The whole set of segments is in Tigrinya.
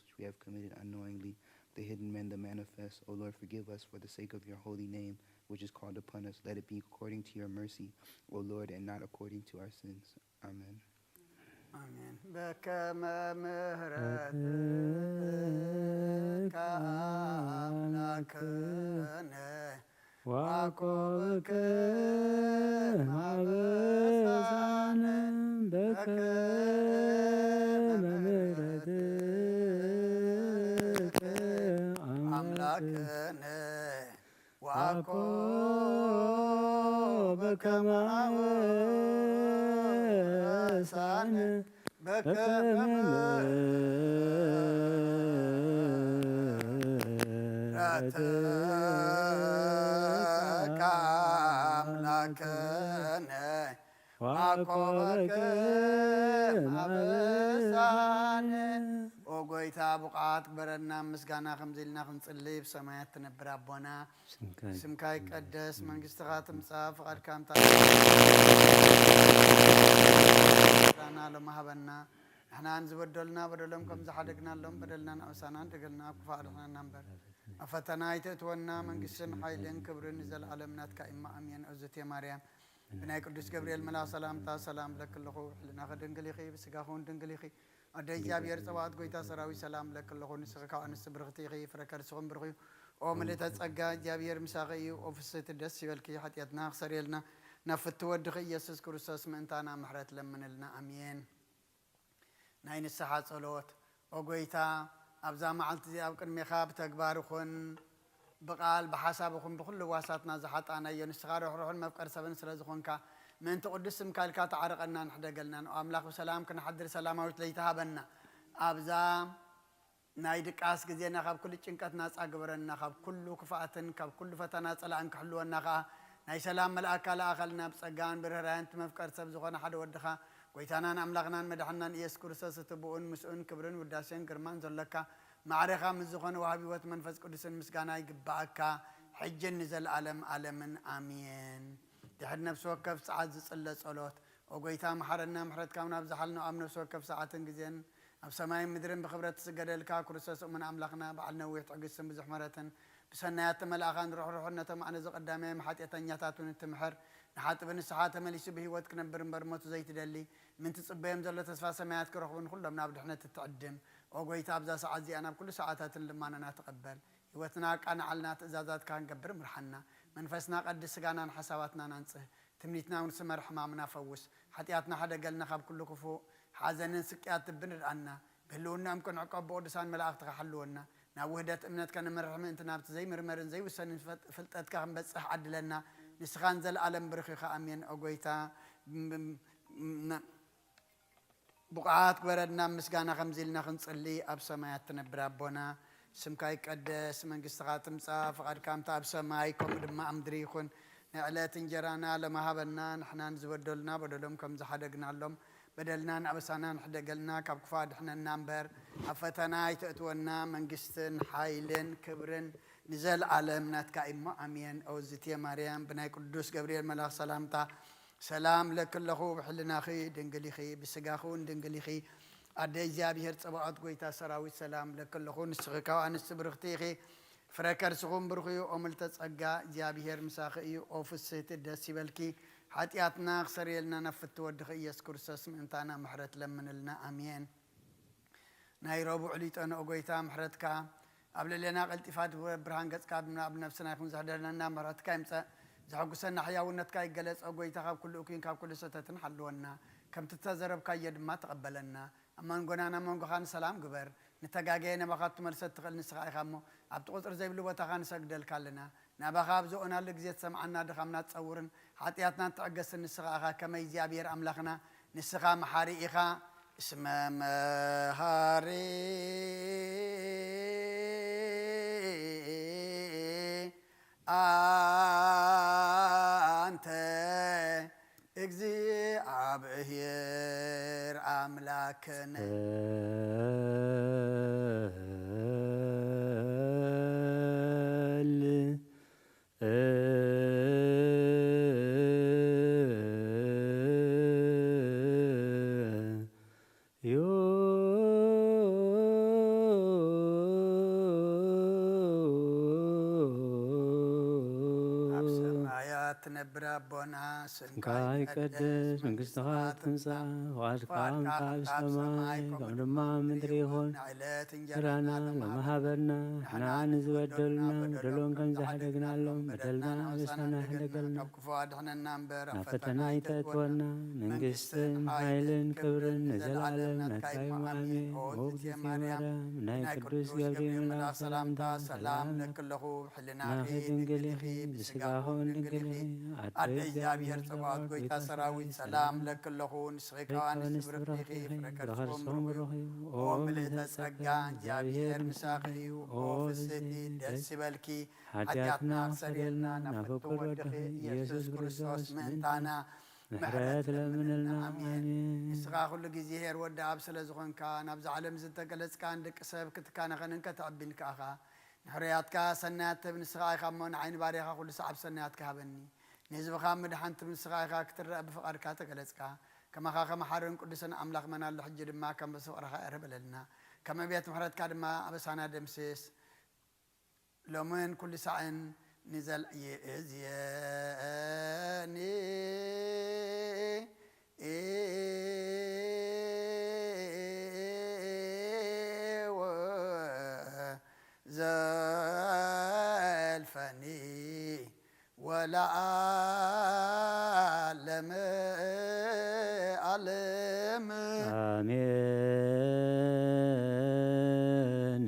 which we have committed unknowingly, the hidden and the manifest. O Lord, forgive us for the sake of your holy name, which is called upon us. Let it be according to your mercy, O Lord, and not according to our sins. Amen. ኣሜን። በከመ ምሕረትከ ኣምላክነ ዋኮብከ ማበሳነ በከመ ምሕረትከ ኣምላክነ ዋኮ በከመ አበሳነ በከመ ምሕረትከ አምላክነ ዋኮ በከመ አበሳነ። ኦ ጎይታ፣ ብቕዓት ግበረና፣ ምስጋና ከምዚ ኢልና ክንጽሊ፣ ብሰማያት ትነብር ኣቦና፣ ስምካ ስምካ ይቀደስ፣ መንግስትኻ ትምጻእ፣ ፍቓድካ እንታ ና ሎሚ ሃበና። ንሕና ንዝበደሉና በደሎም ከም ዝሓደግናሎም በደልናን ኣበሳናን ደገልና ኣብ ክፉእ ኣድሕነና እምበር፣ ኣብ ፈተና ኣይተእትወና፣ መንግስትን ሓይልን ክብርን ንዘለኣለም ናትካ እማ ኣሜን። እግዝእትየ ማርያም፣ ብናይ ቅዱስ ገብርኤል መልኣኽ ሰላምታ ሰላም ብለኪ ኣለኹ። ሕልናኺ ድንግል ኢኺ፣ ብስጋኺ እውን ድንግል ኢኺ። ኣደ እግዚኣብሔር ጸባኦት፣ ጎይታ ሰራዊት፣ ሰላም ብለኪ ኣለኹ። ንስኺ ካብ ኣንስቲ ብርኽቲ ኢኺ፣ ፍረ ከርስኺ እውን ብሩኽ እዩ። ኦ ምልእተ ጸጋ፣ እግዚኣብሔር ምሳኺ እዩ። ኦ ፍስህቲ፣ ደስ ይበልኪ። ሓጢኣትና ክሰርየልና፣ ናብ ፍትው ወድኺ ኢየሱስ ክርስቶስ ምእንታና ምሕረት ለምንልና። ኣሜን። ናይ ንስሓ ጸሎት። ኦ ጎይታ፣ ኣብዛ መዓልቲ እዚኣ ኣብ ቅድሜኻ ብተግባር ይኹን ብቓል፣ ብሓሳብ ይኹን ብኹሉ ዋሳትና ዝሓጣናዮ፣ ንስኻ ርሕሩሕን መፍቀር ሰብን ስለ ዝኾንካ፣ ምእንቲ ቅዱስ ስምካ ኢልካ ተዓረቐና፣ ንሕደገልና። ንኦ ኣምላኽ፣ ብሰላም ክንሓድር ሰላማዊት ለይቲ ሃበና። ኣብዛ ናይ ድቃስ ግዜና ካብ ኩሉ ጭንቀት ናጻ ግበረና፣ ካብ ኩሉ ክፍኣትን ካብ ኩሉ ፈተና ጸላእን ክሕልወና ከኣ ናይ ሰላም መልኣካ ለኣኸልና። ብጸጋን ብርህራሄን እቲ መፍቀር ሰብ ዝኾነ ሓደ ወድኻ፣ ጎይታናን ኣምላኽናን መድሓንናን ኢየሱስ ክርስቶስ፣ እቲ ብኡን ምስኡን ክብርን ውዳሴን ግርማን ዘሎካ፣ ማዕሬኻ ምስ ዝኾነ ወሃቢ ህይወት መንፈስ ቅዱስን ምስጋና ይግብኣካ፣ ሕጅን ንዘለኣለም ኣለምን። ኣሜን። ድሕሪ ነፍሲ ወከፍ ሰዓት ዝጽለ ጸሎት። ኦ ጎይታ፣ መሓረና፣ ምሕረትካ እውን ኣብ ዝሓልኖ ኣብ ነፍሲ ወከፍ ሰዓትን ግዜን ኣብ ሰማይን ምድርን ብኽብረት ትስገደልካ፣ ክርስቶስ እሙን ኣምላኽና፣ በዓል ነዊሕ ትዕግስትን ብዙሕ ምሕረትን፣ ብሰናያት ተመላእኻን ርሕሩሕን፣ ነቶም ኣነ ዘቐዳማዮም ሓጢኣተኛታት እውን እትምሕር፣ ንሓጥብ ንስሓ ተመሊሱ ብህይወት ክነብር እምበር ሞቱ ዘይትደሊ፣ ምእንቲ ጽበዮም ዘሎ ተስፋ ሰማያት ክረኽቡን ኩሎም ናብ ድሕነት እትዕድም፣ ኦ ጎይታ፣ ኣብዛ ሰዓት እዚኣ ናብ ኩሉ ሰዓታትን ልማኖና ተቐበል። ህይወትና ኣቃንዓልና፣ ትእዛዛትካ ክንገብር ምርሓና። መንፈስና ቀድስ፣ ስጋናን ሓሳባትናን ኣንጽህ። ትምኒትና እውን ስመር፣ ሕማምና ፈውስ። ሓጢኣትና ሕደገልና፣ ካብ ኩሉ ክፉእ ሓዘንን ስቅያት ልብን ርድኣና። ብህልውናኦም ክንዕቆብ ብቅዱሳን መላእኽትኻ ሓልወና። ናብ ውህደት እምነትካ ንመርሕ ምእንቲ ናብቲ ዘይምርመርን ዘይውሰንን ፍልጠትካ ክንበጽሕ ዓድለና። ንስኻ ንዘለኣለም ብሩኽ ኢኻ። ኣሜን። ኦ ጎይታ፣ ም-፣ ም-፣ ብቕዓት ግበረና፣ ምስጋና ከምዚ ኢልና ክንጽሊ። ኣብ ሰማያት ትነብር ኣቦና፣ ስምካ ይቀደስ፣ መንግስትኻ ትምጻእ፣ ፍቓድካ ከምታ ኣብ ሰማይ ከምኡ ድማ ኣብ ምድሪ ይኹን። ናይ ዕለት እንጀራና ሎሚ ሃበና፣ ንሕና ንዝበደሉና በደሎም ከም ዝሓደግናሎም በደልናን ኣበሳናን ሕደገልና፣ ካብ ክፉእ ኣድሕነና እምበር፣ ኣብ ፈተና ኣይተእትወና፣ መንግስትን ሓይልን ክብርን ንዘለኣለም ናትካ እሞ፣ ኣሜን። ኦ ዝትየ ማርያም፣ ብናይ ቅዱስ ገብርኤል መልኣኽ ሰላምታ ሰላም እብለኪ ኣለኹ፣ ብሕልናኺ ድንግል ኢኺ፣ ብስጋኺ እውን ድንግል ኢኺ። ኣደ እግዚኣብሔር ጸባኦት፣ ጎይታ ሰራዊት፣ ሰላም እብለኪ ኣለኹ። ንስኺ ካብ ኣንስቲ ብርኽቲ ኢኺ፣ ፍረ ከርስኺ እውን ብሩኽ እዩ። ኦ ምልዕተ ጸጋ፣ እግዚኣብሔር ምሳኺ እዩ። ኦ ፍስህቲ፣ ደስ ይበልኪ። ሓጢኣትና ክሰርየልና ናብ ፍትው ወድኺ ኢየሱስ ክርስቶስ ምእንታና ምሕረት ለምንልና። ኣሜን። ናይ ረቡዕ ሊጦ ንኦ ጎይታ፣ ምሕረትካ ኣብ ልዕሌና ቀልጢፋ ትግበር፣ ብርሃን ገጽካ ኣብ ነፍስና ይኹን። ዘሕደረና ምሕረትካ ይምጸእ፣ ዘሐጉሰና ሕያውነትካ ይገለጽ። ኦ ጎይታ፣ ካብ ኩሉ እኩይን ካብ ኩሉ ሰተትን ሓልወና፣ ከምቲ እተዘረብካዮ ድማ ተቐበለና። ኣብ መንጎናን ኣብ መንጎኻን ሰላም ግበር። ንተጋገየ ናባኻ ክትመልሰ እትኽእል ንስኻ ኢኻ እሞ፣ ኣብቲ ቁጽሪ ዘይብሉ ቦታኻ ንሰግደልካ ኣለና። ናባኻ ኣብ ዝኦናሉ ግዜ ትሰምዓና፣ ድኻምና ትጸውርን ሓጢኣትና ትዕገስን ንስኻ ኢኻ። ከመይ እግዚኣብሔር ኣምላኽና፣ ንስኻ መሓሪ ኢኻ። እስመ መሃሪ ኣንተ እግዚኣብሔር ኣምላክነ። ትነብር ኣቦና፣ ስምካ ይቀደስ፣ መንግስትኻ ትምጻእ፣ ፍቓድካ ከም ኣብ ሰማይ ከምኡ ድማ ኣብ ምድሪ ይኹን። ንዕለት እንጀራና ሎሚ ሃበና፣ ንሕና ንዝበደሉና በደሎም ከም ዝሓደግናሎም በደልና ኣበሳና ይሕደገልና፣ ካብ ክፉ ኣድሕነና እምበር ናብ ፈተና ኣይተእትወና፣ መንግስትን ሓይልን ክብርን ንዘለዓለም ናትካ እዩ። ኣሜን። ኦ እግዝእትየ ማርያም፣ ናይ ቅዱስ ገብርኤል መልኣክ ሰላምታ ሰላም እለኪ ኣለኹ። ሕልናኺ ድንግል ኢኺ፣ ብስጋኹ ድንግል ኢኺ። ኣደ እግዚኣብሔር ጸባኦት፣ ጎይታ ሰራዊት፣ ሰላም እለኪ ኣለኹ። ንስኺ ካብ ኣንስቲ ብርኽቲ ኢኺ፣ ፍረ ከርስኺ ብሩኽ እዩ። ኦ ምልእተ ጸጋ፣ እግዚኣብሔር ምሳኺ እዩ። ኦ ፍስሕቲ፣ ደስ ይበልኪ፣ ሓጢኣትና ኣኽሰርየልና፣ ናብ ፍቁር ወድኺ ኢየሱስ ክርስቶስ ምእንታና ምሕረት ለምንልና። ኣሜን። ንስኻ ኩሉ ግዜ ኄር ወዲ ኣብ ስለ ዝኾንካ፣ ናብዛ ዓለም ዝተገለጽካ ንደቂ ሰብ ክትካነኸንን ከተዕቢን ከኣኻ። ንሕሩያትካ ሰናያት ትህብ ንስኻ ኢኻ እሞ፣ ንዓይ ንባርያኻ ኩሉ ሰዓብ ሰናያትካ ሃበኒ። ንህዝብኻ ምድሓን ትህብ ንስኻ ኢኻ፣ ክትረአ ብፍቓድካ ተገለጽካ። ከማኻ ከመ ሓርን ቅዱስን ኣምላኽ መን ኣሎ? ሕጂ ድማ ከም ፍቕርኻ ይቕረ በለልና። ከመ ቤት ምሕረትካ ድማ ኣበሳና ደምስስ። ሎምን ኩሉ ሳዕን ንዘል-፣ ይእዝየኒ ወዘልፈኒ ወለዓለመ ዓለም። ኣሜን።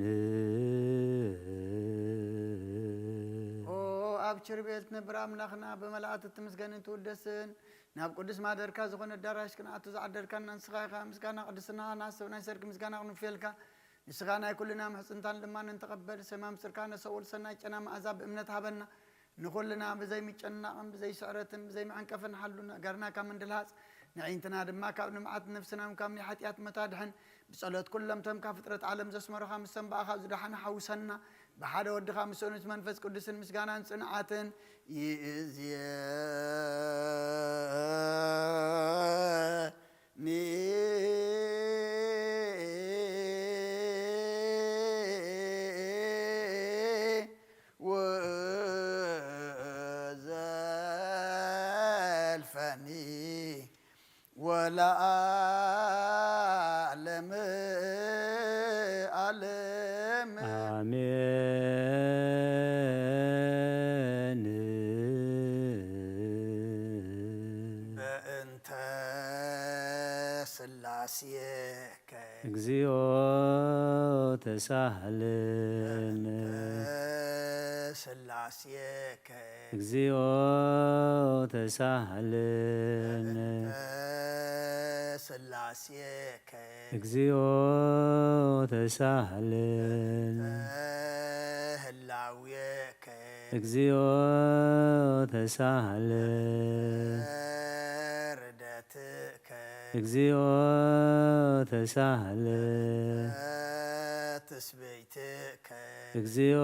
ኦ ኣብ ችርቤል ትነብር ኣምላኽና፣ ብመላእክት ትምስገንን ትውደስን፣ ናብ ቅዱስ ማደርካ ዝኾነ ኣዳራሽ ክንኣቱ ዝዓደርካና ንስኻ ኢኻ። ምስጋና ቅድስና ናስብ ናይ ሰርክ ምስጋና ክንውፍየልካ። ንስኻ ናይ ኩልና ምሕጽንታን ልማንን ተቐበል። ሰማም ስርካ ነሰውል ሰናይ ጨና መኣዛ ብእምነት ሃበና። ንኹልና ብዘይ ምጨናቕን ብዘይ ስዕረትን ብዘይ መዐንቀፍን ሓሉ፣ ነገርና ካብ ምንድልሃጽ፣ ንዕይንትና ድማ ካብ ልምዓት፣ ነፍስና ካብ ናይ ሓጢኣት መታድሕን፣ ብጸሎት ኩሎም ተምካ ፍጥረት ዓለም ዘስመሩኻ ምስ ተንባእኻ ዝደሓነ ሓውሰና። ብሓደ ወድኻ ምስ እኑት መንፈስ ቅዱስን ምስጋናን ጽንዓትን ይእዝየኒ ወዘልፈኒ ወለዓለመ ዓለም። ኣሜን። በእንተ ስላሴከ እግዚኦ ተሳህልን። በእንተ ስላሴከ እግዚኦ ተሳህልን። በእንተ ስላሴከ እግዚኦ ተሳህልን። በእንተ ህላዌከ እግዚኦ ተሳህልን። በእንተ ርደትከ እግዚኦ ተሳህልን። በእንተ ትስብእትከ እግዚኦ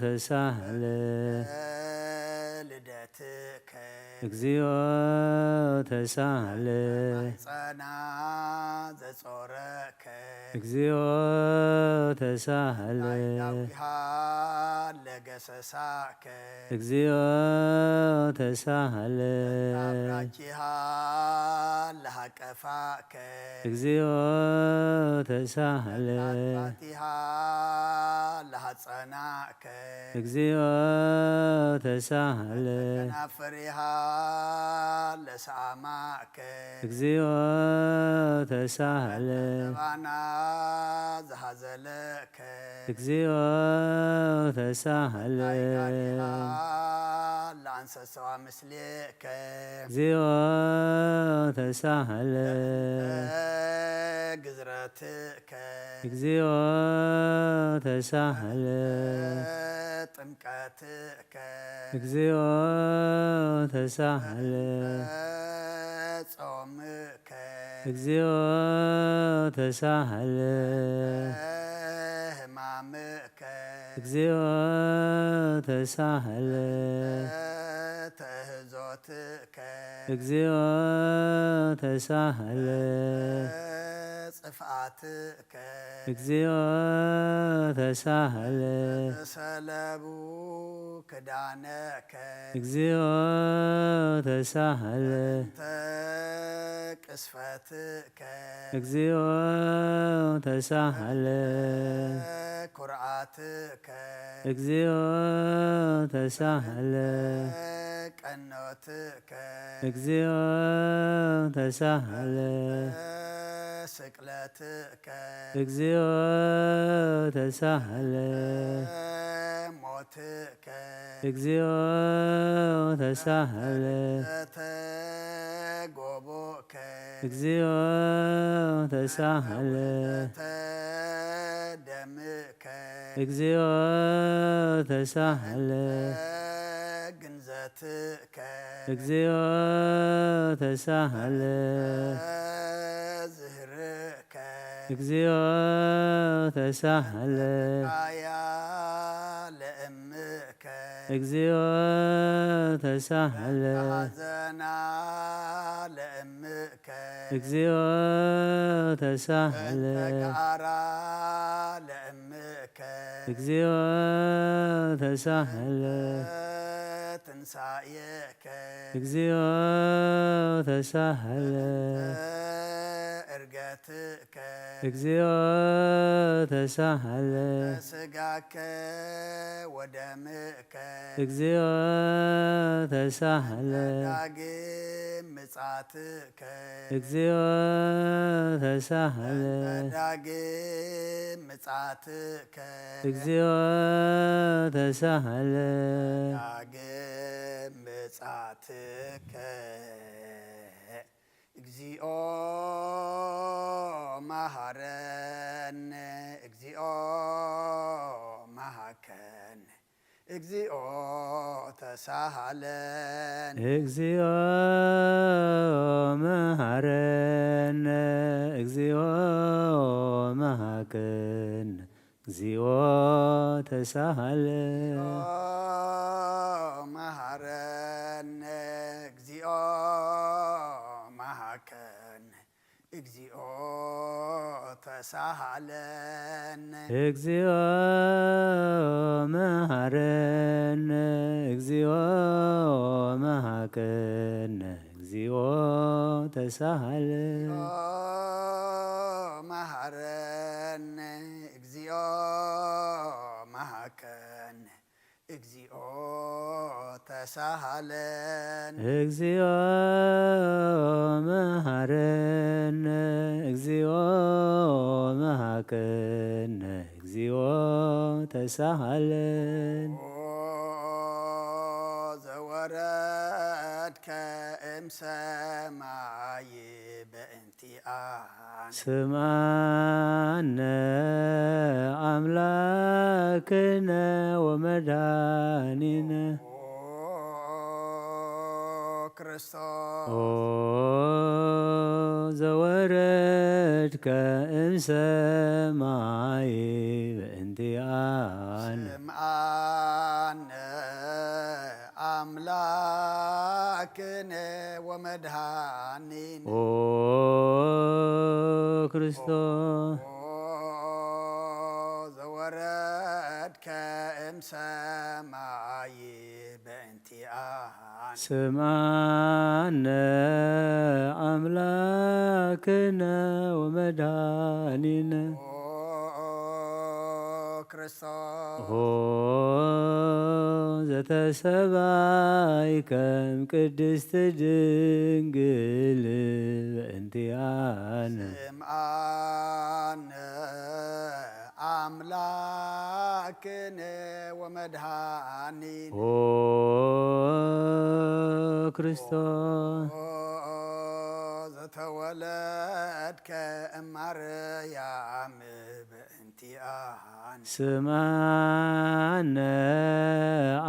ተሳህለ። ልደትከ እግዚኦ ተሳህለ። ጸና ዘጾረከ እግዚኦ ተሳህለ። ዳዊሃ ለገሰሳከ እግዚኦ ተሳህለ። ራኪሃ ለሃቀፋከ እግዚኦ ተሳህለ። ፋቲሃ ለሃጸናከ እግዚኦ ተሳህለ። ከናፍሪሃ ለሰኣማከ እግዚኦ ተሳህለ። ባና ዝሃዘለከ እግዚኦ ተሳህለ። ላንሰሰዋ ምስሌከ እግዚኦ ተሳህለ። ግዝረትከ እግዚኦ ተሳህለ። ጥምቀትከ እግዚኦ ተሳህለ። ጾምከ እግዚኦ ተሳህለ። ሕማምከ እግዚኦ ተሳህለ። ተህዞትከ እግዚኦ ተሳህለ። ጽፍኣትከ እግዚኦ ተሳህለ። ሰለቡከ ክዳነከ እግዚኦ ተሳሃለ። እንተ ቅስፈትከ እግዚኦ ተሳሃለ። ኩርዓትከ እግዚኦ ተሳሃለ። ቀኖትከ እግዚኦ ተሳሃለ። ስቅለትከ እግዚኦ ተሳሃለ። ሞትከ እግዚኦ ተሳሃለ። ተጎቦከ እግዚኦ ተሳሃለ። ተደምከ እግዚኦ ተሳሃለ። ግንዘትከ እግዚኦ ተሳሃለ። ዝህርከ እግዚኦ ተሳሃለ። ኣያ ለእምከ እግዚኦ ተሳሃለ። ሓዘና ለእምከ እግዚኦ ተሳሃለ። ተጋራ ለእምከ እግዚኦ ተሳሃለ። ትንሳኤከ እግዚኦ ተሳሃለ። እርገትከ እግዚኦ ተሳሃለ። ስጋከ ወደምከ እግዚኦ ተሳሃለ። ዳግም ምጻትከ እግዚኦ ተሳሃለ። ዳግም ምጻትከ እግዚኦ ተሳሃለ። ዳግም ምጻትከ እግዚኦ መሃረነ እግዚኦ መሃከነ እግዚኦ ተሳሃለነ እግዚኦ መሃረነ እግዚኦ መሃከነ እግዚኦ ተሳሃለ። መሃረነ እግዚኦ መሃከነ እግዚኦ ተሳሃለነ እግዚኦ መሃረነ እግዚኦ መሃከነ እግዚኦ ተሳሃለ። መሃረነ እግዚኦ መሃከነ እግዚኦ ተሳሃለነ እግዚኦ መሃረነ እግዚኦ መሃከነ እግዚኦ ተሳሃለነ ኦ ዘወረድከ እምሰማይ በእንቲኣነ ስምዓነ ኣምላክነ ወመድኃኒነ ኦ ክርስቶስ ኦ ዘወረድከ እምሰማይ በእንቲኣነ ስምዓነ ኣምላክነ ወመድኃኒነ ኦ ክርስቶስ ኦ ዘወረድከ እምሰማይ በእንቲኣነ ስምዓነ ኣምላክነ ወመድኃኒነ ኦ ክርስቶስ ኦ ዘተሰባይ ከም ቅድስት ድንግል በእንቲኣነ ስምዓነ ኣምላክነ ወመድኃኒነ ኦ ክርስቶስ ኦ ዘተወለድከ እማርያም በእንቲኣነ ስምዓነ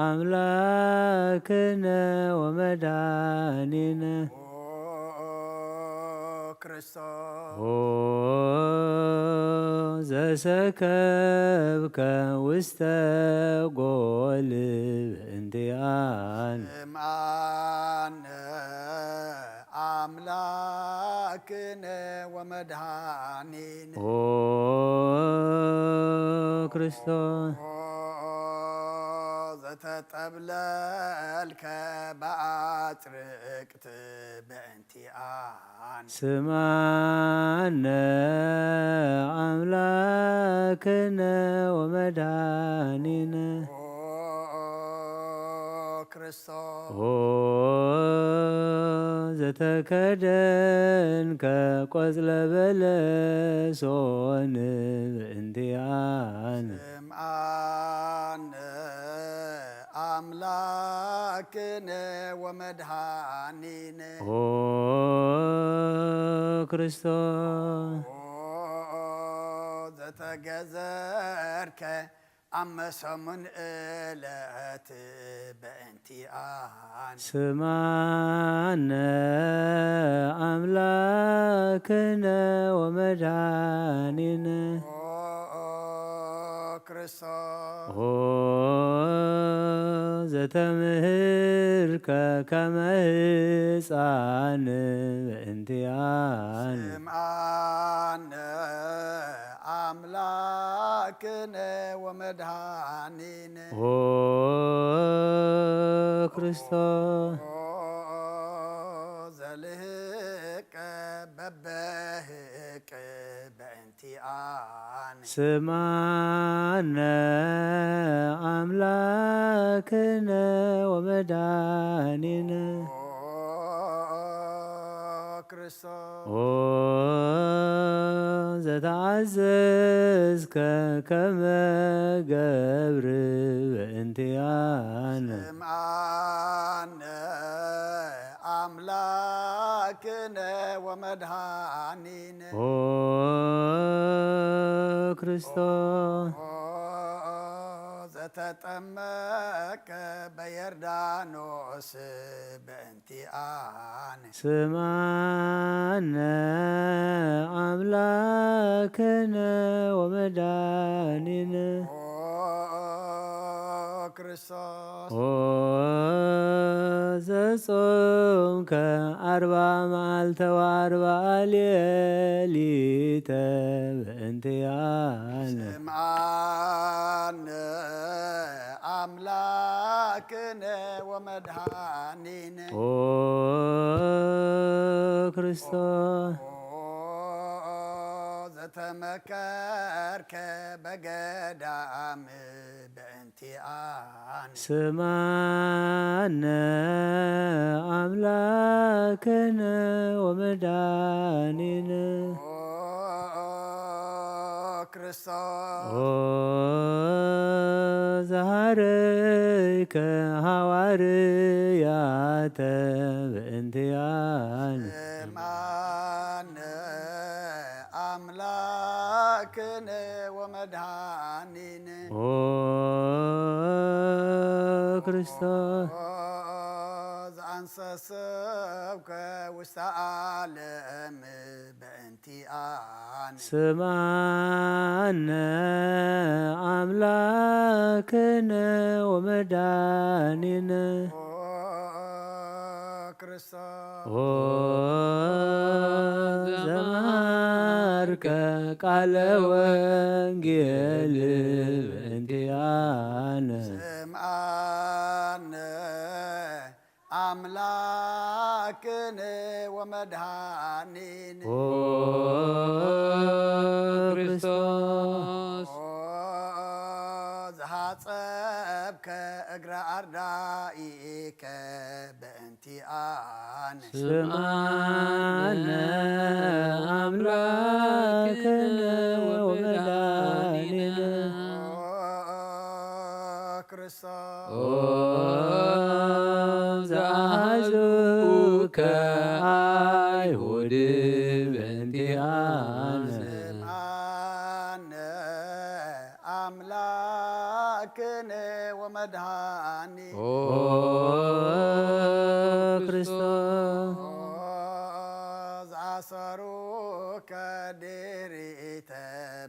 ኣምላክነ ወመድኃኒነ ኦ ክርስቶስ ኦ ዘሰከብከ ውስተ ጎል በእንቲኣነ ስምዓነ ኣምላክነ ወመድኃኒነ ኦ ክርስቶስ ኦ ተጠብለልከ ብኣጽርቅት በእንቲኣን። ስማነ ኣምላክነ ወመድኃኒነ። ኦ ክርስቶስ። ኦ ዘተከደንከ ቆጽለ በለሶን በእንቲኣን። ስምዓነ ኣምላክነ ወመድኃኒነ። ኦ ክርስቶስ። ኦ ዘተገዘርከ ኣብ መሰሙን እለት በእንቲኣን። ስማነ ኣምላክነ ወመድኃኒነ። ኦ ክርስቶስ። ኦ ዘተምህርከ ከመ ህፃን በእንቲኣን። ስምዓነ ኣምላክነ ወመድኃኒነ። ኦ ክርስቶስ። ኦ ዘልህቀ በበህቅ በእንቲኣን። ስምዓነ ኣምላክነ ወመድኃኒነ። ኦ ክርስቶስ። ኦ ዘተኣዘዝከ ከመ ገብር በእንቲኣነ። ስምዓነ ኣምላክነ ወመድኃኒነ። ኦ ክርስቶስ። ኦ ዘተጠመቀ በዮርዳኖስ በእንቲኣነ። ስምዓነ ኣምላክነ ወመድኃኒነ። ኦ ክርስቶስ። ኦ ዘጾምከ ኣርባ መዓልተ ወኣርባ ሌሊተ በእንቲኣነ። ስምዓነ ኣምላክነ ወመድኃኒነ። ኦ ክርስቶስ። ኦ ዘተመከርከ በገዳም በእንቲኣነ። ስምዓነ ኣምላክነ ወመድኃኒነ። ኦ ክርስቶስ። ኦ ዘሃረይከ ሃዋርያተ በእንቲኣነ። ስምዓነ ኣምላክነ ወመድኃኒነ። ኦ ክርስቶስ። ኦ ዘኣንሰሰብከ ውስተ ዓለም በእንቲኣነ። ስምዓነ ኣምላክነ ወመድኃኒነ። ኦ ክርስቶስ። ኦ ዘመሃርከ ቃለ ወንጌል በእንቲኣነ። ስምዓነ ኣምላክነ ወመድኃኒነ። ኦ ክርስቶስ። ኦ ዘሃጸብከ እግረ ኣርዳኢከ በእንቲኣነ። ስምዓነ ኣምላክነ ወመድኃኒነ። ኦ ክርስቶስ። ኦ ዘአሐዙከ አይሁድ በእንቲአነ። ስምዓነ ኣምላክነ ወመድኃኒ። ኦ ክርስቶስ። ኦ ዘአሰሩከ ድሪተ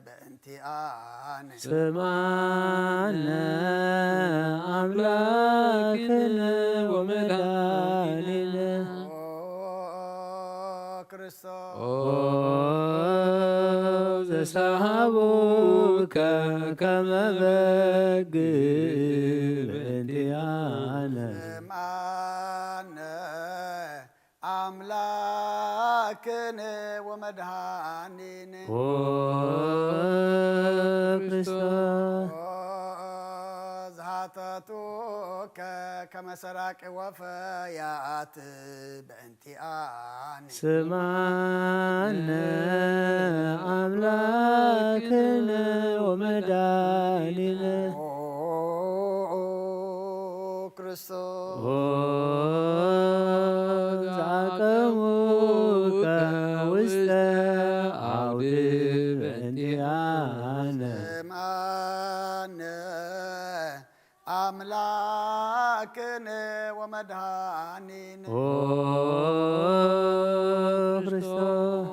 በእንቲአነ። ስምዓነ ኣምላክነ ወመድኃኒነ። ኦ ክርስቶስ። ኦ ዘሰሃቡ ከመ በግ እንቲኣነ። ስምዓነ ኣምላክነ ወመድኃኒነ። ኦ ክርስቶስ። ዝሃተቱከ ከመ ሰራቂ ወፈያት በእንቲኣነ። ስምዓነ ኣምላክነ ወመድኃኒነ። ኦ ክርስቶስ። ኦ ዘአቀሙከ ውስተ አውድ በእንቲአነ። ስምዓነ ኣምላክነ ወመድኃኒነ። ኦ ክርስቶስ።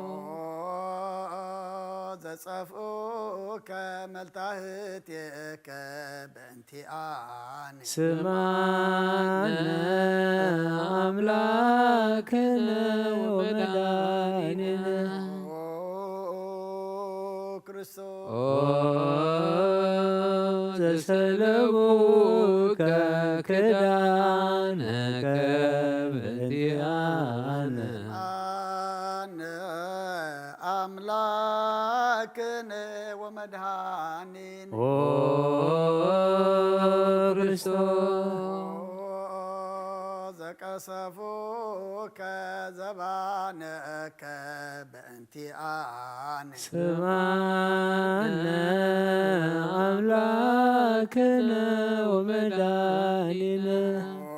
ዘጸፍኡከ መልታህቴከ በእንቲኣነ። ስምዓነ ኣምላክነ ወመድኃኒነ። ኦ ክርስቶስ። ኦ ዘሰለቡከ ክዳነከ በእንቲኣነ። ኣነ ኣምላክነ ወመድኃኒነ። ኦ ክርስቶስ። ዘቀሰፉከ ዘባነከ በእንቲኣነ። ስምዓነ ኣምላክነ ወመድኃኒነ። ኦ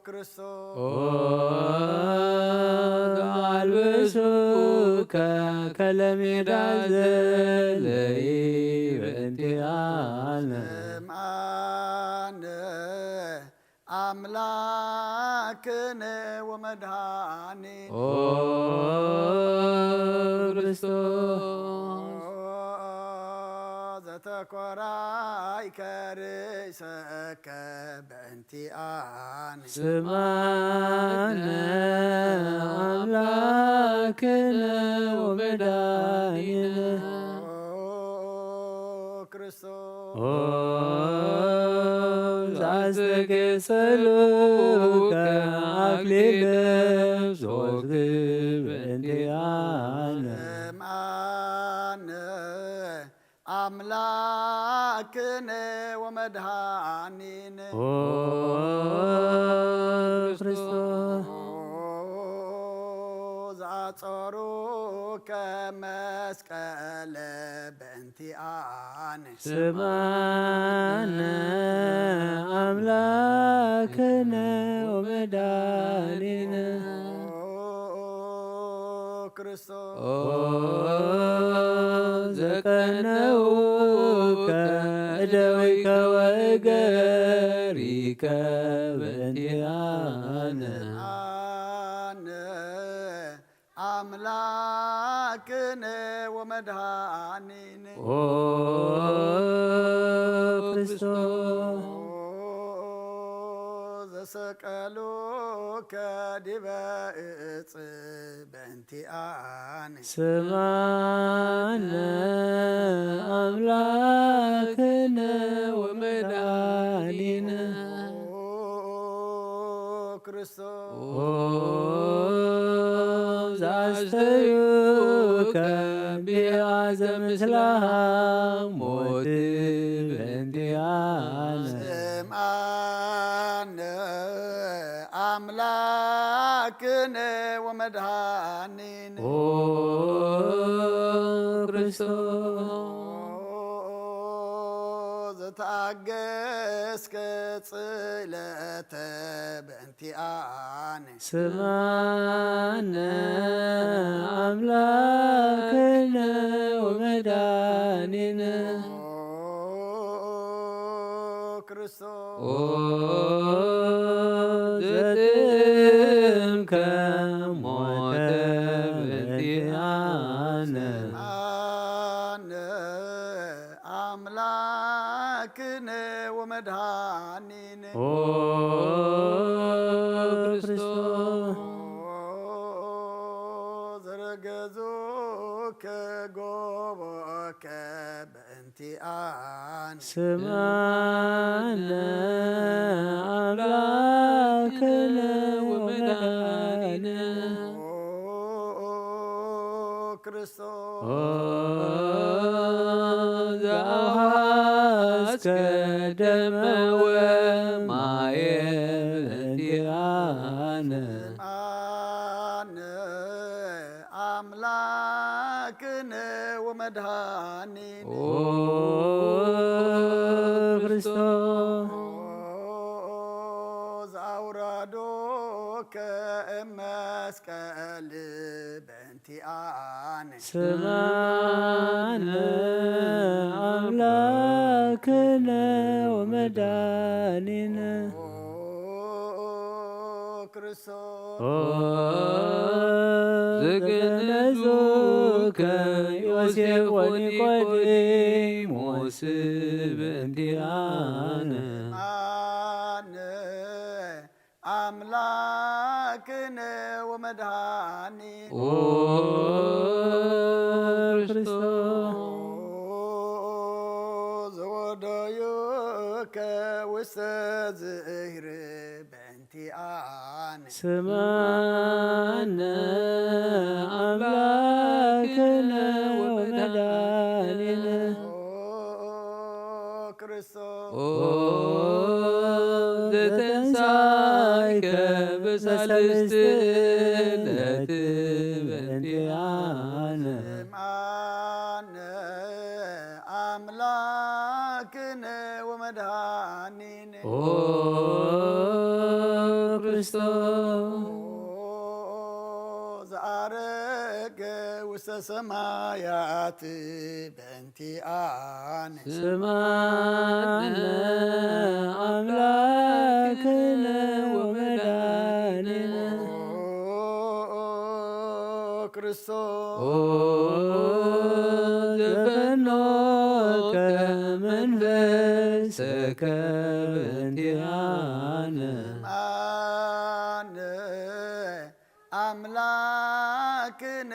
ክርስቶስ። ኦ ዘአልብሱከ ከለሜዳ ዘለይ በእንቲኣነ። ስምዓነ ኣምላክነ ወመድኃኒነ። ኦ ክርስቶስ። ዘተኮራይከ ርእሰከ በእንቲኣነ። ስምዓነ ኣምላክነ ወመድኃኒነ። ኦ ክርስቶስ። ኦ ዘአስተጌሰሉከ አክሊለ ብጾትኪ በእንቲአነ። እምአነ አምላክነ ወመድኃኒነ። ኦ ክርስቶስ። ኦ ዘአጾሩከ መስቀለ በእንቲአነ። ስምአነ አምላክነ ወመድኃኒነ። ኦ ክርስቶስ። ኦ ዘቀነውከ እደዊከ ወእገሪከ በእንቲአነ። አነ አምላክነ ወመድኃኒነ። ኦ ክርስቶስ። ዘሰቀሉከ ዲበ እጽ በእንቲአነ። ስምአነ አምላክነ ወመድኃኒነ። ኦ ክርስቶስ። ኦ ዘአስተዩከ ቢአ ዘምስላ ሞት በእንቲአነ። ስምአነ አምላክነ ወመድኃኒነ። ኦ ክርስቶስ። ዘተአገስከ ጽለተ በእንቲአነ። ስምአነ አምላክነ ወመድኃኒነ። ኦ ክርስቶስ። ኦ ዘጥእምከ ሞተ በእንቲአነ። አነ አምላክነ ወመድኃኒነ። ኦ ክርስቶስ። ዘረገዙከ ጎቦ ኦከ በእንቲኣነ ስማነ ኣምላክነ ወመድኃኒነ። ኦ ክርስቶስ ኦ ዘአውሃስከ ደመ ወማየ በእንቲኣነ። ስምዓነ አምላክነ ወመድኃኒነ። ኦ ክርስቶስ ኦ ዘአውረዶከ እመስቀል በእንቲኣነ። ስምዓነ አምላክነ ወመድኃኒነ። ኦ ክርስቶስ ኦ ዘገነዙከ ዮሴፍ ወኒቆዲሞስ በእንቲኣነ። ስምዓነ አምላክነ ወመድኃኒነ። ኦ ክርስቶስ ኦ ዘወደዩከ ውስተ ዝእህር በእንቲኣነ። ስምዓነ አምላክነ ወመድኃኒነ። ኦ ክርስቶስ ኦ ዘተንሳይከ በሳልስት ዕለት በእንቲኣነ። ስምዓነ አምላክነ ወመድኃኒነ። ኦ ክርስቶስ ኦ ዘአረገ ውስተ ሰማያት በእንቲኣነ። ስምዓነ አምላክነ ወመድኃኒነ። ኦ ክርስቶስ ኦ ዘፈኖከ መንፈስከ በእንቲኣነ። ስምዓነ አምላክነ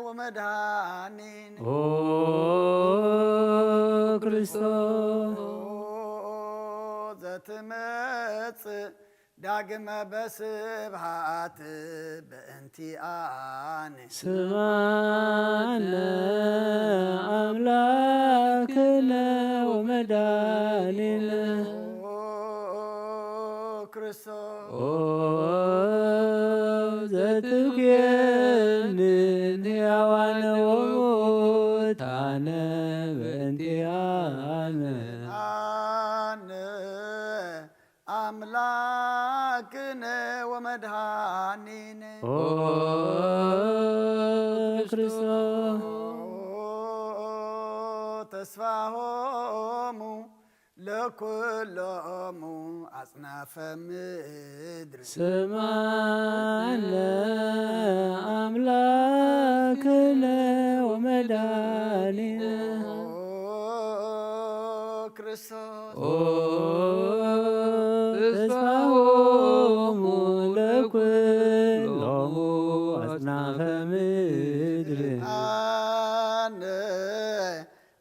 ወመድኃኒነ። ኦ ክርስቶስ ኦ ዘትመጽእ ዳግመ በስብሐት በእንቲኣነ። ስምዓነ አምላክነ ወመድኃኒነ። ኦ ክርስቶስ ኦ ዘትኩየንን ሕያዋነ ወሙታነ በእንቲኣነ። አነ አምላክነ ወመድኃኒነ። ኦ ክርስቶስ ኦ ተስፋሆሙ ለኩሎሙ አጽናፈ ምድር። ስምዓነ አምላክነ ወመድኃኒነ። ኦ ክርስቶስ ኦ ተስፋሆሙ ለኩሎሙ አጽናፈ ምድር። አነ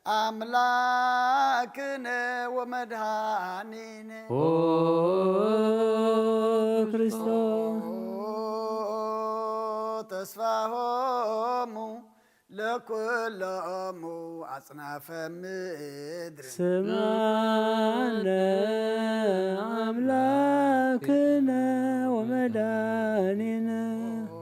አምላክነ ወመድኃኒነ። ኦ ክርስቶስ ተስፋሆሙ ለኩሎሙ አጽናፈ ምድር። ስምዓነ አምላክነ ወመድኃኒነ። ኦ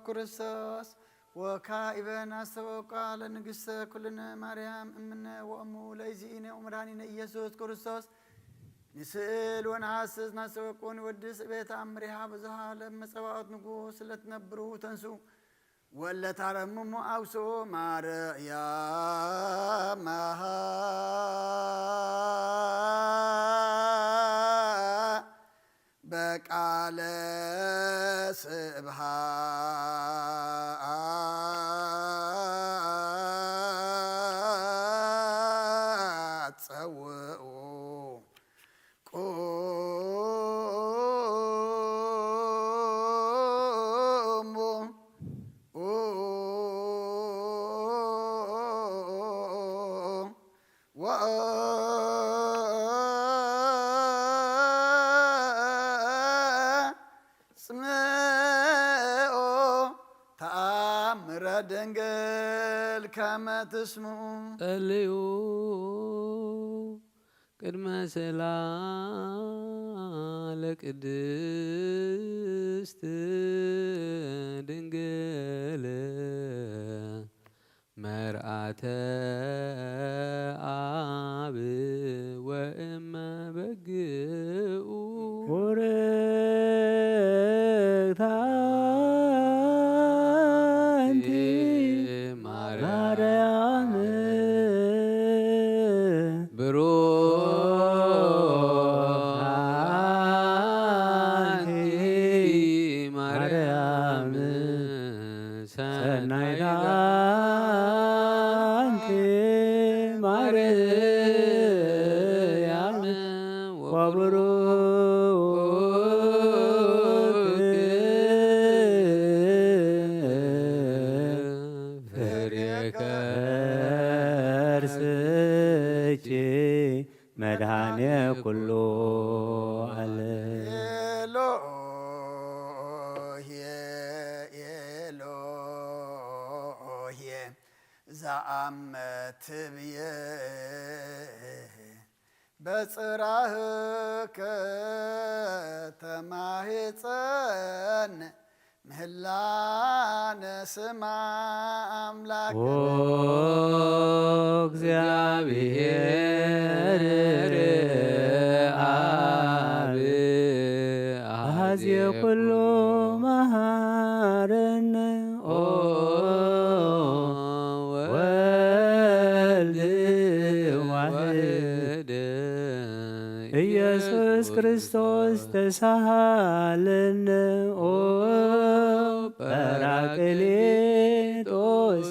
ክርስቶስ ወካዕበ ናስተበቋ ለንግሥተ ኩልነ ማርያም እምነ ወእሙ ለእግዚእነ ወመድኃኒነ ኢየሱስ ክርስቶስ ንስእል ወንሓስስ ናስተበቁ ንወድስ ቤት ኣምሪሃ ብዙሃ ለመጸዋዖት ንጉስ ለትነብሩ ተንሱ ወለታረምሙ አውስኡ ማርያም በቃለ ስብሐት ጸውኡ ቁሙ። ድንግል ከመ ትስምዑ። ጸልዩ ቅድመ ስእላ ለቅድስት ድንግል መርዓተ አብ ወእመ በግኡ። ቡርክት አንቲ ማርያም። ብሩክት አንቲ ማርያም። ሰናይት አንቲ ማርያም። ወብሩክ ፍሬ ከርስኪ መድኃኔ ኩሉ ዓለም። ኤሎሄ፣ ኤሎሄ፣ ዘአመ ትብዬ በጽራህከ ተማሂጸን ምህላነ ስማ አምላክ። ኦ እግዚአብሔር አብ አዜ ኩሉ መሃረነ። ኦ ወልድ ዋህድ ኢየሱስ ክርስቶስ ተሳሃለነ። ኦ ጳራቅሊጦስ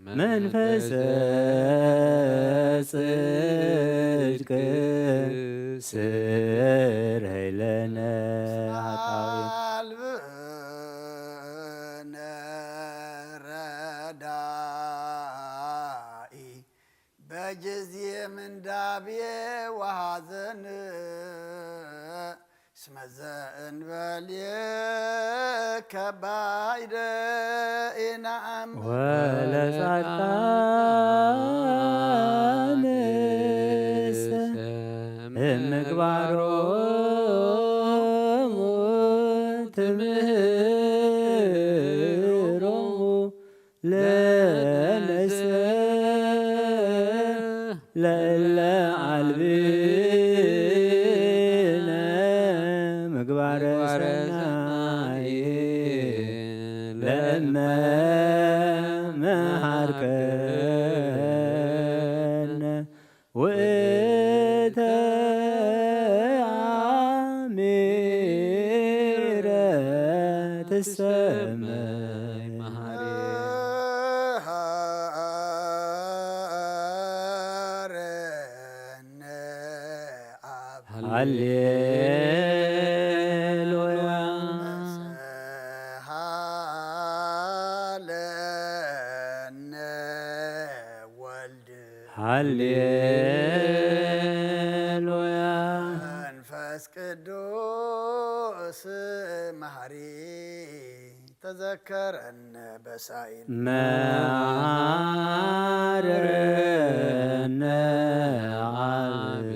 መንፈሰ ጽድቅ ስረይ ለነ ኃጣውኢነ። አልብነ ረዳኢ በጊዜ ምንዳቤ ወሐዘን። እስመ ዘእንበሌከ ባይደ ኢነአምን። ወለጻድቃንሰ እምግባሮሙ ትምህሮሙ ለነሰ ለእለ አልብነ ምግባረ ሰናይ ለእመ መሃርከነ። ውእተ አሚረ ትሰመይ መሃሪ። ሃሌሉያ። ሃሌሉያ። መንፈስ ቅዱስ መሐሪ ተዘከረነ በሳይል። መሐረነ አብ።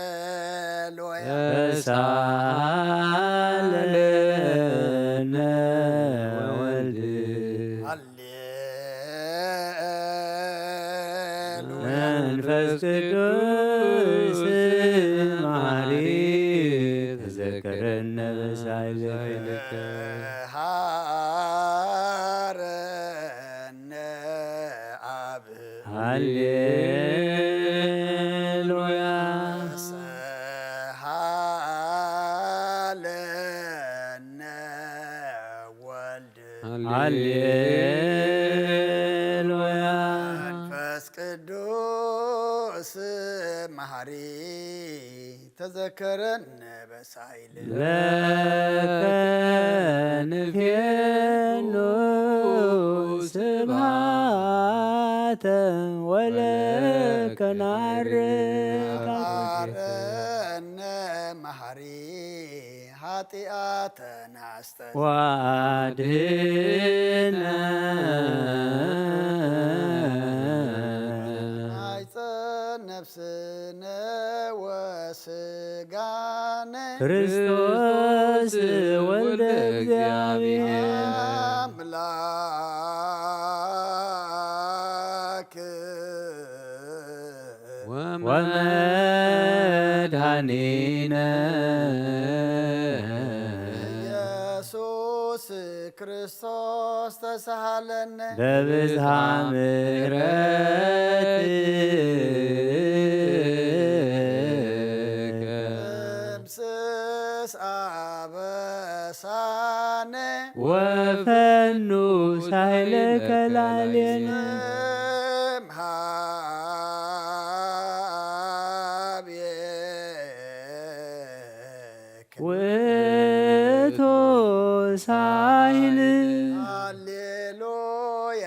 ሃሌሉያ። ተሳለነ ወልድ። ሃሌሉያ። መንፈስ ቅዱስ መሐሪ ተዘከረነ በሳይልከ። ሃረነ አብ። ሃሌሉያ። ሰሃለነ ወልድ። ሃሌሉያ። መንፈስ ቅዱስ መሐሪ ተዘከረነ በሳይል። ለከ ንፌኑ ስብሐተ ወለከ ናርካ። ሃረነ መሐሪ ኃጢአተነ አስተሰርይ ወአድኅነነ። ማይፀን ነፍስነ ወስጋነ ክርስቶስ ወልደ እግዚአብሔር አምላክ ወመድኃኒነ ኢየሱስ ክርስቶስ ተሳሃለነ በብዝሃ ምሕረትከ ደምስስ አበሳነ ወፈኑ ሳይለከ ላዕሌነ። ስም ሀብየ ውእቱ ሳይል ሃሌሉያ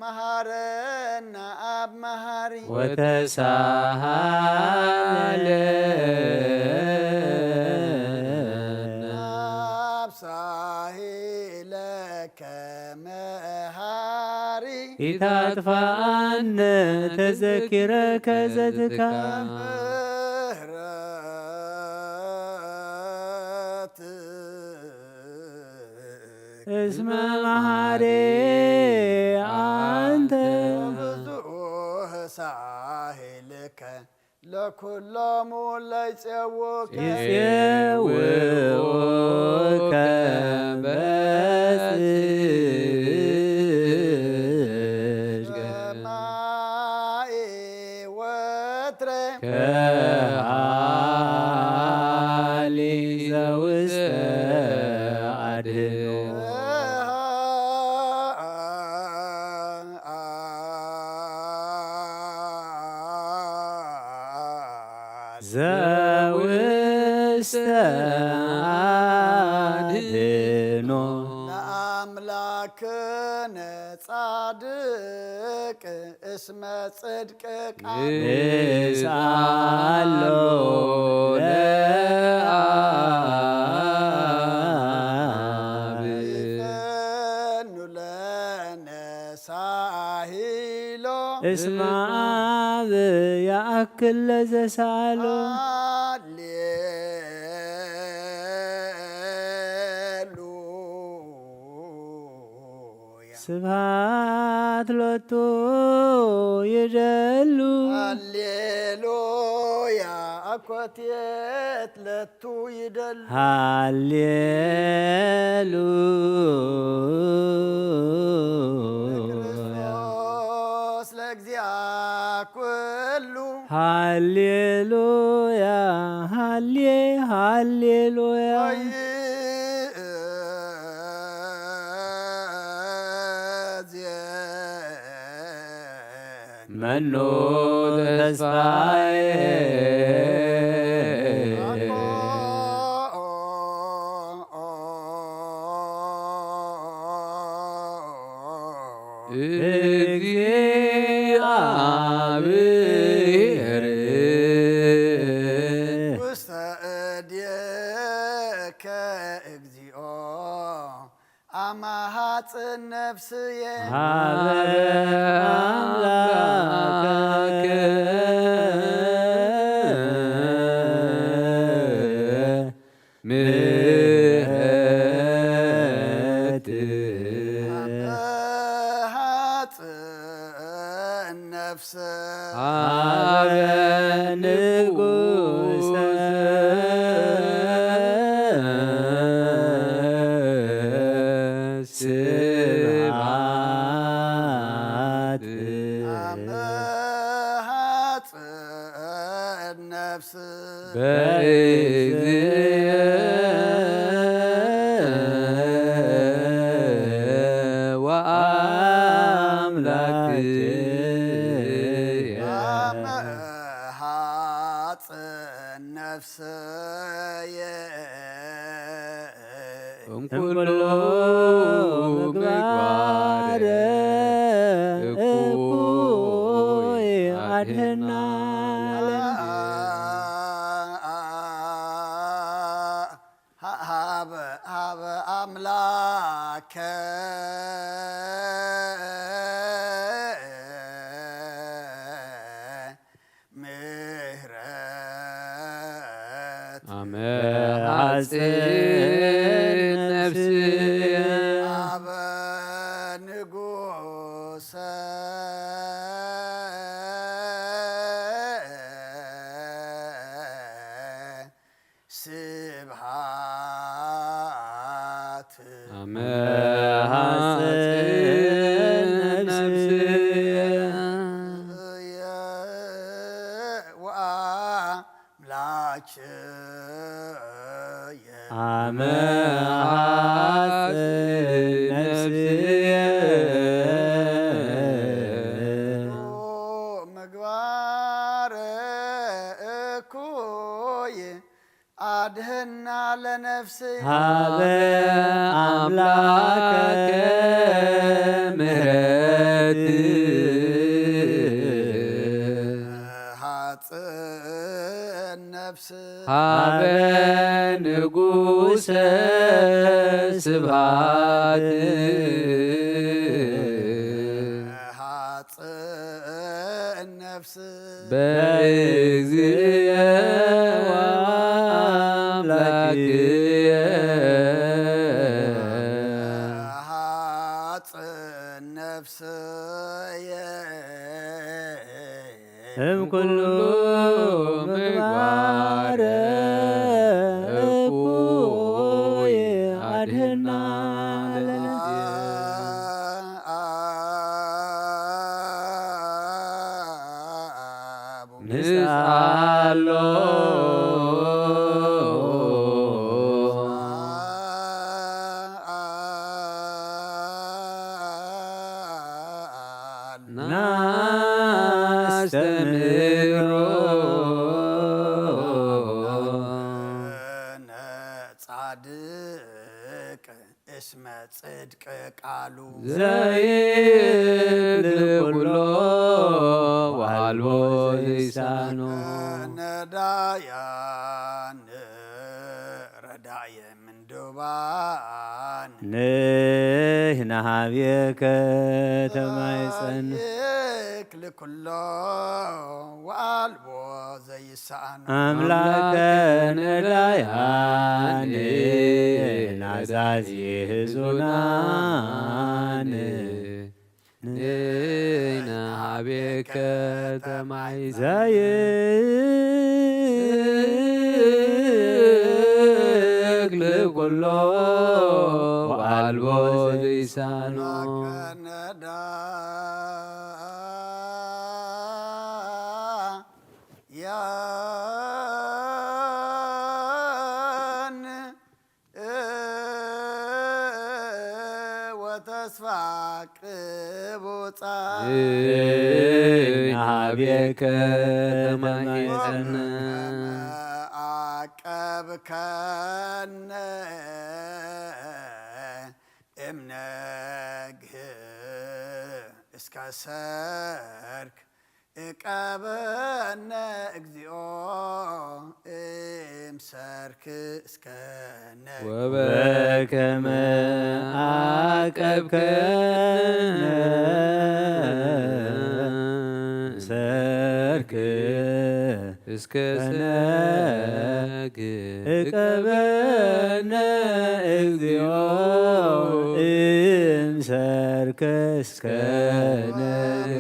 መሃረና አብ መሃሪ ወተሳሃለነ አብ ሳሂለከ መሃሪ ኢታጥፋአነ ተዘኪረከ ዘትካ እስመ መሃሪ አንተ ብዙህ ሳሂልከ ለኩሎሙ ለይጼውከ ይጼውከ በጽድቅ ሰማይ ወትረ ከሃሊ ዘውስተ አድህኖ ዘውስተ አድህኖ ለአምላክነ ጻድቅ እስመ ጽድቅ ቃል ንስአሎ ለአብ ይፈኑ ለነ ሳሂሎ እስመ አብ ያአክል ለዘሳሎ ሃሌሉያ ስብሐት ሎቱ ይደሉ ሃሌሉያ አኮቴት ለቱ ይደሉ ሃሌሉያ ክርስቶስ ለእግዚአ ኩሉ ሃሌሉያ ሃሌ ሃሌሉያ ወይእዜን መኑ ተስፋዬ እግዚአብሔር ውስተ እዴከ እግዚኦ አማሃጽን ነፍስዬ ሀበ አምላከ ምሕረት አማሃጽን ነፍስ ሀበ ንጉሰ ስብሐት አመሃጽን ነፍስ በእግዚእ ወአምላክየ አመሃጽን ነፍስየ እምኩሉ ምግባር እኩይ አድህና። ኣከ ምሕረት ኣመ ሓጽን ነፍሲ ኣበ ንጉሰ ስብሃት ኣመ ሓጽን ነፍሲ ወአምላክየ ኣመ ሓጽን ነፍሲ ምግባር እኩይ ኣድህና ለነፍሲ ሃበ ኣምላከ ምህረት ሓጽን ነፍሲ ሃበ ንጉሰ ስብሃት ሓጽን ነፍሲ በእግዚእየ ወአምላክየ ሓጽን ነፍስየ እምኩሉ ምግባር እኩይ ኣድህና ለእግዚእ ንስኣሎ ናስተምህሮ ጻድቅ እስመ ጽድቅ ቃሉ ዘይብል ኩሎ ወአልቦ ዘይሳኖ ነዳያን ረዳየ ምንዱባን ንሕና ሀቤከ ተማይጸን ክል ኩሎ ወአልቦ ዘይሳኖ ኣምላከ ነዳያን ናዛዚ ህዙናን ንሕና ሀቤከ ተማይጸን ዘይክል ኩሎ ወአልቦ ዘይሳኖ ያን ወተስፋ ቅቡጻ ንሕና ሀቤከ ተማይጸን ኣቀብከነ እምነግህ እስከ ሰርክ እቀበነ እግዚኦ እምሰርክ እስከነ ወበከመ አቀብከነ ሰርክ እስከ ሰነግ እቀበነ እግዚኦ እምሰርክ እስከ ነግ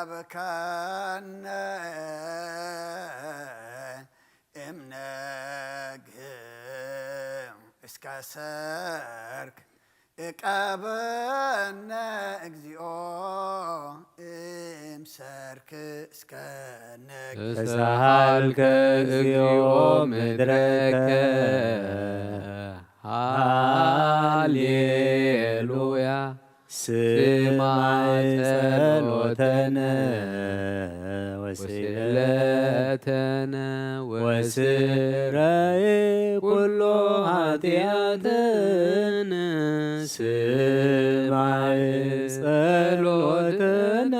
አቀብከነ እምነግ እስከ ሰርክ እቀበነ እግዚኦ እምሰርክ እስከ ነግ ተሳሃልከ እግዚኦ ምድረከ ሃሌሉያ ስማዕ ጸሎተነ ወስእለተነ ወስረይ ኩሎ ኃጢአተነ ስማዕ ጸሎተነ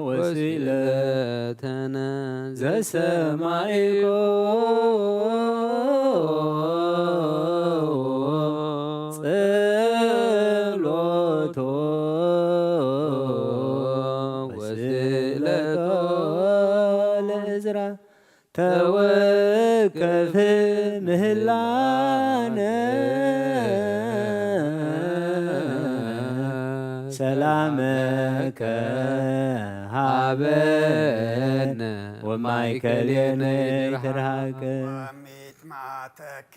ወስእለተነ ዘሰማይኮ ጸሎቶ ወስእለቶ ለእዝራ ተወከፍ ምህላነ ሰላመከ ሃበነ ወማእከሌነ ይትርሃቅ። ወሚጥማተከ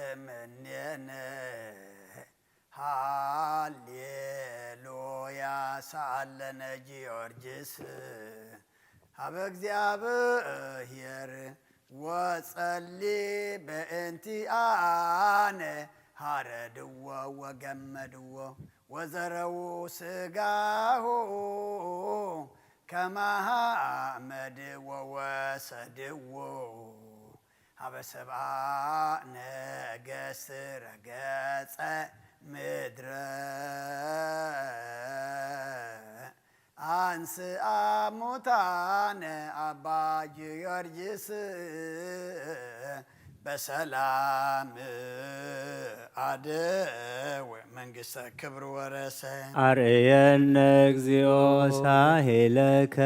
እምኔነ ሃሌሉያ ሳለነ ጊዮርጊስ ሀበ እግዚኣብሔር ወጸሊ በእንቲአነ ሃረድዎ ወገመድዎ ወዘረዉ ስጋሁ ከማሃመድ ወወሰድዎ ሀበ ሰብአ ነገስት ረገጸ ምድረ አንስአ ሙታነ አባ ጊዮርጊስ በሰላም አደወ መንግስተ ክብር ወረሰ። አርእየነ እግዚኦ ሳሄለከ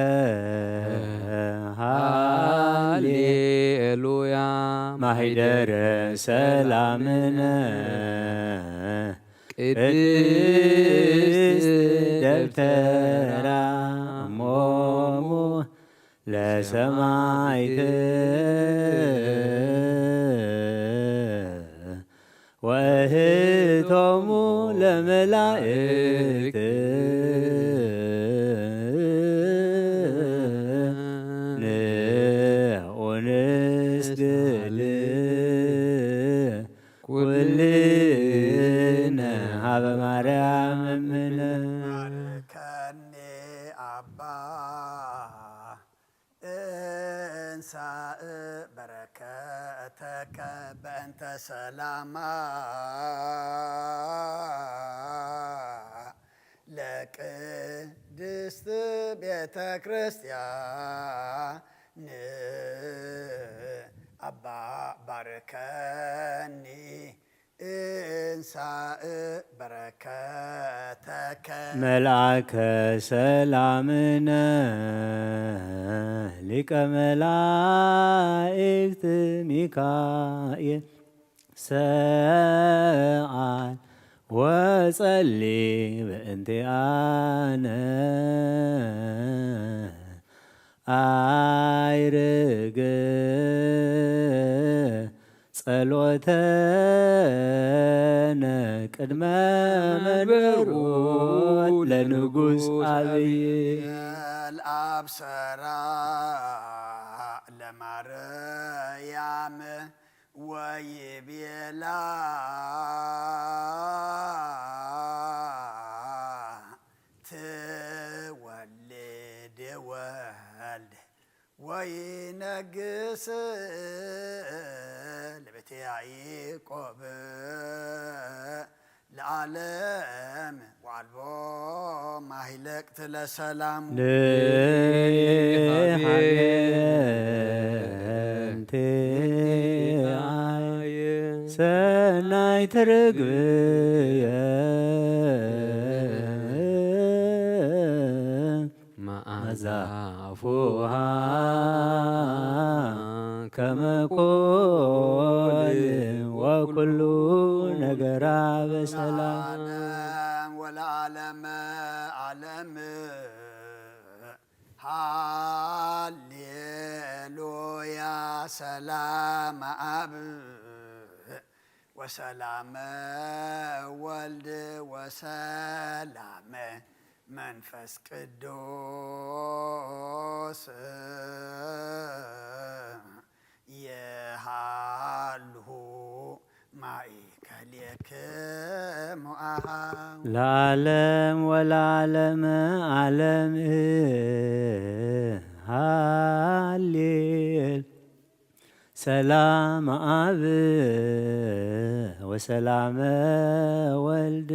ሃሌሉያ ማሂደረ ሰላምነ ቅድስት ደብተራ እሞሙ ለሰማይት ወእህቶሙ ለመላእክት ንዑ ንስግድ ኩልነ ሀበ ማርያም እምነ። ባርከኒ አባ እንሳእ በረከተከ በእንተ ሰላማ ለቅድስት ቤተ ክርስቲያን አባ ባርከኒ እንሳእ በረከተከ። መልአከ ሰላምነ ሊቀ መላእክት ሚካኤል ሰአል ወጸሊ በእንቲአነ አይርግ ጸሎተነ ቅድመ መንበሩ ለንጉስ አብይ። አብሰራ ለማርያም ወይቤላ ትወልድ ወልድ ወይነግስ ለቤተ ያዕቆብ ለዓለም ወአልቦ ማሂለቅት ለሰላም። ንሃሌንቴ ሰናይት ርግብየ መዓዛ አፉሃ ከመ ኮል ወኩሉ ነገራ በሰላም። ለዓለም ወለዓለመ ዓለም ሃሌሉያ። ሰላም አብ ወሰላመ ወልድ ወሰላመ መንፈስ ቅዱስ የሃልሁ ማእከሌክሙ አሃው። ለዓለም ወለዓለመ ዓለም ሃሌል ሰላም አብ ወሰላመ ወልድ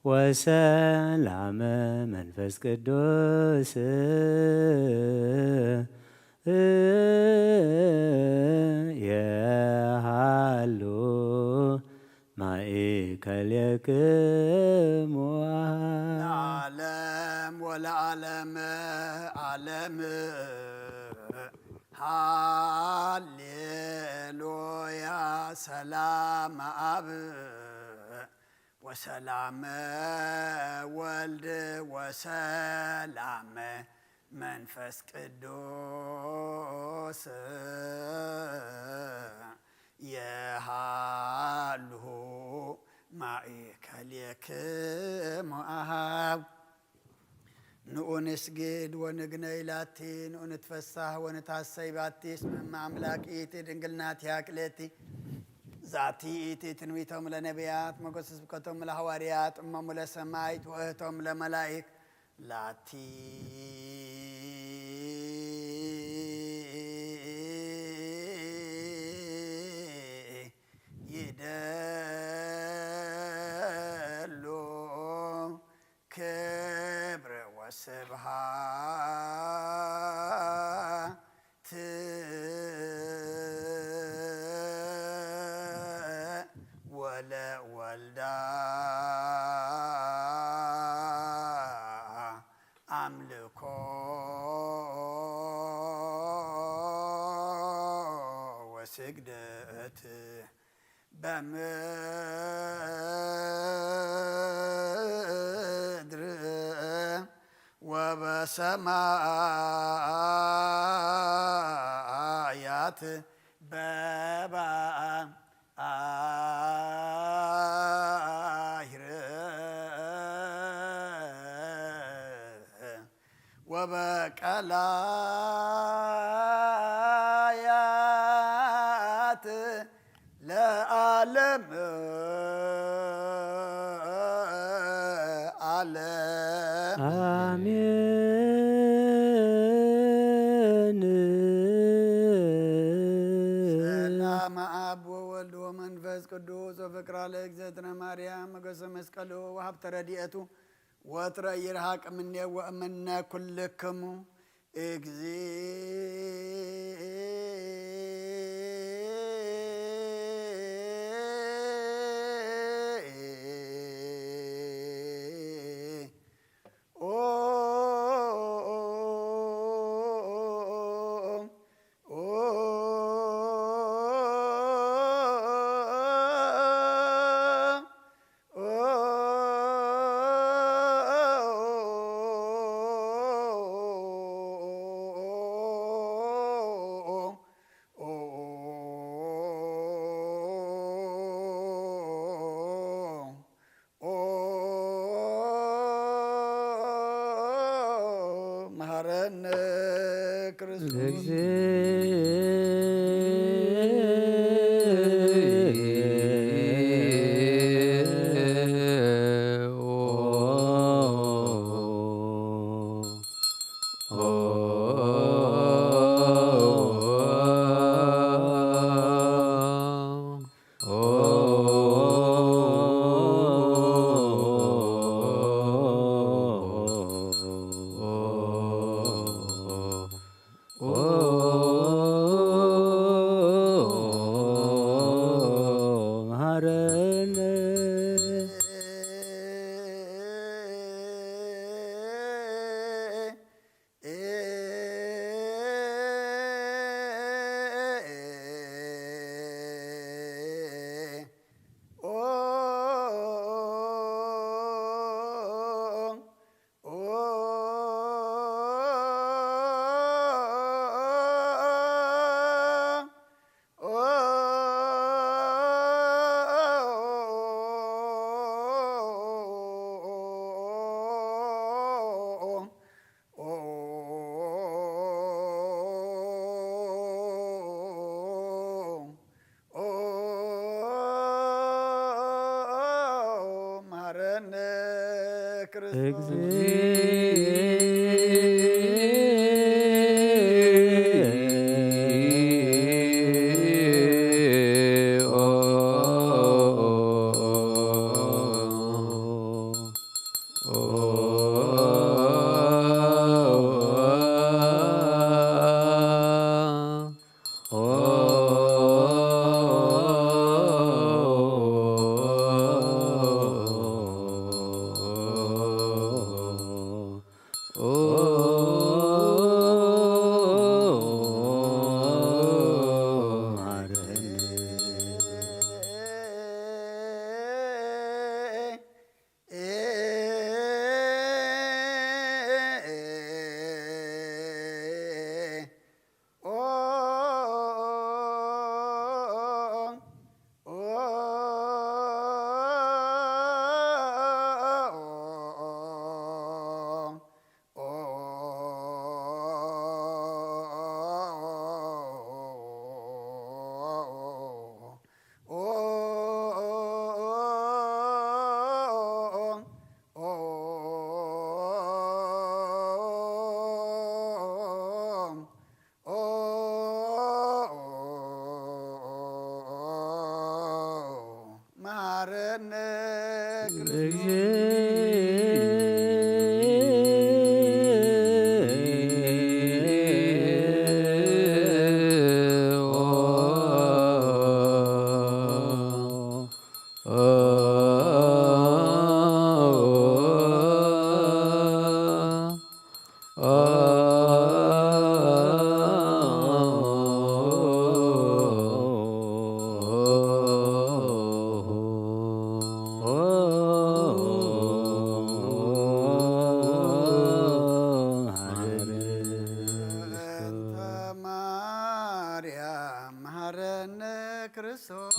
ወሰላመ መንፈስ ቅዱስ የሃሉ ማእከሌክሙ። ለዓለም ወለዓለመ ዓለም። ሃሌሉያ። ሰላም አብ ወሰላም ወልድ ወሰላም መንፈስ ቅዱስ የሃሉ ማእከሌክሙ አሃው። ንኡ ንስግድ ወንግነይ ላቲ፣ ንኡ ንትፈሳህ ወንትሐሰይ ባቲ፣ እስመ እመ አምላክ ይእቲ ድንግል ናቲሃ ክልኤቲ። ዛቲ ይእቲ ትንቢቶም ለነቢያት፣ ሞገስ ስብከቶም ለሐዋርያት፣ እሞሙ ለሰማይት ወእህቶም ለመላይክ። ላቲ ይደሉ ክብር ወስብሃት ወለወልዳ አምልኮ ወስግደት በምድር ወበሰማያት በባህር ወበቀላያት ለዓለም ዓለም። አሜን። ሰላም አብ ወወልድ ወመንፈስ ቅዱስ ወፍቅራ ለእግዝእትነ ማርያም ሞገሰ መስቀሉ ወሀብተ ረድኤቱ ወትረ ይርሃቅ እምኔ ወእምነ ኩልክሙ። እግዚእ ኦ መሐረነ ክርስቶስ። መሐረነ ክርስቶስ።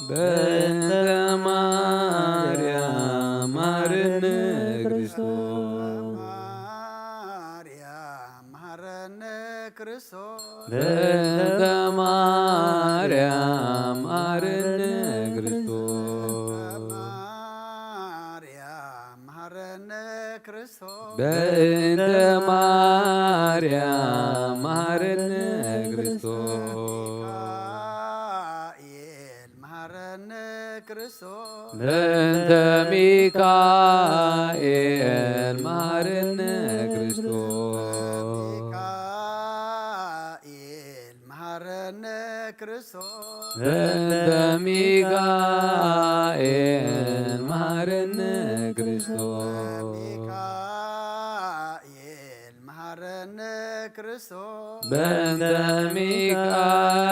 በእንተ ማርያም መሐረነ ክርስቶስ። በእንተ ማርያም መሐረነ ክርስቶስ። ማርያም መሐረነ ክርስቶስ። በእንተ ማርያም መሐረነ ክርስቶስ። ማርያም መሐረነ ክርስቶስ። በእንተ ማርያም መሐረነ ክርስቶስ። ሚካኤል መሐረነ ክርስቶስ። በእንተ ሚካኤል መሐረነ ክርስቶስ። ሚካኤል መሐረነ ክርስቶስ። በእንተ ሚካኤል መሐረነ ክርስቶስ። ሚካኤል መሐረነ ክርስቶስ። በእንተ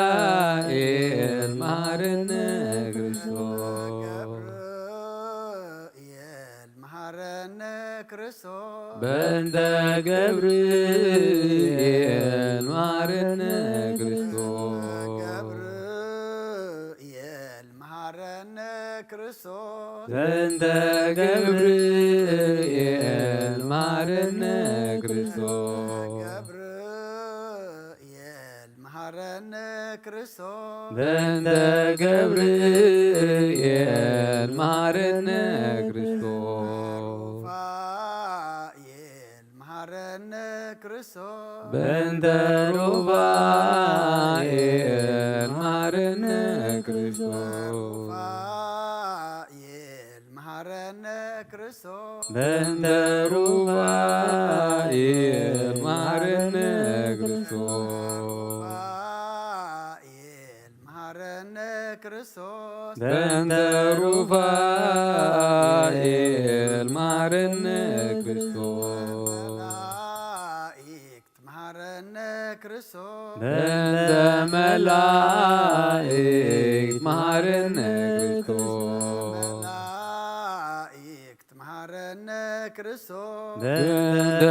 ሚካኤል መሐረነ ክርስቶስ። ገብርኤል መሐረነ ክርስቶስ። በእንተ ገብርኤል መሐረነ ክርስቶስ። ገብርኤል መሐረነ ክርስቶስ። በእንተ ገብርኤል መሐረነ ክርስቶስ። ገብርኤል መሐረነ ክርስቶስ። በእንተ ገብርኤል መሐረነ ክርስቶስ። ሩፋኤል መሐረነ ክርስቶስ። በእንተ ሩፋኤል መሐረነ ክርስቶስ። ሩፋኤል መሐረነ ክርስቶስ። በእንተ ሩፋኤል መሐረነ ክርስቶስ። ሩፋኤል መሐረነ ክርስቶስ። በእንተ ሩፋኤል መሐረነ ክርስቶስ። መሐረነ ክርስቶስ። በእንተ መላእክት መሐረነ ክርስቶስ። መላእክት መሐረነ ክርስቶስ። በእንተ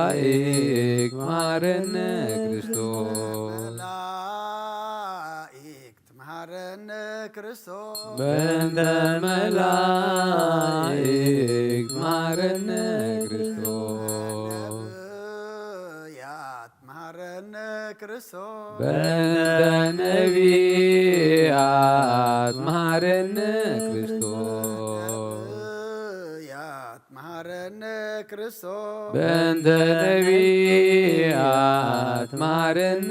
መላእክት መሐረነ ክርስቶስ። መላእክት መሐረነ ክርስቶስ። በእንተ መላእክት መሐረነ ክርስቶስ። ነቢያት መሐረነ ክርስቶስ። በእንተ ነቢያት መሐረነ ክርስቶስ። ነቢያት መሐረነ ክርስቶስ። በእንተ ነቢያት መሐረነ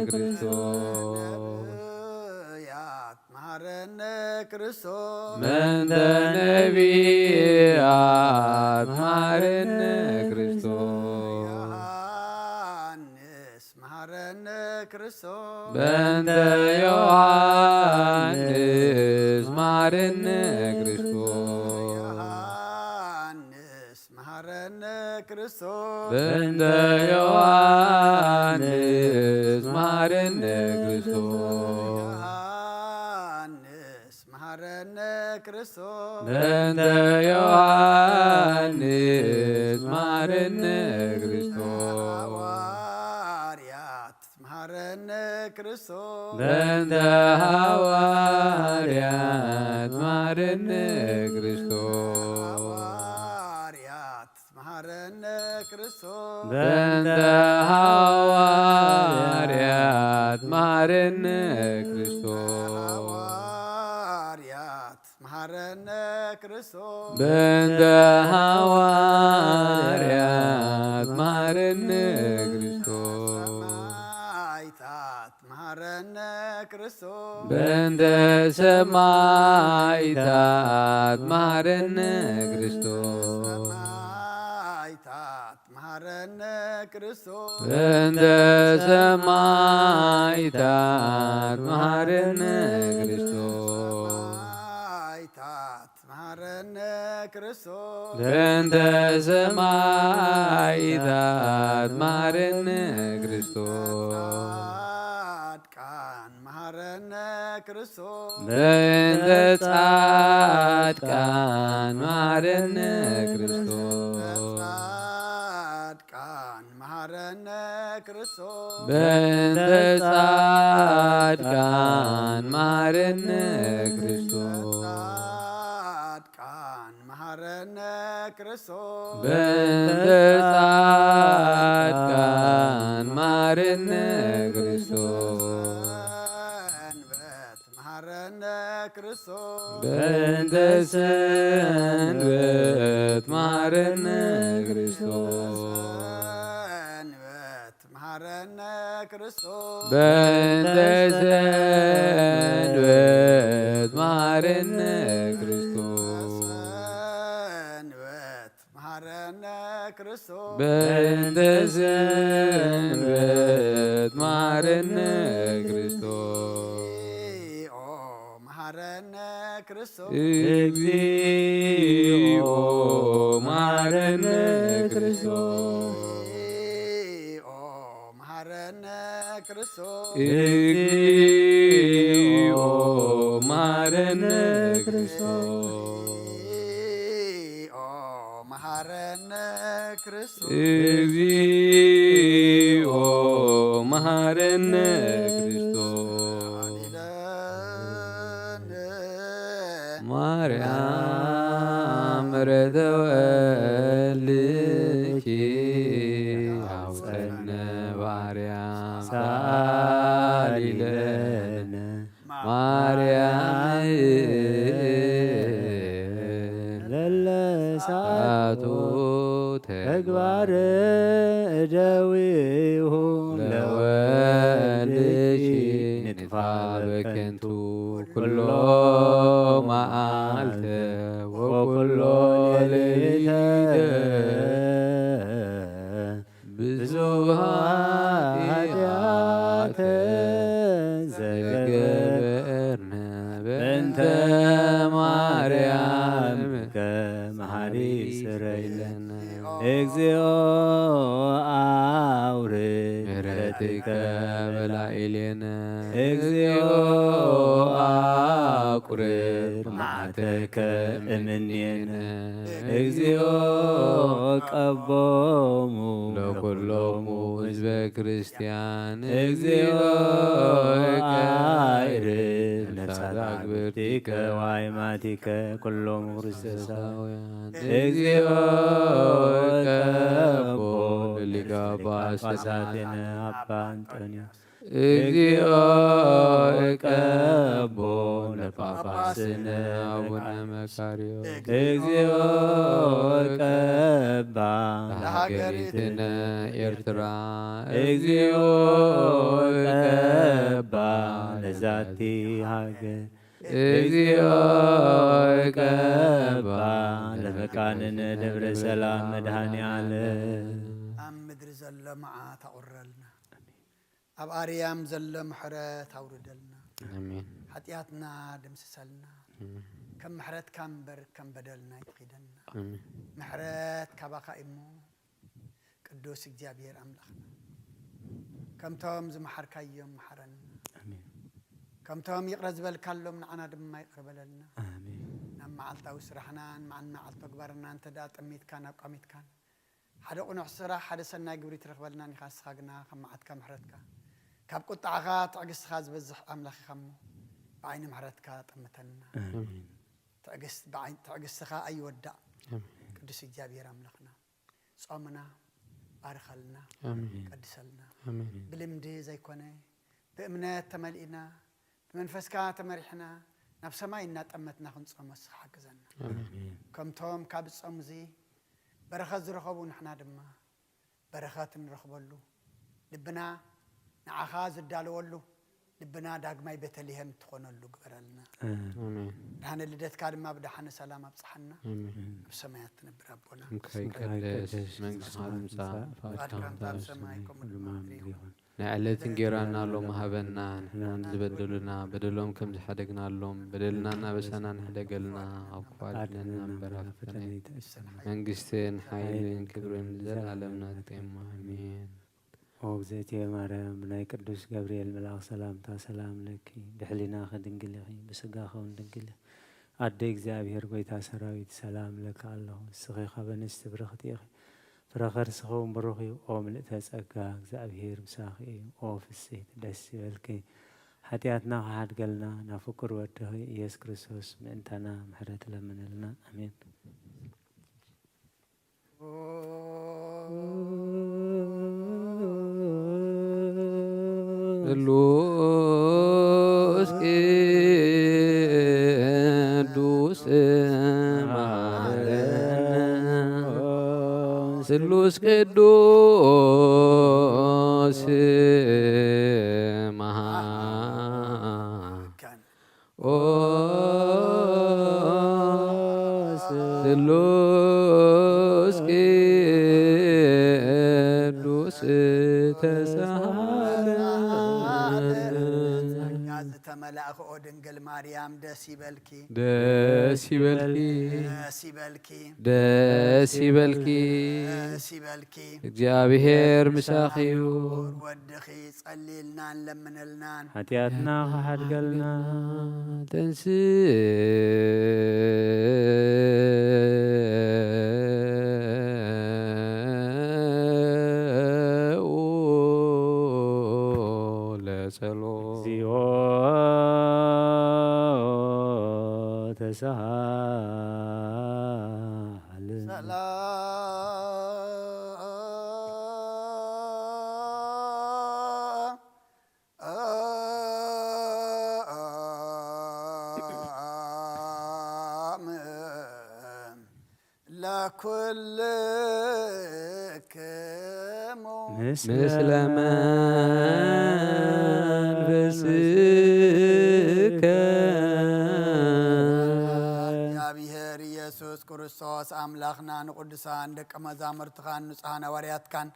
ክርስቶስ። ነቢያት መሐረነ ክርስቶስ። በእንተ ነቢያት መሐረነ ክርስቶስ። ዮሐንስ መሐረነ ክርስቶስ። በእንተ ዮሐንስ መሐረነ ክርስቶስ። ዮሐንስ መሐረነ ክርስቶስ። በእንተ ዮሐንስ መሐረነ ክርስቶስ። ዮሐንስ መሐረነ ክርስቶስ። በእንተ ዮሐንስ መሐረነ ክርስቶስ። ሐዋርያት መሐረነ ክርስቶስ። በእንተ ሐዋርያት መሐረነ ክርስቶስ። ሐዋርያት መሐረነ ክርስቶስ። በእንተ ሐዋርያት መሐረነ ክርስቶስ። ሐዋርያት መሐረነ ክርስቶስ። በእንተ ሐዋርያት መሐረነ ክርስቶስ። ሰማዕታት መሐረነ በእንተ ሰማይታት መሃረነ ክርስቶስ። ሰማይታት መሃረነ ክርስቶስ። በእንተ ሰማይታት መሃረነ ክርስቶስ። ሰማይታት መሃረነ ክርስቶስ። በእንተ ሰማይታት መሃረነ ክርስቶስ። ጻድቃን መሃረነ ክርስቶስ። በእንተ ጻድቃን መሃረነ ክርስቶስ። ጻድቃን መሃረነ ክርስቶስ። በእንተ ጻድቃን መሃረነ ክርስቶስ። ጻድቃን መሃረነ ክርስቶስ። በእንተ ጻድቃን መሃረነ ክርስቶስ። ሰንበት መሃረነ ክርስቶስ። በእንተ ሰንበት መሃረነ ክርስቶስ። ሰንበት መሃረነ ክርስቶስ። በእንተ ሰንበት መሃረነ ክርስቶስ። ሰንበት መሃረነ ክርስቶስ። በእንተ ሰንበት መሃረነ ክርስቶስ። እግዚኦ መሃረነ ክርስቶስ። እግዚኦ መሃረነ ክርስቶስ። እግዚኦ መሃረነ ክርስቶስ። እግዚኦ መሃረነ ክርስቶስ። እግዚኦ መሃረነ ክርስቶስ። እግዚኦ መሃረነ ክርስቶስ። ማርያም ምሕረተ ወልድኪ አውፀነ ባርያም ሳሊለነ ማርያም ለለሳቱ ተግባር እደዊሁ ለወልድኪ ንጥፋ በከንቱ ኩሎ መዓልተ ወኩሎ ሌሊተ ብዙ ኃጢአተ ዘገበርነ በእንተ ማርያም ከመሃሪ ስረይለነ። እግዚኦ አውርድ ምሕረትከ በላዕሌነ። እግዚኦ አቁርብ መዓተከ እምኔነ። እግዚኦ ቀቦሙ ለኩሎሙ ህዝበ ክርስቲያን። እግዚኦ አዕርፍ ነፍሳት አግብርቲከ ወአይማቲከ ኩሎሙ ክርስቶሳውያን። እግዚኦ ቀቦ ለሊቀ ጳጳሳትነ አባ እንጦንዮስ። እግዚኦ ቀቦ ለጳጳስነ አቡነ መቃርዮስ። እግዚኦ ቀባ ለሀገሪትነ ኤርትራ። እግዚኦ ቀባ ለዛቲ ሀገር። እግዚኦ ቀባ ለመካንነ ደብረ ሰላም መድኃኔ ዓለም። ኣብ ምድሪ ዘሎ መዓት ኣቑረልና። ኣብ ኣርያም ዘሎ ምሕረት ኣውርደልና። ኣሜን። ሓጢኣትና ደምስሰልና። ኣሜን። ከም ምሕረትካ እምበር ከም በደልና ኣይትኺደና። ኣሜን። ምሕረት ካባኻ እሞ ቅዱስ እግዚኣብሔር ኣምላኽና። ከምቶም ዝመሓርካዮም መሓረና። ኣሜን። ከምቶም ይቕረ ዝበልካሎም ንዓና ድማ ይቕረ በለልና። ኣሜን። ናብ መዓልታዊ ስራሕናን መዓል መዓል ተግባርና እንተ ደኣ ጠሚትካን ኣቋሚትካን ሓደ ቅኑዕ ስራሕ፣ ሓደ ሰናይ ግብሪ ትረኽበልናን ኢኻ። ንስኻ ግና ካብ መዓትካ ምሕረትካ፣ ካብ ቁጥዓኻ ትዕግስትኻ ዝበዝሕ ኣምላኽ ኢኻ እሞ፣ ብዓይኒ ምሕረትካ ጠምተና። ኣሜን። ትዕግስት-፣ ብዓይ-፣ ትዕግስትኻ ኣይወዳእ። ኣሜን። ቅዱስ እግዚኣብሔር ኣምላኽና፣ ጾምና ባርኸልና፣ ኣሜን። ቀድሰልና። ኣሜን። ብልምዲ ዘይኮነ፣ ብእምነት ተመሊእና፣ ብመንፈስካ ተመሪሕና፣ ናብ ሰማይ እናጠመትና ክንጾም ንስኻ ሓግዘና። ኣሜን። ኣሜን። ከምቶም ካብ ዝጾም እዚ በረኸት ዝረኸቡ ንሕና ድማ በረኸት እንረኽበሉ፣ ልብና ንዓኻ ዝዳለወሉ፣ ልብና ዳግማይ ቤተልሔም ትኾነሉ ግበረልና። ኣሜን። ብርሃነ ልደትካ ድማ ብደሓነ ሰላም ኣብጽሓና። ኣሜን። ኣብ ሰማያት ትነብር ኣቦና ስምካ ይቀደስ፣ መንግስትኻ ትምጻእ፣ ፈቃድካ ከምቲ ኣብ ሰማይ ከምኡ ድማ ኣብ ምድሪ ይኹን። ናይ ዕለት እንጌራና ሎሚ ሃበና፣ ንሕና ንዝበደሉና በደሎም ከም ዝሓደግናሎም በደልና እናበሳና ንሕደገልና፣ ኣብ ክፉ ኣድሕነና እምበር ኣብ ፈተነ ኣይተእትወና። መንግስትን ሓይልን ክብርን ንዘለኣለም ናትካ እዩ። ኣሜን። ኦ እግዝእትየ ማርያም፣ ብናይ ቅዱስ ገብርኤል መልኣኽ ሰላምታ ሰላም ለኪ፣ ብሕሊናኺ ድንግል ኢኺ፣ ብስጋኺ እውን ድንግል ኢኺ። ኣደ እግዚኣብሔር ጐይታ ሰራዊት ሰላም እለኪ ኣለኹ። ንስኺ ካብ ኣንስቲ ብርኽቲ ኢኺ፣ ፍረ ከርስኺ እውን ብሩኽ እዩ። ኦ ምልእተ ጸጋ፣ እግዚኣብሔር ምሳኺ እዩ። ኦ ፍስሕቲ ደስ ይበልኪ፣ ሓጢኣትና ክሓድገልና ናብ ፍቁር ወድኺ ኢየሱስ ክርስቶስ ምእንታና ምሕረት ለምንልና። ኣሜን። ስሉስ ቅዱስ መሃረነ፣ ስሉስ ቅዱስ መሃ ኦ ስሉስ ቅዱስ ተሳሃለነ። ጸጋ ዝተመላእኺ ኦ ድንግል ማርያም ደስ ይበልኪ። ደስ ይበልኪ። ደስ ይበልኪ። ደስ ይበልኪ። ደስ ይበልኪ። እግዚኣብሔር ምሳኺ እዩ። ወድኺ ጸልይልና ንለምነልናን። ሓጢኣትና ክሓድገልና። ተንስኡ ለጸሎት። እግዚኦ ተሳሃለነ። ሰላም ለኩልክሙ ምስለ መንፈስከ። እግዚኣብሔር ኢየሱስ ክርስቶስ ኣምላኽና ንቅዱሳን ደቀ መዛሙርትኻን ንጹሓን ሃዋርያትካን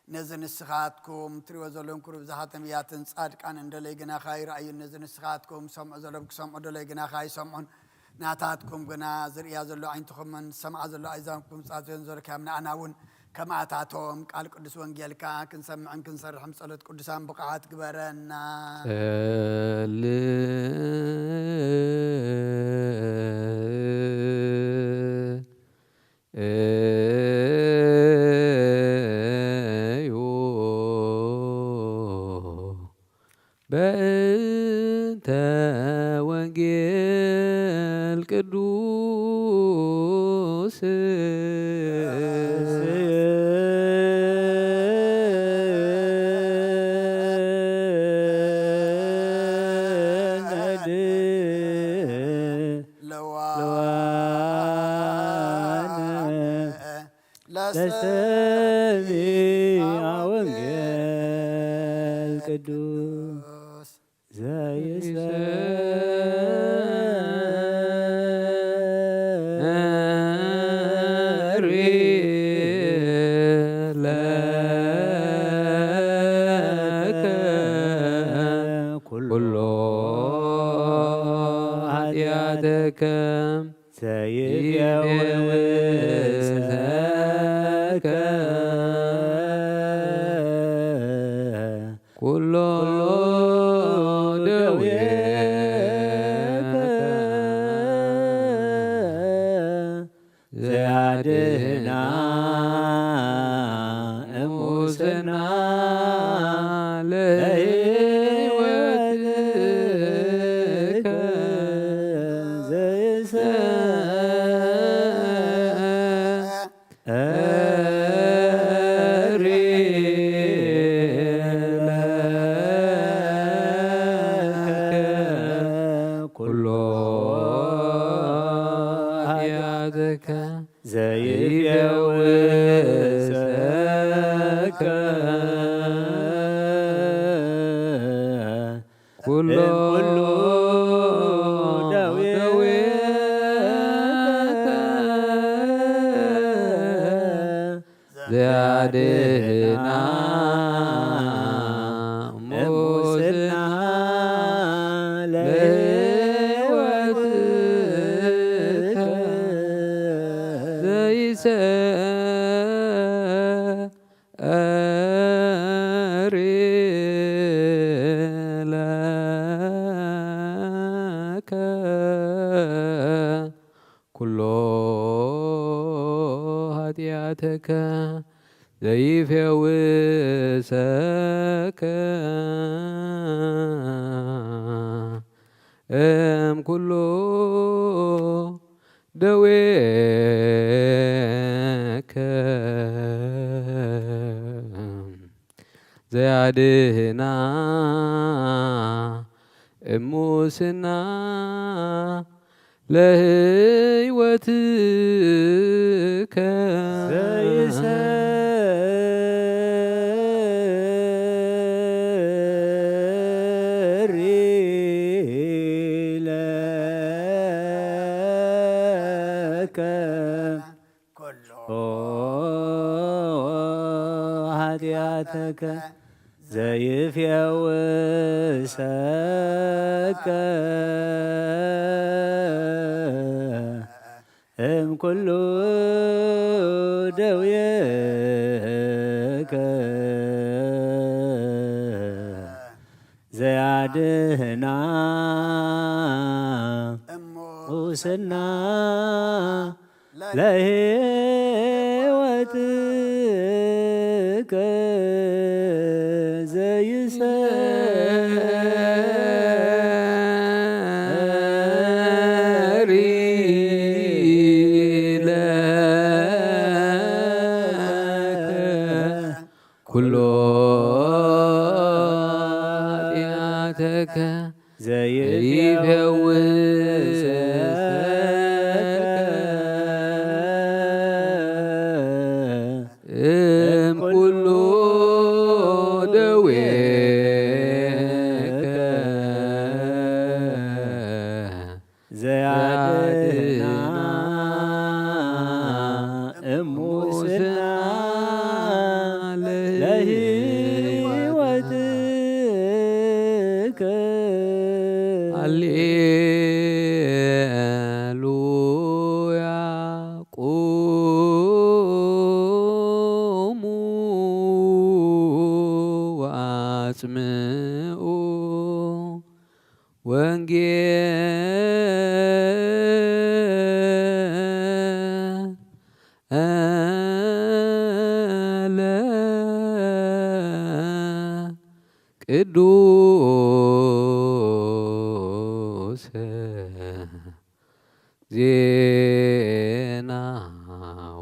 ነዚ ንስኻትኩም ትሪእዎ ዘለኹም ክሩብ ዝሓተም እያትን ጻድቃን እንደለይ ግናኻ ይረኣዩን፣ ነዚ ንስኻትኩም ሰምዑ ዘለኹም ክሰምዑ ደለይ ግናኻ ይሰምዑን፣ ናታትኩም ግና ዝርእያ ዘሎ ኣዒንትኹምን ዝሰምዓ ዘሎ ኣእዛንኩም ጻጽዮን ዘርካዮም ንኣና እውን ከምኣታቶም ቃል ቅዱስ ወንጌልካ ክንሰምዕን ክንሰርሕም ጸሎት ቅዱሳን ብቕዓት ግበረና። ጸልእ እዩ በእንተ ወንጌል ቅዱስ። ለዋነ ለሰሚዐ ወንጌል ቅዱስ ዘይሰ ኩሎ ኃጢአትከ ዘይፈውሰከ ኩሎ ደዌከ ዘያድህና እሙስና ለሕይወትከ ዘይሰ እሪ ለከ ኩሎ ኃጢአትከ ዘይፈውሰከ አድህና እሙስና ለህይወትከ ዘይሰ አሪ ለከ ኩሎ ኃጢአተከ ዘይፌውሰከ እም ኩሉ ደዌከ ዘያድህና እሙስና ለህይወትከ ዘይሰሪ ለከ ኩሎ ኃጢአተከ ዘይፌውሰከ እም ኩሉ ደዌከ ዘያድህና እሙስና ለህይወትከ ዘይሰ ኩሎ ኃጢአተከ ዘይፈውሰከ እም ኩሉ ደዌከ ዘያድህና እሙስና ለህይወትከ። ሃሌሉያ። ቁሙ ወአጽምዑ ወንጌል እለ ቅዱስ ዜናሁ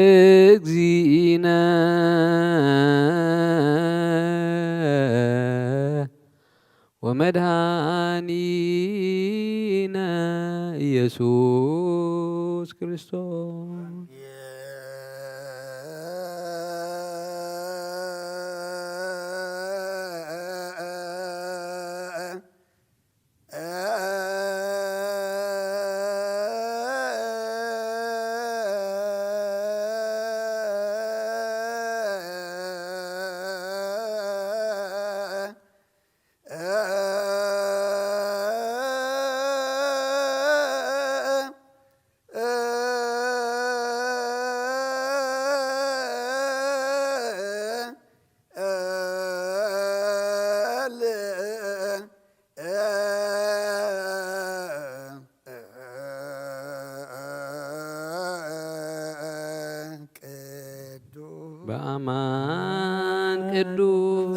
ለእግዚእነ ወመድኃኒነ ኢየሱስ ክርስቶስ። በአማን ቅዱስ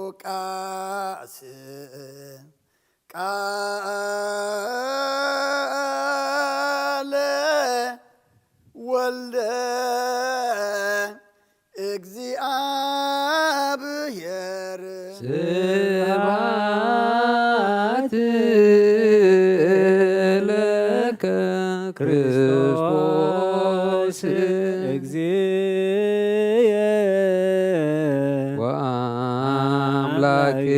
ሉቃስ ቃለ ወልደ እግዚአብሔር ስብሐት ለከ ባክየ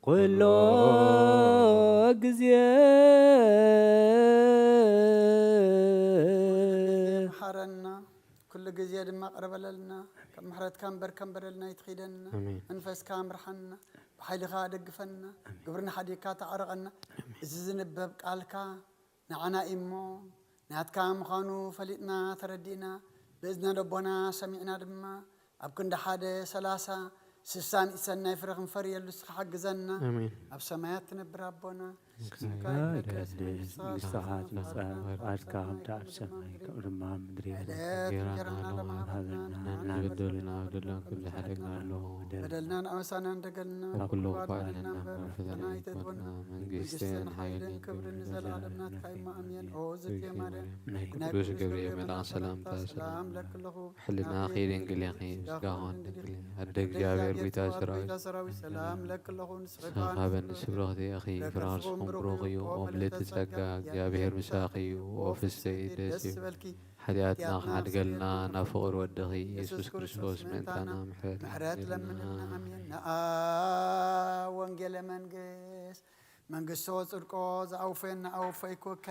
ኩሎ ግዜ። መሓረና፣ ኩሉ ግዜ ድማ ቅረበለልና። ካብ ምሕረትካ እምበር ከም በደልና ኣይትኺደና። ኣሜን። መንፈስካ ምርሓና፣ ብሓይልኻ ደግፈና። ኣሜን። ግብርና ሓዲግካ ተዓረቐና። ኣሜን። እዚ ዝንበብ ቃልካ ንዓና እዩ እሞ፣ ናትካ ምዃኑ ፈሊጥና ተረዲእና፣ ብእዝነ ልቦና ሰሚዕና ድማ፣ ኣብ ክንዲ ሓደ፣ ሰላሳ፣ ስሳ ሚእቲ ሰናይ ፍረ ክንፈርየሉ ንስኻ ሓግዘና። ኣሜን። ኣብ ሰማያት ትነብር ኣቦና፣ ስምካ ይትቀደስ፣ መንግስትኻ ትምጻእ፣ ፍቓድካ ከምቲ ኣብ ሰማይ ከምኡ ድማ ኣብ ምድሪ ይኹን። ዕለት እንጀራና ለባዕና ሃበና፣ ንበደልና በደልና በደልና ኩሉ ሓደግና ኣለኹ። በደልና ንኣበሳና እንደገልና፣ ካብ ኩሉ እኳ ኣድሕነና እምበር፣ ፈተና ኣይተግበና። መንግስትን ሓይልን ክብርን ንዘለኣለም ናትካ እዩ። ኣሜን። ኦ ዝትየ ማርያም፣ ናይ ቅዱስ ገብርኤል መልኣኽ ሰላምታ ሰላም ለኪ ኣለኹ። ሕልናኺ ድንግል ኢኺ፣ ስጋኺ እውን ድንግል እዩ። ኣደ እግዚኣብሔር፣ ጐይታ ሰራዊት፣ ሰላም ለኪ ኣለኹ። ንስኺ ንስኺ ኸዓ ኸዓ ንስብርኽቲ ኢኺ፣ ፍረ ከርስኺ እውን ብሩኽ እዩ። ኦ ምልእቲ ጸጋ፣ እግዚኣብሔር ምሳኺ እዩ። ኦ ፍስሕቲ ደስ ይበልኪ። ሓጢኣትና ክሓድገልና ናብ ፍቕር ወድኺ ኢየሱስ ክርስቶስ ምእንታና ምሕረት ለምንልና። ኣሜን። ነኣ ወንጌለ መንግስት መንግስቶ ጽድቆ ዝኣውፈየና ኣወፈይኩከ።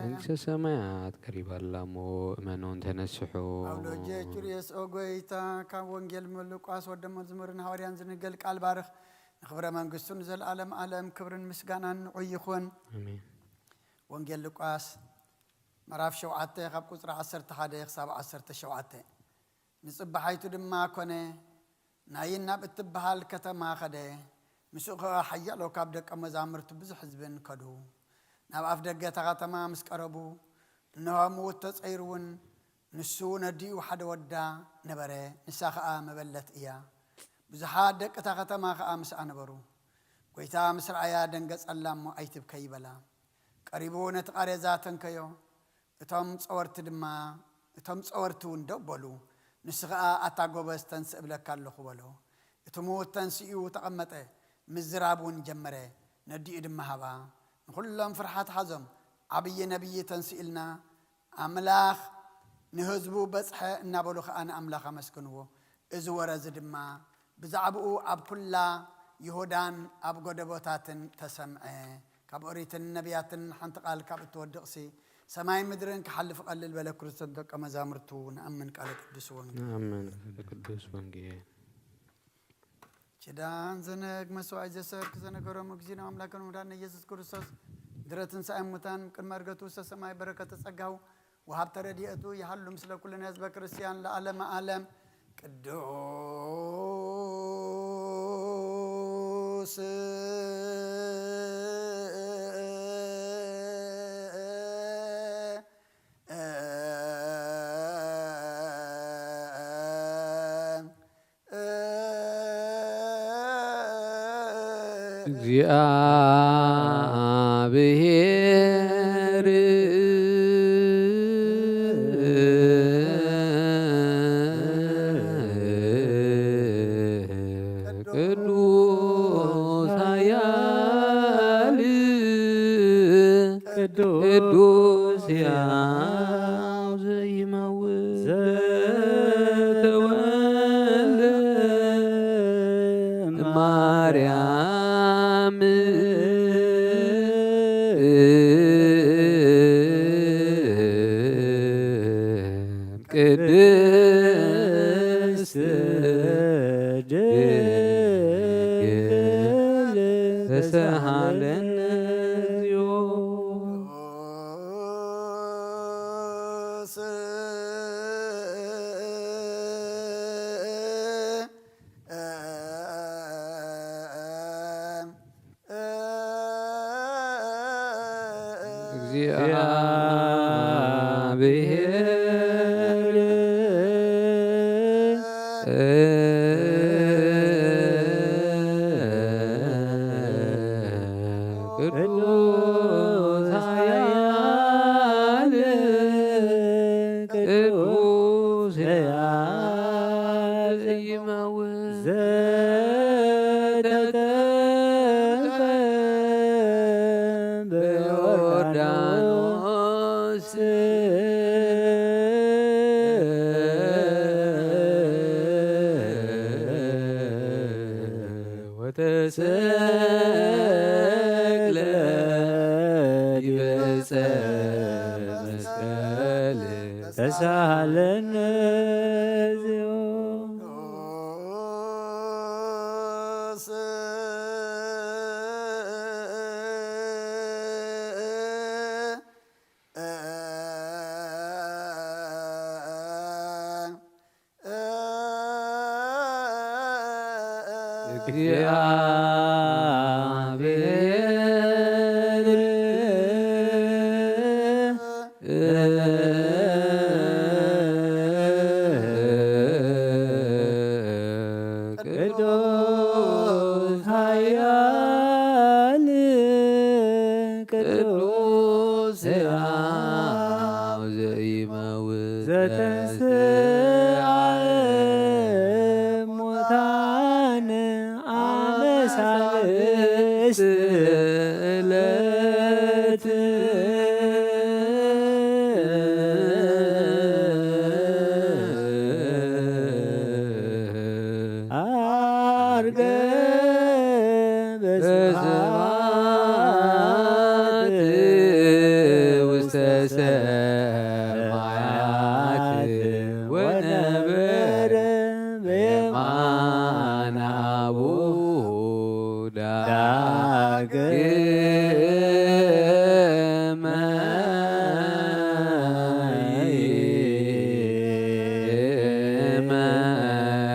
መንግስተ ሰማያት ቀሪባ ኣላ እሞ እመኑን ተነስሑ። ኣብ ሎጀ ጩርየስ ኦ ጐይታ፣ ካብ ወንጌል ሉቃስ ወደ መዝሙርን ሃዋርያን ዝንገል ቃል ባርኽ። ንኽብረ መንግስቱ ንዘለኣለም ኣለም ክብርን ምስጋናን ንዑ ይኹን። ኣሜን። ወንጌል ሉቃስ ምዕራፍ ሸውዓተ ካብ ቁጽሪ ዓሰርተ ሓደ ክሳብ ዓሰርተ ሸውዓተ። ንጽባሓይቱ ድማ ኮነ፣ ናይን ናብ እትበሃል ከተማ ኸደ። ምስኡ ኸኣ ሓያሎ ካብ ደቀ መዛሙርቱ ብዙሕ ህዝብን ከዱ። ናብ ኣፍ ደገ እታ ከተማ ምስ ቀረቡ፣ እንሆ ምዉት ተጸይሩ እውን፣ ንሱ ነዲኡ ሓደ ወዳ ነበረ፣ ንሳ ኸኣ መበለት እያ። ብዙሓት ደቂ እታ ከተማ ኸኣ ምስኣ ነበሩ። ጐይታ ምስ ረኣያ ደንገጸላ እሞ ኣይትብከይ በላ። ቀሪቡ ነቲ ቃሬዛ ተንከዮ። እቶም ጸወርቲ ድማ፣ እቶም ጸወርቲ እውን ደው በሉ። ንሱ ኸኣ ኣታ ጐበዝ ተንስእ እብለካ ኣለኹ በሎ። እቲ ምዉት ተንሲኡ ተቐመጠ፣ ምዝራብ እውን ጀመረ። ነዲኡ ድማ ሃባ። ንኹሎም ፍርሓት ሓዞም። ዓብዪ ነቢይ ተንሲኡልና፣ ኣምላኽ ንህዝቡ በጽሐ እናበሉ ኸኣ ንኣምላኽ ኣመስግንዎ። እዚ ወረ እዚ ድማ ብዛዕባኡ ኣብ ኩላ ይሁዳን ኣብ ጎደቦታትን ተሰምዐ። ካብ ኦሪትን ነቢያትን ሓንቲ ቃል ካብ እትወድቕሲ፣ ሰማይን ምድርን ክሓልፍ ቀልል በለ። ክርስቶስ ደቀ መዛሙርቱ ንኣምን። ቃለ ቅዱስ ወንጌል። ንኣምን። ቃለ ቅዱስ ወንጌል። ኪዳን ዘነግ መስዋዕት ዘሰርክ ዘነገሮም እግዚእነ ኣምላክን መድኃኒነ ኢየሱስ ክርስቶስ ድረ ትንሣኤ ሙታን ቅድመ ዕርገቱ ውስተ ሰማይ በረከተ ጸጋው ወሃብተ ረድኤቱ ይሃሉ ምስለ ኩልነ ህዝበ ክርስቲያን ለዓለመ ዓለም። ቅዱስ እግዚአብሔር ቅዱስ ኃያል ቅዱስ ሕያው ዘይመውት ዘተወልደ ማርያም ቅድስት ድንግል ተሳሃለነ እግዚኦ። እግዚአብሔር ቅዱስ ኃያል ቅዱስ ሕያው ዘይመውት ዘተጠምቀ በዮርዳኖስ ሳለነ ዚኦ። እግዚአብሔር ቅዱስ ኃያል ቅዱስ ሕያው ዘይመውት ዘተንሥአ እሙታን አመ ሳልስት ዕለት ዐርገ በስብሐት ውስተ ሰማያት ወነበረ በየማነ አቡሁ ዳግመ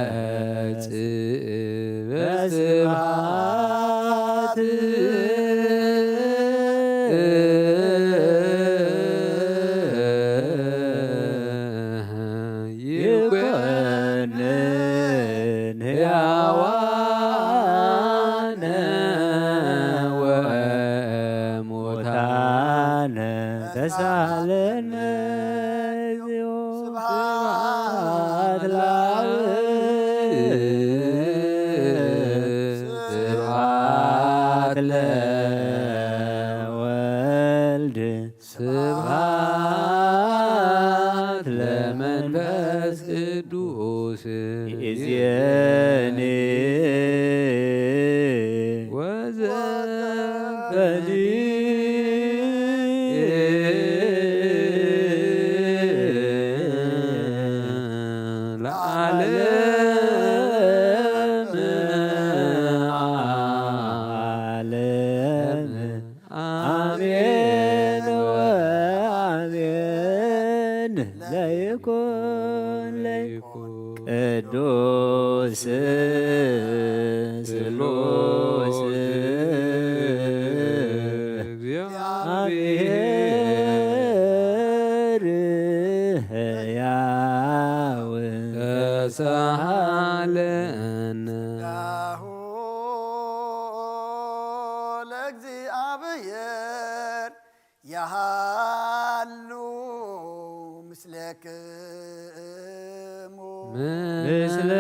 ይመጽእ በስብሐት ይኮንን ሕያዋነ ወሙታነ ተሳለነ እግዚኦ። ስብሐት ለአብ ስብሐት ለወልድ ስብሐት ለመንፈስ ቅዱስ ይእዜኒ ወዘልፈኒ ለዓለመ ዓለም። አሜን ወአሜን። ለይኩን ለይኩን ቅዱስ ስሉስ እግዚአብሔር ሕያው ተሳሃለነ። ዳሁ ለእግዚአብሔር ያሃሉ ምስሌክሙ ምስለ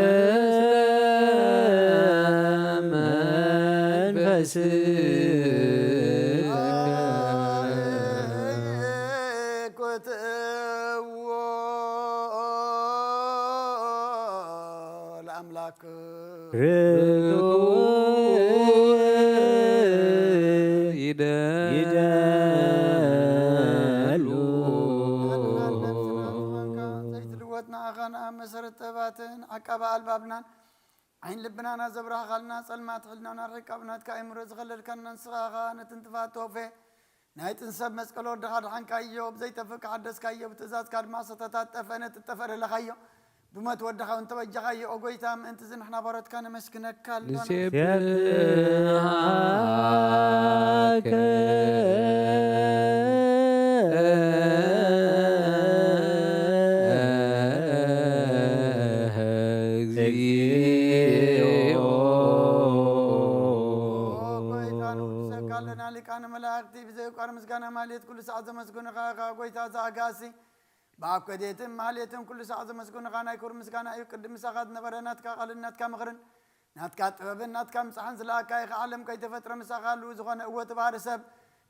መንፈስከ ኮትዎ ለአምላክ ርቱዕ ይደሉ። ዘይትልወጥ ንኣኻ ንኣብ መሰረት ጥበባትን ዓቃቢ ኣልባብናን ዓይን ልብናና ዘብራህኻልና ጸልማት ሕልናና ርሒቃ ብናትካ ኣእምሮ ዝኸለልካና ንስኻ ኢኻ ነቲ ንጥፋት ተወፌ ናይ ጥንሰብ መስቀል ወድኻ ድሓንካዮ ብዘይጠፍእ ሓደስካዮ ብትእዛዝካ ድማ ዝተታጠፈ ነቲ ጠፈ ደለኻዮ ብሞት ወድኻ እውን ተበጃኻዮ። ኦ ጎይታ፣ ምእንቲ እዚ ንሕና ባሮትካ ነመስግነካ ኣሎና። ንሴብሐከ እግዚኦ። ኦ ጎይታ፣ ንውድሰካ ኣለና። ሊቃነ መላእክቲ ብዘይቋር ምስጋና ማሌት ኩሉ ሰዓት ዘመስግኑኻ ኢኻ። ጎይታ፣ እዚ ኣጋሲ ብኣኮዴትን ማህሌትን ኩሉ ሳዕ ዘመስግኑኻ ናይ ክብሪ ምስጋና እዩ። ቅድም ምሳኻ ዝነበረ ናትካ ቃልን ናትካ ምኽርን ናትካ ጥበብን ናትካ ምጻሕን ዝለኣካይ ኢኻ። ዓለም ከይተፈጥረ ምሳኻ ህልው ዝኾነ እወ እቲ ባህሪ ሰብ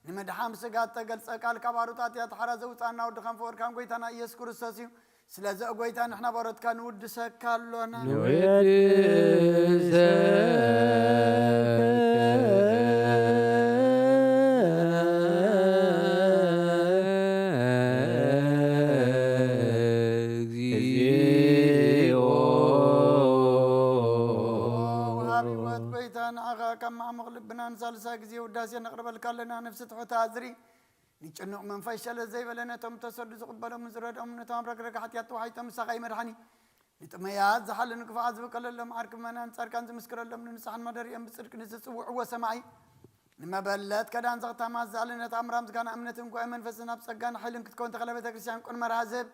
ንምድሓን ስጋ እተገልጸ ቃል ካብ ኣሩጣት እያ ተሓራ ዘውጻና ወድኻን ፈወድካን ጎይታና ኢየሱስ ክርስቶስ እዩ። ስለዚ ኦ ጎይታ ንሕና ባሮትካ ንውድሰካ ኣሎና። ንውድሰካ ንሳ ግዜ ውዳሴ ነቕርበልካ ኣለና። ነፍሲ ትሑት ኣዝሪ፣ ንጭኑቕ መንፈስ ሸለል ዘይበለ፣ ነቶም ተሰዱ ዝቕበሎም ዝረድኦም፣ ነቶም ኣብ ረግረግ ሓጢኣት ተዋሒጦም ንሳኻ እዩ መድሓኒ። ንጥመያት ዝሓሉ ንክፉዓት ዝበቀለሎም፣ ዓርኪ ምእመናን ጻድቃን ዝምስክረሎም፣ ንንስሓን ማደሪኦም ብጽድቂ ንዝጽውዕዎ ሰማዒ፣ ንመበለት ከዳን ዘኽታማት ዝኣለነት ኣምራ ምስጋና እምነትን ጉባኤ መንፈስን ኣብ ጸጋን ሓይልን ክትከውን ተኸለ ቤተ ክርስቲያን ቁን መርሃ ዝህብ።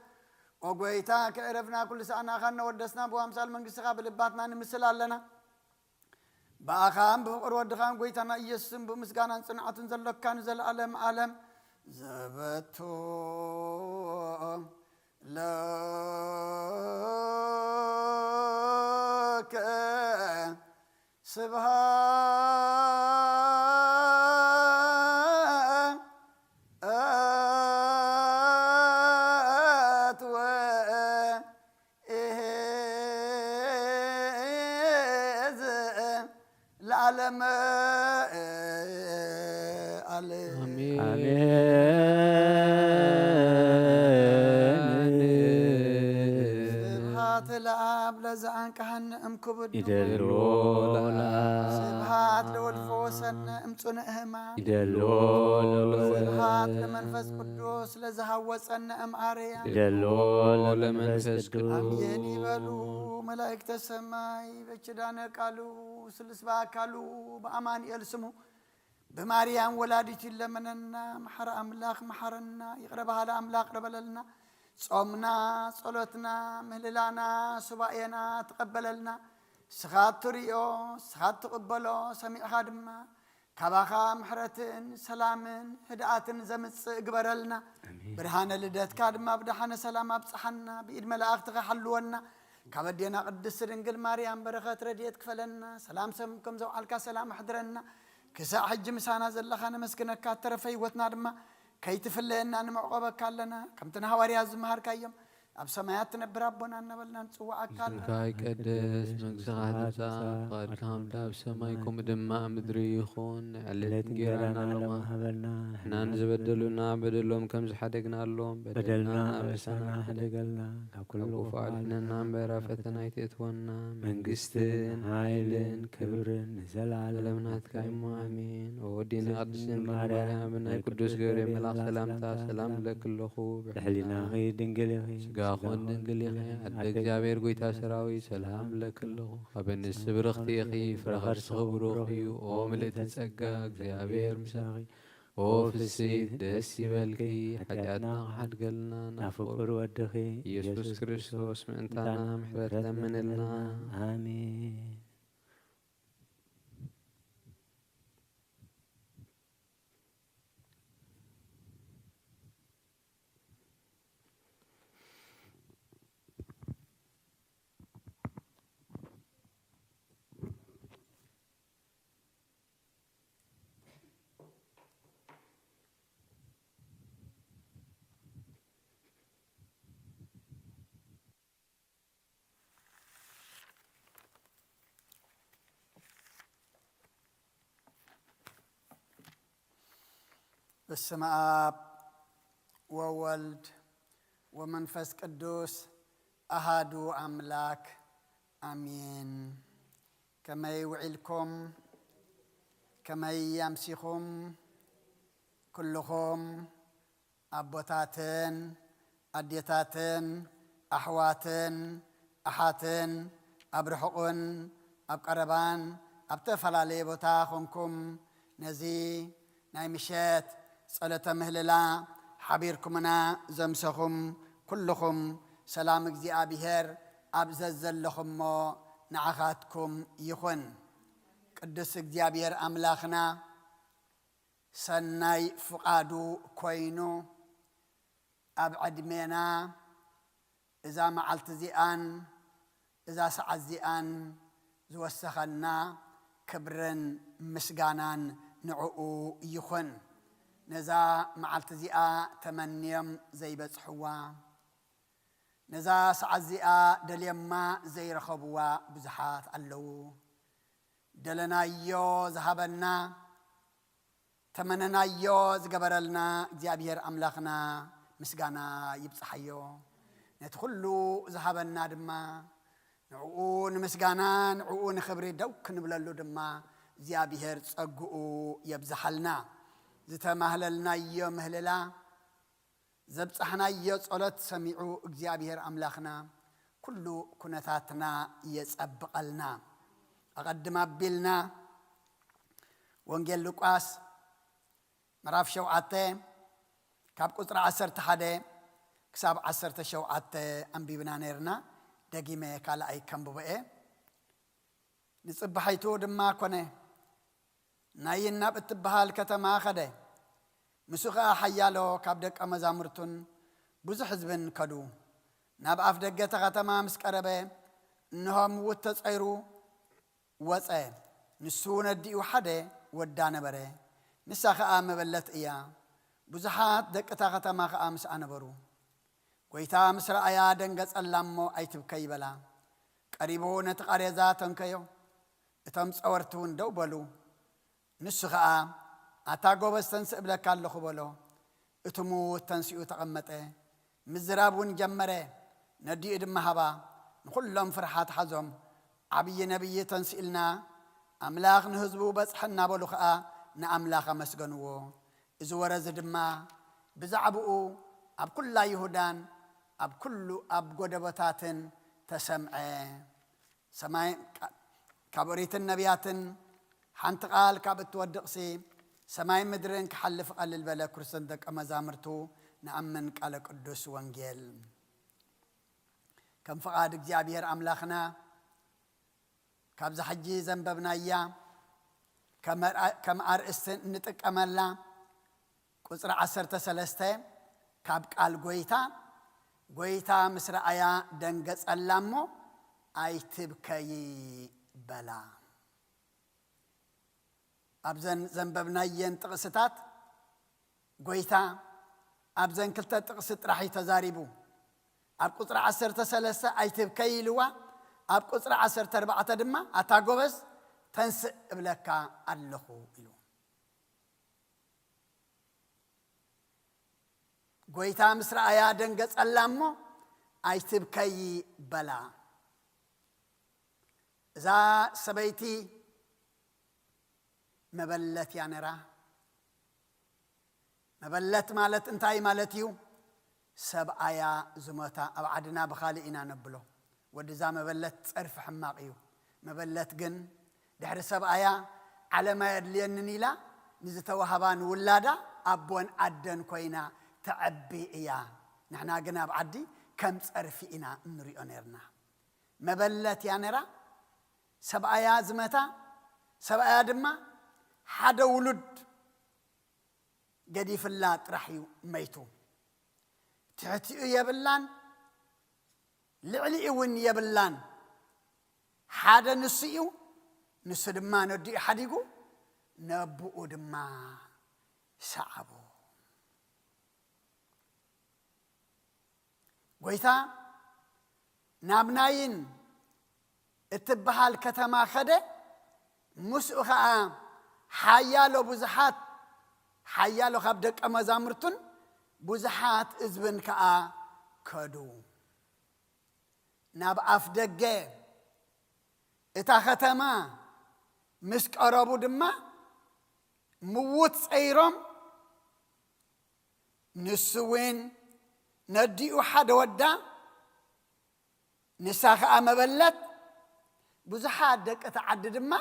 ኦ ጎይታ፣ ከዕረፍና ኩሉ ሰኣናኻ እናወደስና ብዋምሳል መንግስትኻ ብልባትና ንምስል ኣለና። ብኣኻን ብፍቕሪ ወድኻን ጎይታና ኢየሱስን ብምስጋናን ጽንዓትን ዘሎካ ንዘለኣለም ዓለም ዘበቱ ለከ ስብሃት ወ እዝ ለዓለም ኣለ። ኣሜን። ኣሜን። ስብሃት ለኣብ ለዘኣንቀሃነ እምክቡድ ይደሎ ለኣብ። ስብሃት ለወልድ ፈወሰነ እምጽኑዕ ህማም። ይደሎ ለወልድ። ስብሃት ለመንፈስ ቅዱስ ለዝሃወጸነ እምኣርያ። ይደሎ ለመንፈስ ቅዱስ። ኣሜን ይበሉ መላእክተ ሰማይ። በኪዳነ ቃሉ ስሉስ በአካሉ በአማኑኤል ስሙ ብማርያም ወላዲቱ ይለመነና። መሓሪ ኣምላኽ መሓረና፣ ይቕረ በሃሊ ኣምላኽ ይቕረ በለልና። ጾምና፣ ጸሎትና፣ ምህልላና፣ ሱባኤና ተቐበለልና። ንስኻ እትርእዮ፣ ንስኻ እትቕበሎ ሰሚዕኻ ድማ ካባኻ ምሕረትን ሰላምን ህድኣትን ዘምጽእ ግበረልና። ኣሜን። ብርሃነ ልደትካ ድማ ብደሓነ ሰላም ኣብጽሓና፣ ብኢድ መላእኽትኻ ሓልወና። ካብ ኣዴና ቅድስት ድንግል ማርያም በረኸት ረድኤት ክፈለና። ሰላም ሰም ከም ዘውዓልካ ሰላም ኣሕድረና። ክሳዕ ሕጂ ምሳና ዘለኻ ነመስግነካ። እተረፈ ህይወትና ድማ ከይትፍለየና ንምዕቆበካ ኣለና። ከምቲ ንሃዋርያት ዝመሃርካዮም ኣብ ሰማያት ትነብር ኣቦና እናበልና ንጽውዓካ ኣለና። ስምካ ይቀደስ፣ መንግስትኻ ትምጻእ፣ ፍቓድካ ከምቲ ኣብ ሰማይ ከምኡ ድማ ኣብ ምድሪ ይኹን። ዕለት ዕለት እንጀራና እንጀራና ሎማ ሎማ ሃበና። ንሕና ንዝበደሉና በደሎም ከም ዝሓደግናሎም በደልና በደልና ኣበሳና ኣበሳና ሓደገልና፣ ካብ ኩሉ ካብ ክፉእ ክፉእ ኣድሕነና እምበር ኣብ ፈተና ኣይትእትወና። መንግስትን መንግስትን ሓይልን ክብርን ንዘለዓለም ዘለዓለም ናትካ እሞ ኣሜን። ኦ ወዲና ቅድስት ድንግል ማርያም፣ ማርያም፣ ብናይ ናይ ቅዱስ ቅዱስ ገብርኤል ገብርኤል መልኣክ መልኣክ ሰላምታ ሰላምታ ሰላም ሰላም እብለኪ ኣለኹ። ብልዕሊናኺ ድንግል ኢኺ፣ ብስጋኹን ድንግል ኢኺ። ኣደ እግዚኣብሔር ጎይታ ሰራዊት ሰላም እብለኪ ኣለኹ። ካብ ኣንስቲ ብርኽቲ ኢኺ፣ ፍረ ከርስኺ ብሩኽ እዩ። ኦ ምልእቲ ጸጋ፣ እግዚኣብሔር ምሳኺ። ኦ ፍስሕቲ ደስ ይበልኪ፣ ሓጢኣትና ክሓድገልና ናብ ፍቁር ወድኺ ኢየሱስ ክርስቶስ ምእንታና ምሕረት ለምንልና። ኣሜን። በስመ አብ ወወልድ ወመንፈስ ቅዱስ አሃዱ አምላክ አሜን። ከመይ ውዒልኩም? ከመይ ኣምሲኹም? ኩልኹም ኣቦታትን ኣዴታትን ኣሕዋትን ኣሓትን ኣብ ርሑቕን ኣብ ቀረባን ኣብ ተፈላለየ ቦታ ኾንኩም ነዚ ናይ ምሸት ጸሎተ ምህልላ ሓቢርኩምና ዘምሰኹም ኩልኹም ሰላም እግዚኣብሔር ኣብ ዘዘለኹሞ ንዓኻትኩም ይኹን። ቅዱስ እግዚኣብሔር ኣምላኽና ሰናይ ፍቓዱ ኮይኑ ኣብ ዕድሜና እዛ መዓልቲ እዚኣን እዛ ሰዓት እዚኣን ዝወሰኸና ክብርን ምስጋናን ንዕኡ ይኹን። ነዛ መዓልቲ እዚኣ ተመንዮም ዘይበጽሕዋ፣ ነዛ ሰዓት እዚኣ ደልዮማ ዘይረኸብዋ ብዙሓት ኣለዉ። ደለናዮ ዝሃበና፣ ተመነናዮ ዝገበረልና እግዚኣብሔር ኣምላኽና ምስጋና ይብጽሓዮ። ነቲ ኩሉ ዝሃበና ድማ ንዕኡ ንምስጋና፣ ንዕኡ ንኽብሪ ደው ክንብለሉ ድማ እግዚኣብሔር ጸግኡ የብዝሓልና። ዝተማህለልናዮ ምህልላ፣ ዘብጻሕናዮ ጸሎት ሰሚዑ እግዚኣብሔር ኣምላኽና ኩሉ ኩነታትና የጸብቐልና። ኣቐድም ኣቢልና ወንጌል ሉቃስ ምዕራፍ ሸውዓተ ካብ ቁጽሪ ዓሰርተ ሓደ ክሳብ ዓሰርተ ሸውዓተ ኣንቢብና ነይርና። ደጊመ ካልኣይ ከንብቦ እየ። ንጽባሒቱ ድማ ኮነ፣ ናይን ናብ እትበሃል ከተማ ኸደ። ምስኡ ኸኣ ሓያሎ ካብ ደቀ መዛሙርቱን ብዙሕ ህዝብን ከዱ። ናብ ኣፍ ደገ እታ ከተማ ምስ ቀረበ፣ እንሆ ምዉት ተጸይሩ ወጸ። ንሱ ነዲኡ ሓደ ወዳ ነበረ፣ ንሳ ኸኣ መበለት እያ። ብዙሓት ደቂ እታ ከተማ ኸኣ ምስኣ ነበሩ። ጐይታ ምስ ረኣያ ደንገጸላ እሞ፣ ኣይትብከይ በላ። ቀሪቡ ነቲ ቃሬዛ ተንከዮ። እቶም ጸወርቲ እውን ደው በሉ። ንሱ ኸኣ፣ ኣታ ጐበዝ፣ ተንስእ እብለካ ኣለኹ በሎ። እቲ ምዉት ተንሲኡ ተቐመጠ፣ ምዝራብ እውን ጀመረ። ነዲኡ ድማ ሃባ። ንኹሎም ፍርሓት ሓዞም። ዓብዪ ነቢይ ተንሲእልና፣ ኣምላኽ ንህዝቡ በጽሐ እናበሉ ኸኣ ንኣምላኽ ኣመስገንዎ። እዚ ወረ እዚ ድማ ብዛዕባኡ ኣብ ኩላ ይሁዳን ኣብ ኩሉ ኣብ ጎደቦታትን ተሰምዐ። ሰማይ ካብ ኦሪትን ነቢያትን ሓንቲ ቃል ካብ እትወድቕሲ፣ ሰማይ ምድርን ክሓልፍ ቀልል በለ። ክርስቶስ ደቀ መዛሙርቱ ንኣምን ቃለ ቅዱስ ወንጌል። ከም ፍቓድ እግዚኣብሔር ኣምላኽና፣ ካብዛ ሕጂ ዘንበብናያ ከም ኣር-፣ ከም ኣርእስቲ እንጥቀመላ ቁጽሪ ዓሰርተ ሰለስተ ካብ ቃል ጐይታ፣ ጐይታ ምስ ረኣያ ደንገጸላ እሞ፣ ኣይትብከዪ በላ። ኣብዘን ዘንበብናየን ጥቕስታት፣ ጐይታ ኣብዘን ክልተ ጥቕሲ ጥራሕ እዩ ተዛሪቡ። ኣብ ቁጽሪ ዓሰርተ ሰለስተ ኣይትብከዪ ኢልዋ፣ ኣብ ቁጽሪ ዓሰርተ ኣርባዕተ ድማ፣ ኣታ ጐበዝ፣ ተንስእ እብለካ ኣለኹ ኢሉ። ጐይታ ምስ ረኣያ ደንገጸላ እሞ፣ ኣይትብከዪ በላ። እዛ ሰበይቲ መበለት እያ ነራ። መበለት ማለት እንታይ ማለት እዩ? ሰብኣያ ዝሞታ። ኣብ ዓድና ብኻልእ ኢና ነብሎ። ወድዛ መበለት ጸርፊ ሕማቕ እዩ። መበለት ግን ድሕሪ ሰብኣያ ዓለም ኣየድልየንን ኢላ ንዝተዋህባ ንውላዳ ኣቦን ኣደን ኮይና ተዐቢ እያ። ንሕና ግን ኣብ ዓዲ ከም ጸርፊ ኢና እንሪኦ ነርና። መበለት እያ ነራ። ሰብኣያ ዝመታ፣ ሰብኣያ ድማ ሓደ ውሉድ ገዲፍላ ጥራሕ እዩ መይቱ። ትሕቲኡ የብላን፣ ልዕሊኡ እውን የብላን። ሓደ ንሱ እዩ። ንሱ ድማ ነዲኡ ሓዲጉ፣ ነብኡ ድማ ሰዓቦ። ጐይታ ናብ ናይን እትበሃል ከተማ ኸደ። ምስኡ ኸኣ ሓያሎ ብዙሓት፣ ሓያሎ ካብ ደቀ መዛሙርቱን ብዙሓት ህዝብን ከኣ ከዱ። ናብ ኣፍ ደገ እታ ኸተማ ምስ ቀረቡ ድማ፣ ምዉት ጸይሮም፣ ንሱ እውን ነዲኡ ሓደ ወዳ፣ ንሳ ኸኣ መበለት፣ ብዙሓት ደቂ እቲ ዓዲ ድማ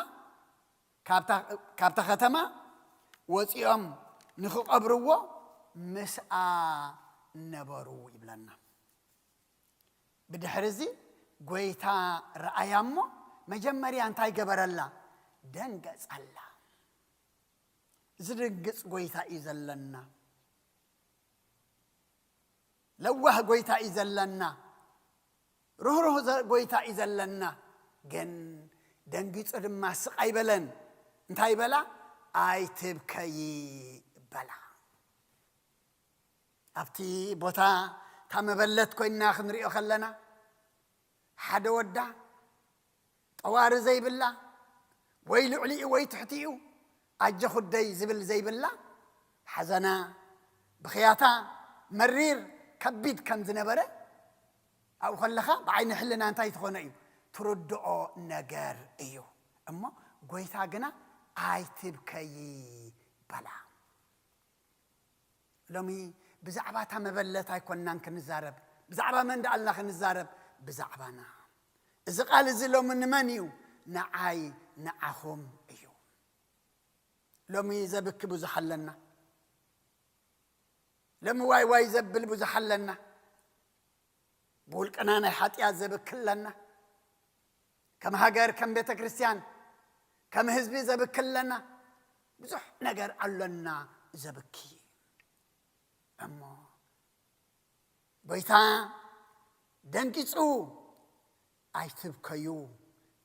ካብታ፣ ካብታ ኸተማ ወጺኦም ንኽቐብርዎ ምስኣ ነበሩ ይብለና። ብድሕሪ እዚ ጐይታ ረኣያ እሞ፣ መጀመርያ እንታይ ገበረላ? ደንገጸላ። ዝድንግጽ ጐይታ እዩ ዘለና። ለዋህ ጐይታ እዩ ዘለና። ርህሩህ ዘ-፣ ጐይታ እዩ ዘለና። ግን ደንጊጹ ድማ ስቕ ኣይበለን። እንታይ በላ? ኣይትብከዪ በላ። ኣብቲ ቦታ እታ መበለት ኮይና ክንሪኦ ከለና፣ ሓደ ወዳ ጠዋሪ ዘይብላ፣ ወይ ልዕሊኡ ወይ ትሕቲኡ፣ ኣጀኹደይ ዝብል ዘይብላ፣ ሓዘና፣ ብኽያታ መሪር፣ ከቢድ ከም ዝነበረ ኣብኡ ከለኻ ብዓይኒ ሕልና እንታይ ትኾኖ እዩ? ትርድኦ ነገር እዩ። እሞ ጐይታ ግና ኣይትብከዪ በላ። ሎሚ ብዛዕባ እታ መበለት ኣይኮንናን ክንዛረብ። ብዛዕባ መን ደኣልና ክንዛረብ? ብዛዕባና። እዚ ቃል እዚ ሎሚ ንመን እዩ? ንዓይ፣ ንዓኹም እዩ። ሎሚ ዘብኪ ብዙሕ ኣለና። ሎሚ ዋይ ዋይ ዘብል ብዙሕ ኣለና። ብውልቅና ናይ ሓጢኣት ዘብኪ ኣለና። ከም ሃገር፣ ከም ቤተ ክርስቲያን፣ ከም ህዝቢ ዘብኪ ኣለና። ብዙሕ ነገር ኣሎና ዘብኪ። እሞ ጎይታ ደንጊጹ ኣይትብከዩ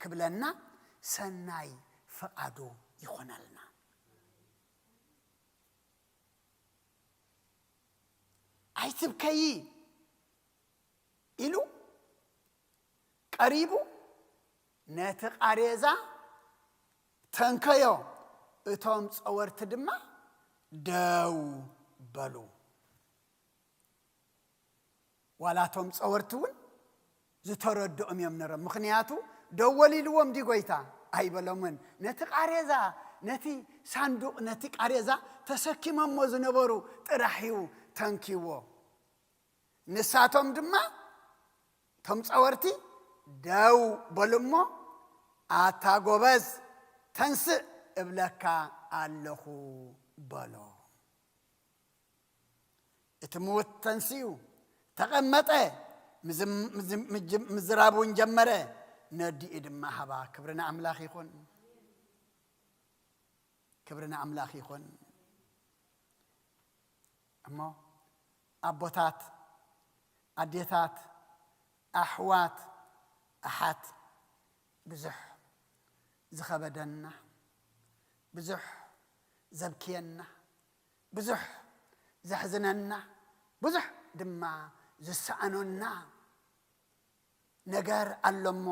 ክብለና ሰናይ ፍቓዱ ይኾነልና። ኣይትብከዪ ኢሉ ቀሪቡ ነቲ ቃሬዛ ተንከዮ፣ እቶም ጸወርቲ ድማ ደው በሉ። ዋላ እቶም ጸወርቲ እውን ዝተረድኦም እዮም ነሮም። ምኽንያቱ ደወል ኢልዎም ዲ ጎይታ ኣይበሎምን። ነቲ ቃሬዛ፣ ነቲ ሳንዱቕ፣ ነቲ ቃሬዛ ተሰኪሞሞ ዝነበሩ ጥራሕ እዩ ተንኪዎ። ንሳቶም ድማ እቶም ጸወርቲ ደው በሉ እሞ፣ ኣታ ጎበዝ ተንስእ እብለካ ኣለኹ በሎ። እቲ ምዉት ተንሲኡ ተቐመጠ፣ ምዝም- ምዝም- ምጅም- ምዝራብ እውን ጀመረ። ነዲኡ ድማ ሃባ። ክብሪ ንኣምላኽ ይኹን። ክብሪ ንኣምላኽ ይኹን። እሞ ኣቦታት፣ ኣዴታት፣ ኣሕዋት፣ ኣሓት፣ ብዙሕ ዝኸበደና፣ ብዙሕ ዘብክየና፣ ብዙሕ ዘሕዝነና፣ ብዙሕ ድማ ዝሰኣኖና ነገር ኣሎ እሞ፣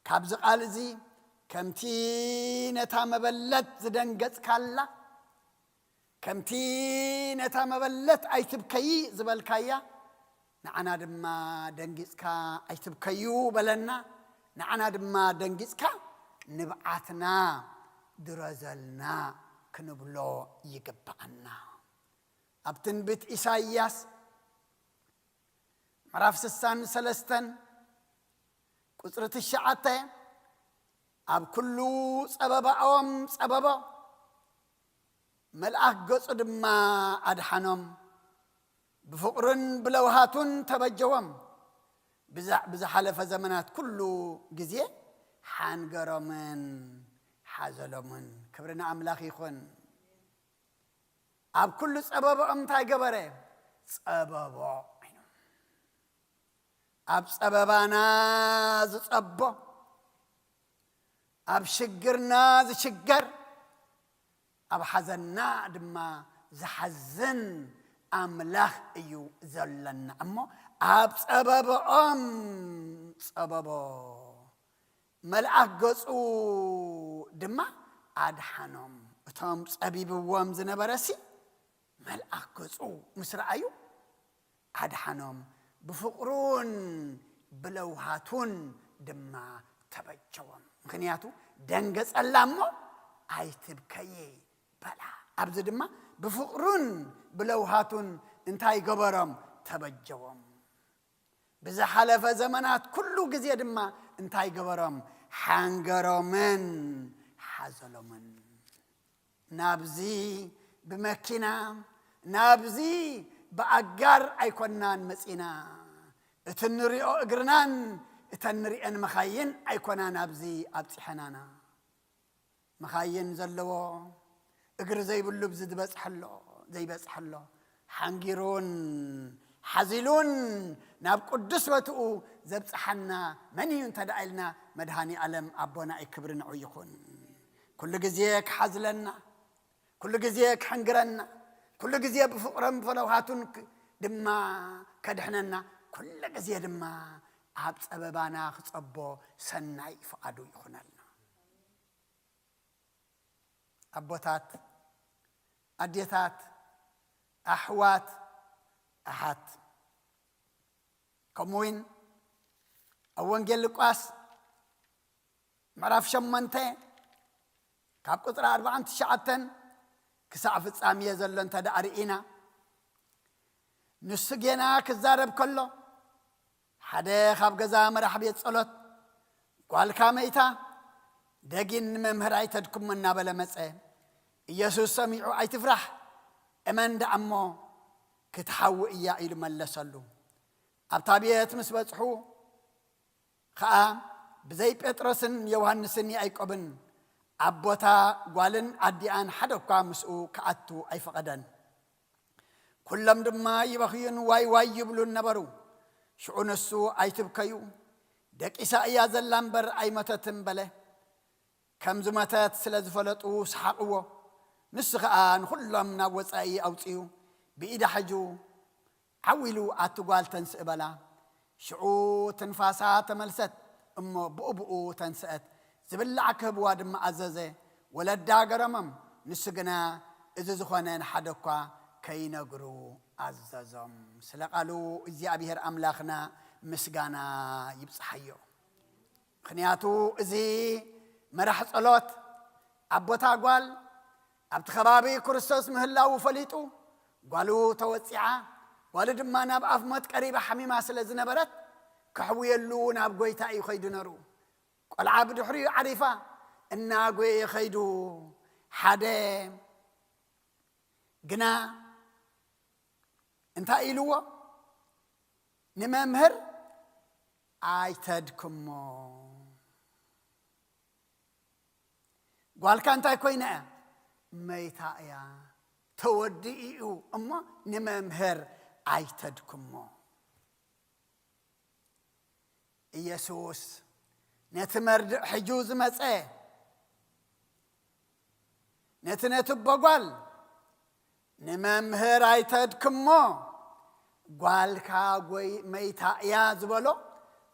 ካብዚ ቃል እዚ ከምቲ ነታ መበለት ዝደንገጽካላ፣ ከምቲ ነታ መበለት ኣይትብከዪ ዝበልካያ፣ ንዓና ድማ ደንጊጽካ ኣይትብከዩ በለና። ንዓና ድማ ደንጊጽካ ንብዓትና ድረዘልና ክንብሎ ይግብኣና። ኣብ ትንቢት ኢሳይያስ ምዕራፍ ስሳን ሰለስተን ቁጽሪ ትሽዓተ፣ ኣብ ኩሉ ጸበባኦም ጸበቦ፣ መልኣኽ ገጹ ድማ ኣድሓኖም፣ ብፍቕሩን ብለውሃቱን ተበጀዎም። ብዛ- ብዝሓለፈ ዘመናት ኩሉ ግዜ ሓንገሮምን ሓዘሎምን። ክብሪ ንኣምላኽ ይኹን። ኣብ ኩሉ ጸበቦኦም እንታይ ገበረ? ጸበቦ። ኣብ ጸበባና ዝጸቦ፣ ኣብ ሽግርና ዝሽገር፣ ኣብ ሓዘንና ድማ ዝሓዝን ኣምላኽ እዩ ዘለና። እሞ ኣብ ጸበቦኦም ጸበቦ፣ መልኣኽ ገጹ ድማ ኣድሓኖም። እቶም ጸቢብዎም ዝነበረሲ መልኣኽ ገጹ ምስ ረኣዩ ኣድሓኖም፣ ብፍቕሩን ብለውሃቱን ድማ ተበጀዎም። ምኽንያቱ ደንገጸላ እሞ ኣይትብከዪ በላ። ኣብዚ ድማ ብፍቕሩን ብለውሃቱን እንታይ ገበሮም? ተበጀዎም። ብዝሓለፈ ዘመናት ኩሉ ግዜ ድማ እንታይ ገበሮም? ሓንገሮምን ሓዘሎምን። ናብዚ ብመኪና፣ ናብዚ ብኣጋር ኣይኮናን መጺና። እቲ ንሪኦ እግርናን እተን ንሪኤን መኻይን ኣይኮና ናብዚ ኣብጺሐናና። መኻይን ዘለዎ እግሪ ዘይብሉ ብዚ ዝበጽሐሎ፣ ዘይበጽሐሎ፣ ሓንጊሩን ሓዚሉን ናብ ቅዱስ ቦትኡ ዘብጽሓና መን እዩ እንተ ደኣ ኢልና፣ መድሃኒ ኣለም ኣቦና እዩ፣ ክብሪ ንዑ ይኹን። ኩሉ ግዜ ክሓዝለና፣ ኩሉ ግዜ ክሕንግረና፣ ኩሉ ግዜ ብፍቕሮም ፈለውሃቱን ክ- ድማ ከድሕነና፣ ኩሉ ግዜ ድማ ኣብ ጸበባና ክጸቦ ሰናይ ፍቓዱ ይኹነልና። ኣቦታት፣ ኣዴታት፣ ኣሕዋት፣ ኣሓት፣ ከምኡ እውን ኣብ ወንጌል ሉቃስ ምዕራፍ ሸሞንተ ካብ ቁፅሪ ኣርባዓን ትሽዓተን ክሳዕ ፍጻሜ ዘሎ እንተ ደኣ ርኢና፣ ንሱ ጌና ክዛረብ ከሎ፣ ሓደ ካብ ገዛ መራሕ ቤት ጸሎት፣ "ጓልካ መይታ፣ ደጊን ንመምህር ኣይተድክሞ" እናበለ መጸ። ኢየሱስ ሰሚዑ፣ "ኣይትፍራሕ፣ እመን ደኣ እሞ ክትሓዊ እያ" ኢሉ መለሰሉ። ኣብታ ቤት ምስ በጽሑ ኸኣ፣ ብዘይ ጴጥሮስን ዮሃንስን ያዕቆብን ኣቦታ ጓልን ኣዲኣን ሓደ እኳ ምስኡ ክኣቱ ኣይፈቐደን። ኩሎም ድማ ይበኽዩን ዋይ ዋይ ይብሉን ነበሩ። ሽዑ ንሱ፣ "ኣይትብከዩ፣ ደቂሳ እያ ዘላ እምበር ኣይሞተትን" በለ። ከም ዝሞተት ስለ ዝፈለጡ ሰሓቕዎ። ንሱ ኸኣ ንኹሎም ናብ ወጻኢ ኣውጺኡ፣ ብኢዳ ሒዙ፣ "ዓው ኢሉ ኣቲ ጓል ተንስእ" በላ። ሽዑ ትንፋሳ ተመልሰት እሞ ብኡ ብኡ ተንስአት። ዝብላዕ ክህብዋ ድማ ኣዘዘ። ወለዳ ገረሞም። ንሱ ግና እዚ ዝኾነ ንሓደ እኳ ከይነግሩ ኣዘዞም። ስለ ቃሉ እግዚኣብሔር ኣምላኽና ምስጋና ይብጽሓዮ። ምኽንያቱ እዚ መራሕ ጸሎት ኣቦታ ጓል ኣብቲ ከባቢ ክርስቶስ ምህላዉ ፈሊጡ፣ ጓሉ ተወጺዓ፣ ጓሉ ድማ ናብ ኣፍ ሞት ቀሪባ ሓሚማ ስለ ዝነበረት፣ ከሕውየሉ ናብ ጐይታ እዩ ኸይዱ ነሩ። ቈልዓ ብድሕሪኡ ዓሪፋ እናጎየ ኸይዱ፣ ሓደ ግና እንታይ ኢልዎ? "ንመምህር ኣይተድክሞ። ጓልካ እንታይ ኮይና እያ? መይታ እያ። ተወዲኡ እዩ እሞ ንመምህር ኣይተድክሞ." ኢየሱስ ነቲ መርድእ ሕጁ ዝመጸ፣ ነቲ ነቲ በጓል ንመምህር ኣይተድክሞ፣ ጓልካ ጎይ መይታ እያ ዝበሎ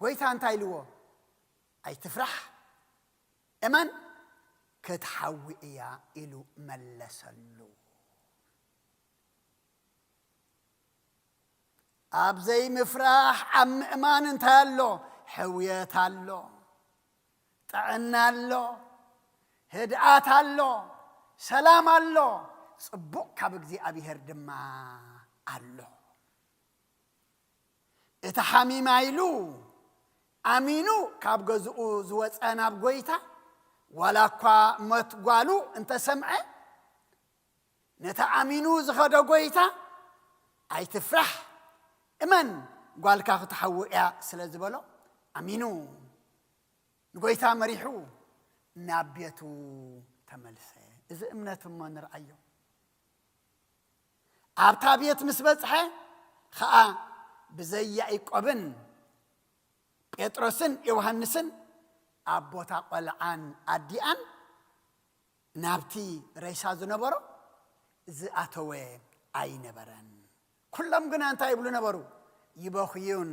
ጎይታ እንታይ ኢልዎ? "ኣይትፍራሕ፣ እመን ክትሓዊ እያ" ኢሉ መለሰሉ። ኣብ ዘይምፍራሕ ኣብ ምእማን እንታይ ኣሎ? ሕውየት ኣሎ፣ ጥዕና ኣሎ፣ ህድኣት ኣሎ፣ ሰላም ኣሎ፣ ጽቡቕ ካብ እግዚኣብሔር ድማ ኣሎ። እቲ ሓሚማ ኢሉ ኣሚኑ ካብ ገዝኡ ዝወጸ ናብ ጐይታ፣ ዋላ እኳ ሞት ጓሉ እንተሰምዐ፣ ነቲ ኣሚኑ ዝኸደ ጐይታ፣ "ኣይትፍራሕ፣ እመን፣ ጓልካ ክትሓዊ እያ" ስለ ዝበሎ፣ ኣሚኑ ንጐይታ መሪሑ ናብ ቤቱ ተመልሰ። እዚ እምነት እሞ ንርኣዮ። ኣብታ ቤት ምስ በጽሐ ኸኣ፣ ብዘይ ያዕቆብን ጴጥሮስን ዮሃንስን፣ ኣቦታ ቈልዓን ኣዲኣን፣ ናብቲ ሬሳ ዝነበሮ ዝኣተወ ኣይነበረን። ኩሎም ግና እንታይ ይብሉ ነበሩ? ይበኽዩን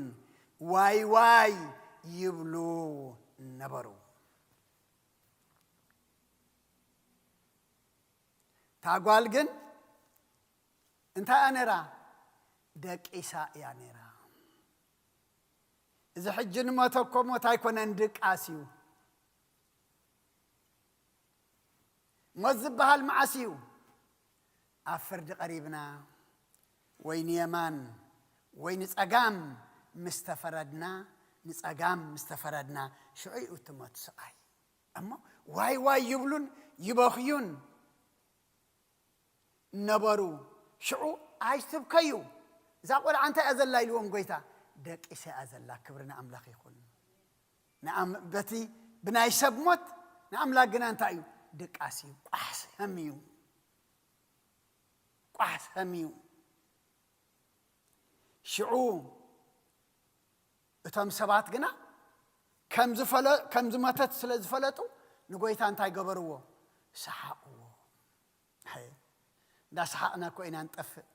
ዋይ ዋይ ይብሉ ነበሩ። እታ ጓል ግን እንታይ እያ ነይራ? ደቂሳ እያ ነይራ። እዚ ሕጂ ንሞተ እኮ ሞት ኣይኮነን፣ ድቃስ እዩ። ሞት ዝበሃል መዓስ እዩ? ኣብ ፍርዲ ቀሪብና፣ ወይ ንየማን ወይ ንጸጋም ምስ ተፈረድና፣ ንጸጋም ምስ ተፈረድና፣ ሽዑ እዩ እቲ ሞት ስቓይ። እሞ ዋይ ዋይ ይብሉን ይበኽዩን ነበሩ። ሽዑ፣ "ኣይትብከዩ፣ እዛ ቈልዓ እንታይ እያ ዘላ?" ኢልዎም ጐይታ። "ደቂሳ እያ ዘላ፣ ክብሪ ንኣምላኽ ይኹን።" ንኣም-፣ በቲ ብናይ ሰብ ሞት ንኣምላኽ ግና እንታይ እዩ? ድቃስ እዩ፣ ቋሕ ሰም እዩ፣ ቋሕ ሰም እዩ። ሽዑ እቶም ሰባት ግና ከም ዝፈለ-፣ ከም ዝመተት ስለ ዝፈለጡ ንጐይታ እንታይ ገበርዎ? ሰሓቕዎ። ኣይ፣ እንዳሰሓቕና እኮ ኢና ንጠፍእ።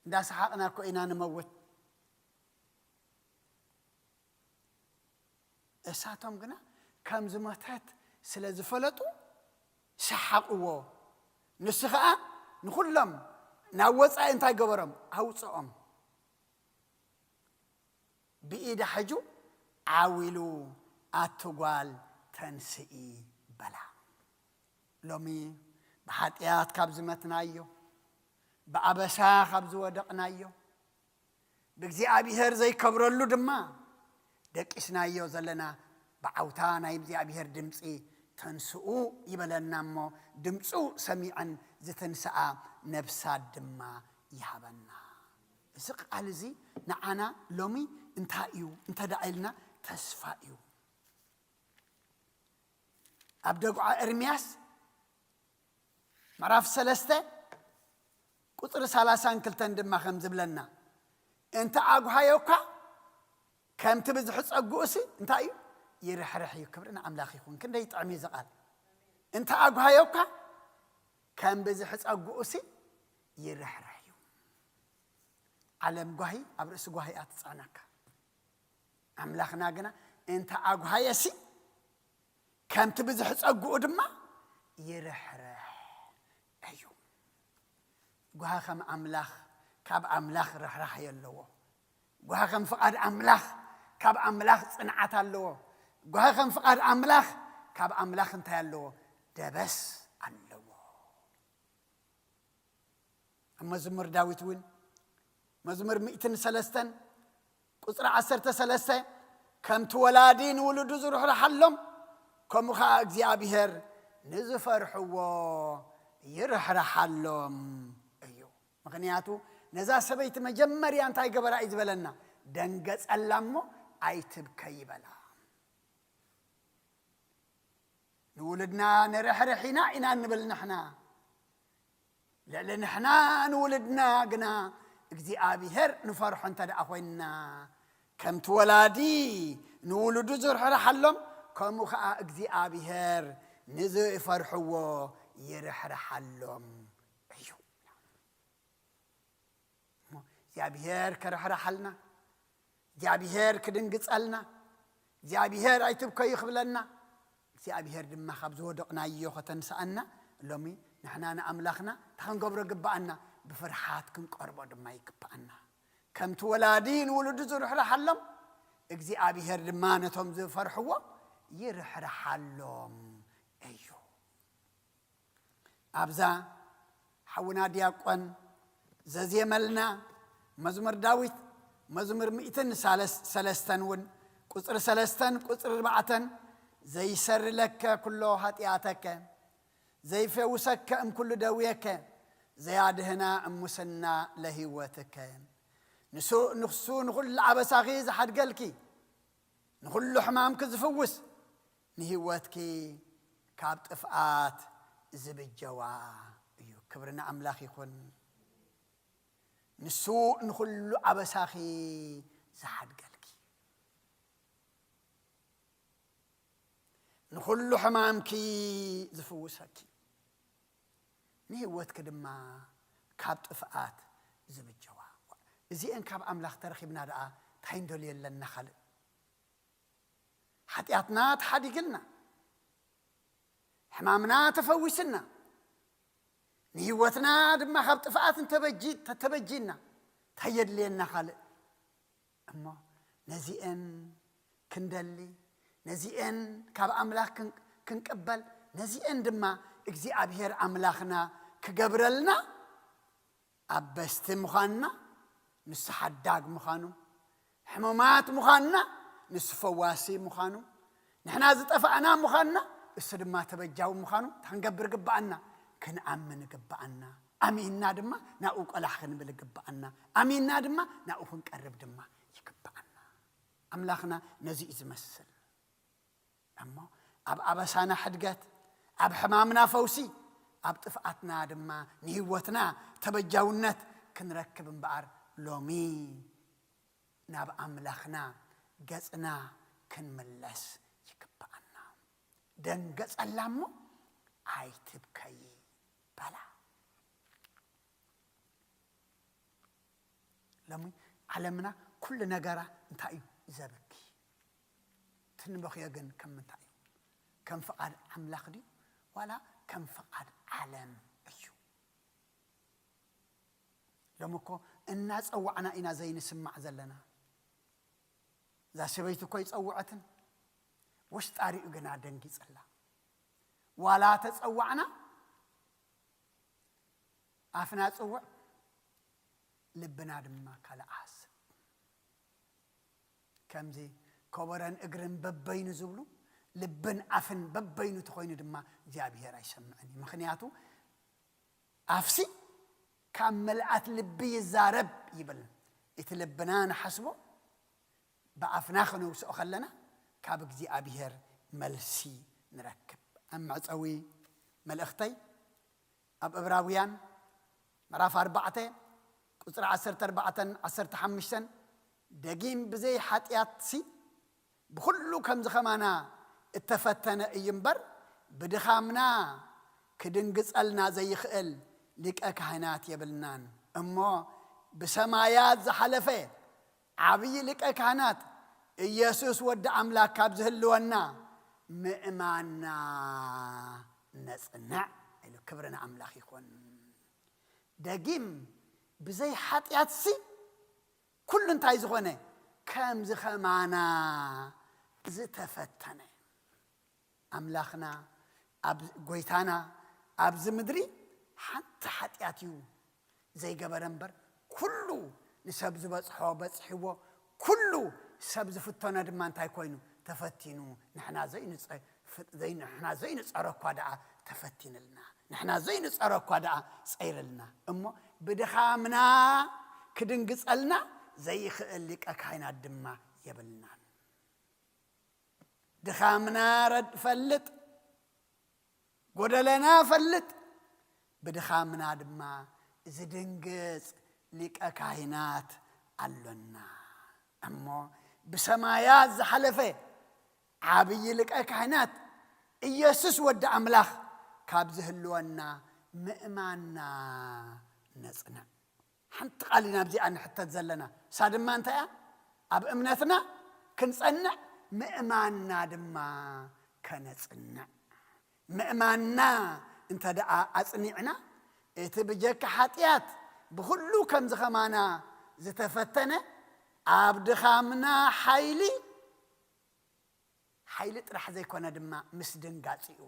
እንዳሰሓቕና እኮ ኢና ንመውት። እሳቶም ግና ከም ዝመተት ስለ ዝፈለጡ ሰሓቕዎ። ንሱ ኸኣ ንኹሎም ናብ ወጻኢ እንታይ ገበሮም? ኣውጽኦም። ብኢዳ ሕጁ ዓው ኢሉ፣ "ኣቲ ጓል፣ ተንስኢ በላ። ሎሚ ብሓጢኣት ካብ ዝመትናዮ፣ ብኣበሳ ካብ ዝወደቕናዮ፣ ብእግዚኣብሔር ዘይከብረሉ ድማ ደቂስናዮ ዘለና ብዓውታ ናይ እግዚኣብሔር ድምፂ ተንስኡ ይበለና እሞ፣ ድምፁ ሰሚዐን ዝትንስኣ ነብሳት ድማ ይሃበና። እዚ ቃል እዚ ንዓና ሎሚ እንታይ እዩ እንተ ደኣ ኢልና፣ ተስፋ እዩ። ኣብ ደጉዓ ኤርምያስ ምዕራፍ ሰለስተ ቁፅሪ ሰላሳን ክልተን ድማ ከም ዝብለና፣ እንተ ኣጉሃዮካ ከምቲ ብዝሒ ጸግኡሲ እንታይ እዩ? ይርሕርሕ እዩ። ክብሪ ንኣምላኽ ይኹን። ክንደይ ጥዕም እዩ እዚ ቃል። እንተ ኣጉሃዮካ ከም ብዝሒ ጸግኡሲ ይርሕርሕ እዩ። ዓለም ጓሂ ኣብ ርእሲ ጓሂ እያ ትጽዕነካ። ኣምላኽና ግና እንተ ኣጉሃየሲ ከምቲ ብዝሒ ጸግኡ ድማ ይርሕርሕ እዩ። ጓሂ ከም ኣምላኽ፣ ካብ ኣምላኽ ርሕራሕ የለዎ። ጓሂ ከም ፍቓድ ኣምላኽ፣ ካብ ኣምላኽ ጽንዓት ኣለዎ። ጓሂ ከም ፍቓድ ኣምላኽ፣ ካብ ኣምላኽ እንታይ ኣለዎ? ደበስ ኣለዎ። ኣብ መዝሙር ዳዊት እውን፣ መዝሙር ሚእትን ሰለስተን ቁጽሪ ዓሰርተ ሰለስተ፣ ከምቲ ወላዲ ንውሉዱ ዝርሕርሓሎም፣ ከምኡ ኸዓ እግዚኣብሔር ንዝፈርሕዎ ይርሕርሓሎም እዩ። ምኽንያቱ ነዛ ሰበይቲ መጀመርያ እንታይ ገበራ እዩ ዝበለና? ደንገጸላ እሞ ኣይትብከይ ይበላ። ንውሉድና ንርሕርሕ ኢና ኢና እንብል ንሕና። ልዕሊ ንሕና ንውሉድና ግና እግዚኣብሔር ንፈርሖ እንተ ደኣ ኮይንና፣ ከምቲ ወላዲ ንውሉዱ ዝርሕርሓሎም፣ ከምኡ ኸዓ እግዚኣብሔር ንዝፈርሕዎ ይርሕርሓሎም እዩ። እሞ እግዚኣብሔር ከርሕርሓልና፣ እግዚኣብሔር ክድንግጸልና፣ እግዚኣብሔር ኣይትብከዩ ክብለና፣ እግዚኣብሔር ድማ ካብ ዝወደቕናዮ ከተንስኣና፣ ሎሚ ንሕና ንኣምላኽና እንታይ ክንገብሮ ግብኣና? ብፍርሓት ክንቀርቦ ድማ ይግብኣና። ከምቲ ወላዲ ንውሉዱ ዝርሕርሓሎም፣ እግዚኣብሔር ድማ ነቶም ዝፈርሕዎ ይርሕርሓሎም እዩ። ኣብዛ ሓውና ዲያቆን ዘዜመልና መዝሙር ዳዊት መዝሙር ሚእትን ሰለስተን እውን ቁጽሪ ሰለስተን ቁጽሪ ኣርባዕተን፣ ዘይሰሪ ለከ ኩሎ ኃጢአተከ፣ ዘይፈውሰከ እምኩሉ ደዌከ፣ ዘያድህና እሙስና ለህይወትከ። ንሱ፣ ንሱ ንኹሉ ኣበሳኺ ዝሓድገልኪ፣ ንኹሉ ሕማምኪ ዝፍውስ፣ ንህይወትኪ ካብ ጥፍኣት ዝብጀዋ እዩ። ክብሪ ንኣምላኽ ይኹን። ንሱ ንኹሉ ኣበሳኺ ዝሓድገልኪ፣ ንኹሉ ሕማምኪ ዝፍውሰኪ፣ ንህይወትኪ ድማ ካብ ጥፍኣት ዝብጀዋ። እዚአን ካብ ኣምላኽ ተረኺብና ደኣ እንታይ ንደልዮ ኣለና ካልእ? ሓጢኣትና ተሓዲግልና፣ ሕማምና ተፈዊስና፣ ንህይወትና ድማ ካብ ጥፍኣት እንተበጂ-፣ ተተበጂና፣ እንታይ የድልየና ካልእ? እሞ ነዚአን ክንደሊ፣ ነዚአን ካብ ኣምላኽ ክን-፣ ክንቅበል፣ ነዚአን ድማ እግዚኣብሔር ኣምላኽና ክገብረልና፣ ኣበስቲ ምዃንና፣ ንሱ ሓዳግ ምዃኑ፣ ሕሙማት ምዃንና፣ ንሱ ፈዋሲ ምዃኑ፣ ንሕና ዝጠፋእና ምዃንና፣ እሱ ድማ ተበጃዊ ምዃኑ እንታይ ክንገብር ግብኣና? ክንኣምን ግብኣና። ኣሚንና ድማ ናብኡ ቆላሕ ክንብል ግብኣና። ኣሚንና ድማ ናብኡ ክንቀርብ ድማ ይግብኣና። ኣምላኽና ነዚ እዩ ዝመስል። እሞ ኣብ ኣበሳና ሕድገት፣ ኣብ ሕማምና ፈውሲ፣ ኣብ ጥፍኣትና ድማ ንህይወትና ተበጃውነት ክንረክብ እምበኣር፣ ሎሚ ናብ ኣምላኽና ገጽና ክንምለስ ይግብኣና። ደንገጸላ እሞ ኣይትብከዪ በላ። ሎሚ ዓለምና ኩሉ ነገራ እንታይ እዩ ዘብኪ? ትንበኽዮ ግን ከም ምንታይ እዩ? ከም ፍቓድ ኣምላኽ ድዩ ዋላ ከም ፍቓድ ዓለም እዩ? ሎሚ እኮ እናጸዋዕና ኢና ዘይንስማዕ ዘለና። እዛ ሰበይቲ እኮ ይጸውዐትን ውሽጣ ሪኡ ግና ደንጊጸላ። ዋላ ተጸዋዕና ኣፍና ጽውዕ፣ ልብና ድማ ካልእ ሓስብ። ከምዚ ከበሮን እግርን በበይኑ ዝብሉ፣ ልብን ኣፍን በበይኑ ተኾይኑ ድማ እግዚኣብሔር ኣይሰምዕን እዩ። ምኽንያቱ ኣፍሲ ካብ መልኣት ልቢ ይዛረብ ይብል። እቲ ልብና ንሓስቦ ብኣፍና ክነውስኦ ከለና ካብ እግዚኣብሔር መልሲ ንረክብ። ኣብ መዕጸዊ መልእኽተይ ኣብ ዕብራውያን ምዕራፍ ኣርባዕተ ቁጽሪ ዓሰርተ ኣርባዕተን ዓሰርተ ሓሙሽተን ደጊም ብዘይ ሓጢኣትሲ ብኹሉ ከምዚ ኸማና እተፈተነ እዩ እምበር፣ ብድኻምና ክድንግጸልና ዘይኽእል ሊቀ ካህናት የብልናን። እሞ ብሰማያት ዝሓለፈ ዓብዪ ሊቀ ካህናት ኢየሱስ ወዲ ኣምላክ ካብ ዝህልወና ምእማንና ነጽንዕ ኢሉ። ክብሪ ንኣምላኽ ይኹን። ደጊም ብዘይ ሓጢኣትሲ ኩሉ እንታይ ዝኾነ ከምዚ ኸማና ዝተፈተነ ኣምላኽና፣ ኣብ ጎይታና ኣብዚ ምድሪ ሓንቲ ሓጢኣት እዩ ዘይገበረ እምበር፣ ኩሉ ንሰብ ዝበጽሖ በጽሕዎ፣ ኩሉ ሰብ ዝፍተኖ ድማ እንታይ ኮይኑ ተፈቲኑ። ንሕና ዘይንጸ-፣ ፍ-፣ ዘይ-፣ ንሕና ዘይንጸሮ እኳ ደኣ ተፈቲንልና፣ ንሕና ዘይንጸሮ እኳ ደኣ ጸይርልና። እሞ ብድኻምና ክድንግጸልና ዘይኽእል ሊቀ ካህናት ድማ የብልናን። ድኻምና ረድ-፣ ፈልጥ፣ ጎደለና ፈልጥ፣ ብድኻምና ድማ ዝድንግጽ ሊቀ ካህናት ኣሎና። እሞ ብሰማያት ዝሓለፈ ዓብዪ ሊቀ ካህናት ኢየሱስ ወዲ ኣምላኽ ካብ ዝህልወና ምእማንና ነጽንዕ። ሓንቲ ቃል ኢና ኣብዚኣ ንሕተት ዘለና። እሳ ድማ እንታይ እያ? ኣብ እምነትና ክንጸንዕ፣ ምእማንና ድማ ከነጽንዕ። ምእማንና እንተ ደኣ ኣጽኒዕና፣ እቲ ብጀካ ሓጢኣት ብኹሉ ከምዚ ኸማና ዝተፈተነ፣ ኣብ ድኻምና ሓይሊ፣ ሓይሊ ጥራሕ ዘይኮነ ድማ ምስድንጋጽ እዩ።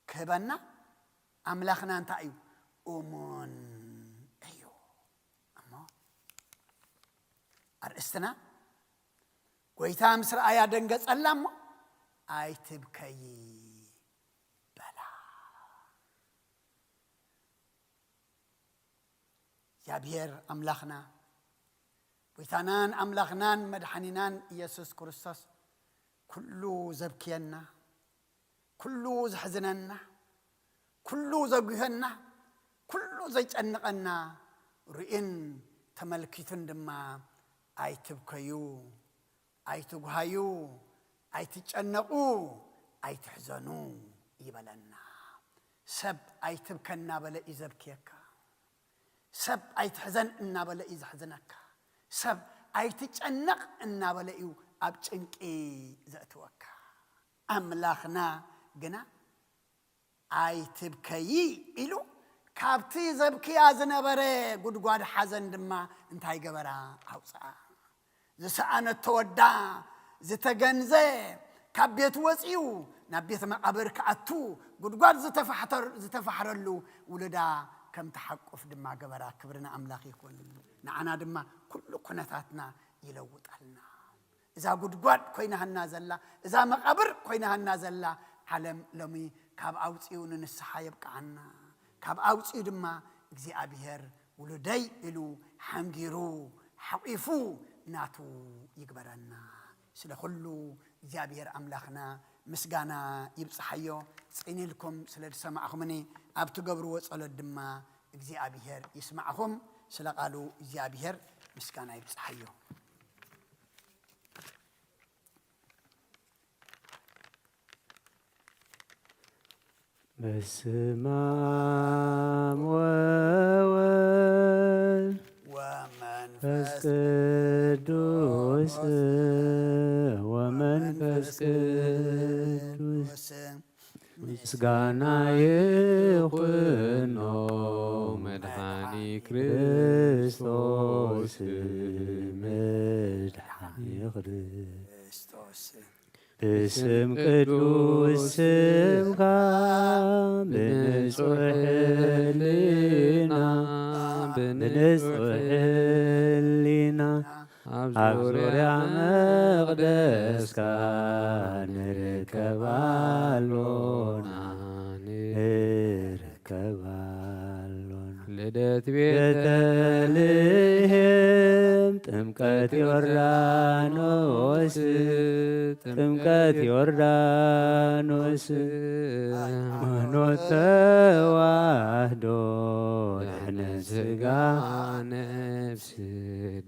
ክህበና ኣምላኽና እንታይ እዩ? እሙን እዩ። እሞ ኣርእስትና፣ ጎይታ ምስ ረኣያ ደንገጸላ እሞ፣ "ኣይትብከዪ" በላ። እግዚኣብሔር ኣምላኽና፣ ጎይታናን ኣምላኽናን መድሓኒናን ኢየሱስ ክርስቶስ፣ ኩሉ ዘብክየና፣ ኩሉ ዘሕዝነና፣ ኩሉ ዘጉህየና፣ ኩሉ ዘጨንቐና ርእዩን ተመልኪቱን ድማ፣ "ኣይትብከዩ፣ ኣይትጉሃዩ፣ ኣይትጨነቑ፣ ኣይትሕዘኑ" ይበለና። ሰብ ኣይትብከ እናበለ እዩ ዘብክየካ። ሰብ ኣይትሕዘን እናበለ እዩ ዘሕዝነካ። ሰብ ኣይትጨነቕ እናበለ እዩ ኣብ ጭንቂ ዘእትወካ። ኣምላኽና ግና "ኣይትብከዪ" ኢሉ ካብቲ ዘብክያ ዝነበረ ጉድጓድ ሓዘን ድማ እንታይ ገበራ? ኣውፅኣ። ዝሰኣነቶ ወዳ ዝተገንዘ፣ ካብ ቤት ወፂኡ ናብ ቤት መቓብር ክኣቱ፣ ጉድጓድ ዝተፋሕተር-፣ ዝተፋሕረሉ ውሉዳ ከም ትሓቁፍ ድማ ገበራ። ክብሪ ንኣምላኽ ይኹን። ንዓና ድማ ኩሉ ኩነታትና ይለውጠልና። እዛ ጉድጓድ ኮይናሃና ዘላ፣ እዛ መቓብር ኮይናሃና ዘላ ዓለም ሎሚ ካብ ኣውፂኡ ንንስሓ የብቅዓና። ካብ ኣውፂኡ ድማ እግዚኣብሔር ውሉደይ ኢሉ ሓንጊሩ ሓቂፉ ናቱ ይግበረና። ስለ ኩሉ እግዚኣብሔር ኣምላኽና ምስጋና ይብጽሓዮ። ጽን ኢልኩም ስለ ዝሰማዕኹምኒ፣ ኣብ ትገብርዎ ጸሎት ድማ እግዚኣብሔር ይስማዕኹም። ስለ ቃሉ እግዚኣብሔር ምስጋና ይብጽሓዮ። በስመ አብ ወወልድ ወመንፈስ ቅዱስ ወመንፈስ ቅዱስ ምስጋና ይኹኖ መድኃኒ ክርስቶስ መድኃኒ ክርስቶስ ብስም ቅዱስ ስምካ ብንጹሕ ሕልና፣ ብንጹሕ ሕልና ኣብ ዙርያ መቕደስካ ንርከብ ኣሎና፣ ንርከብ ኣሎና። ልደት ቤተልሔም፣ ጥምቀት ዮርዳኖስ፣ ጥምቀት ዮርዳኖስ፣ ሃይማኖት ተዋህዶ፣ ድሕነት ስጋ ነፍስ፣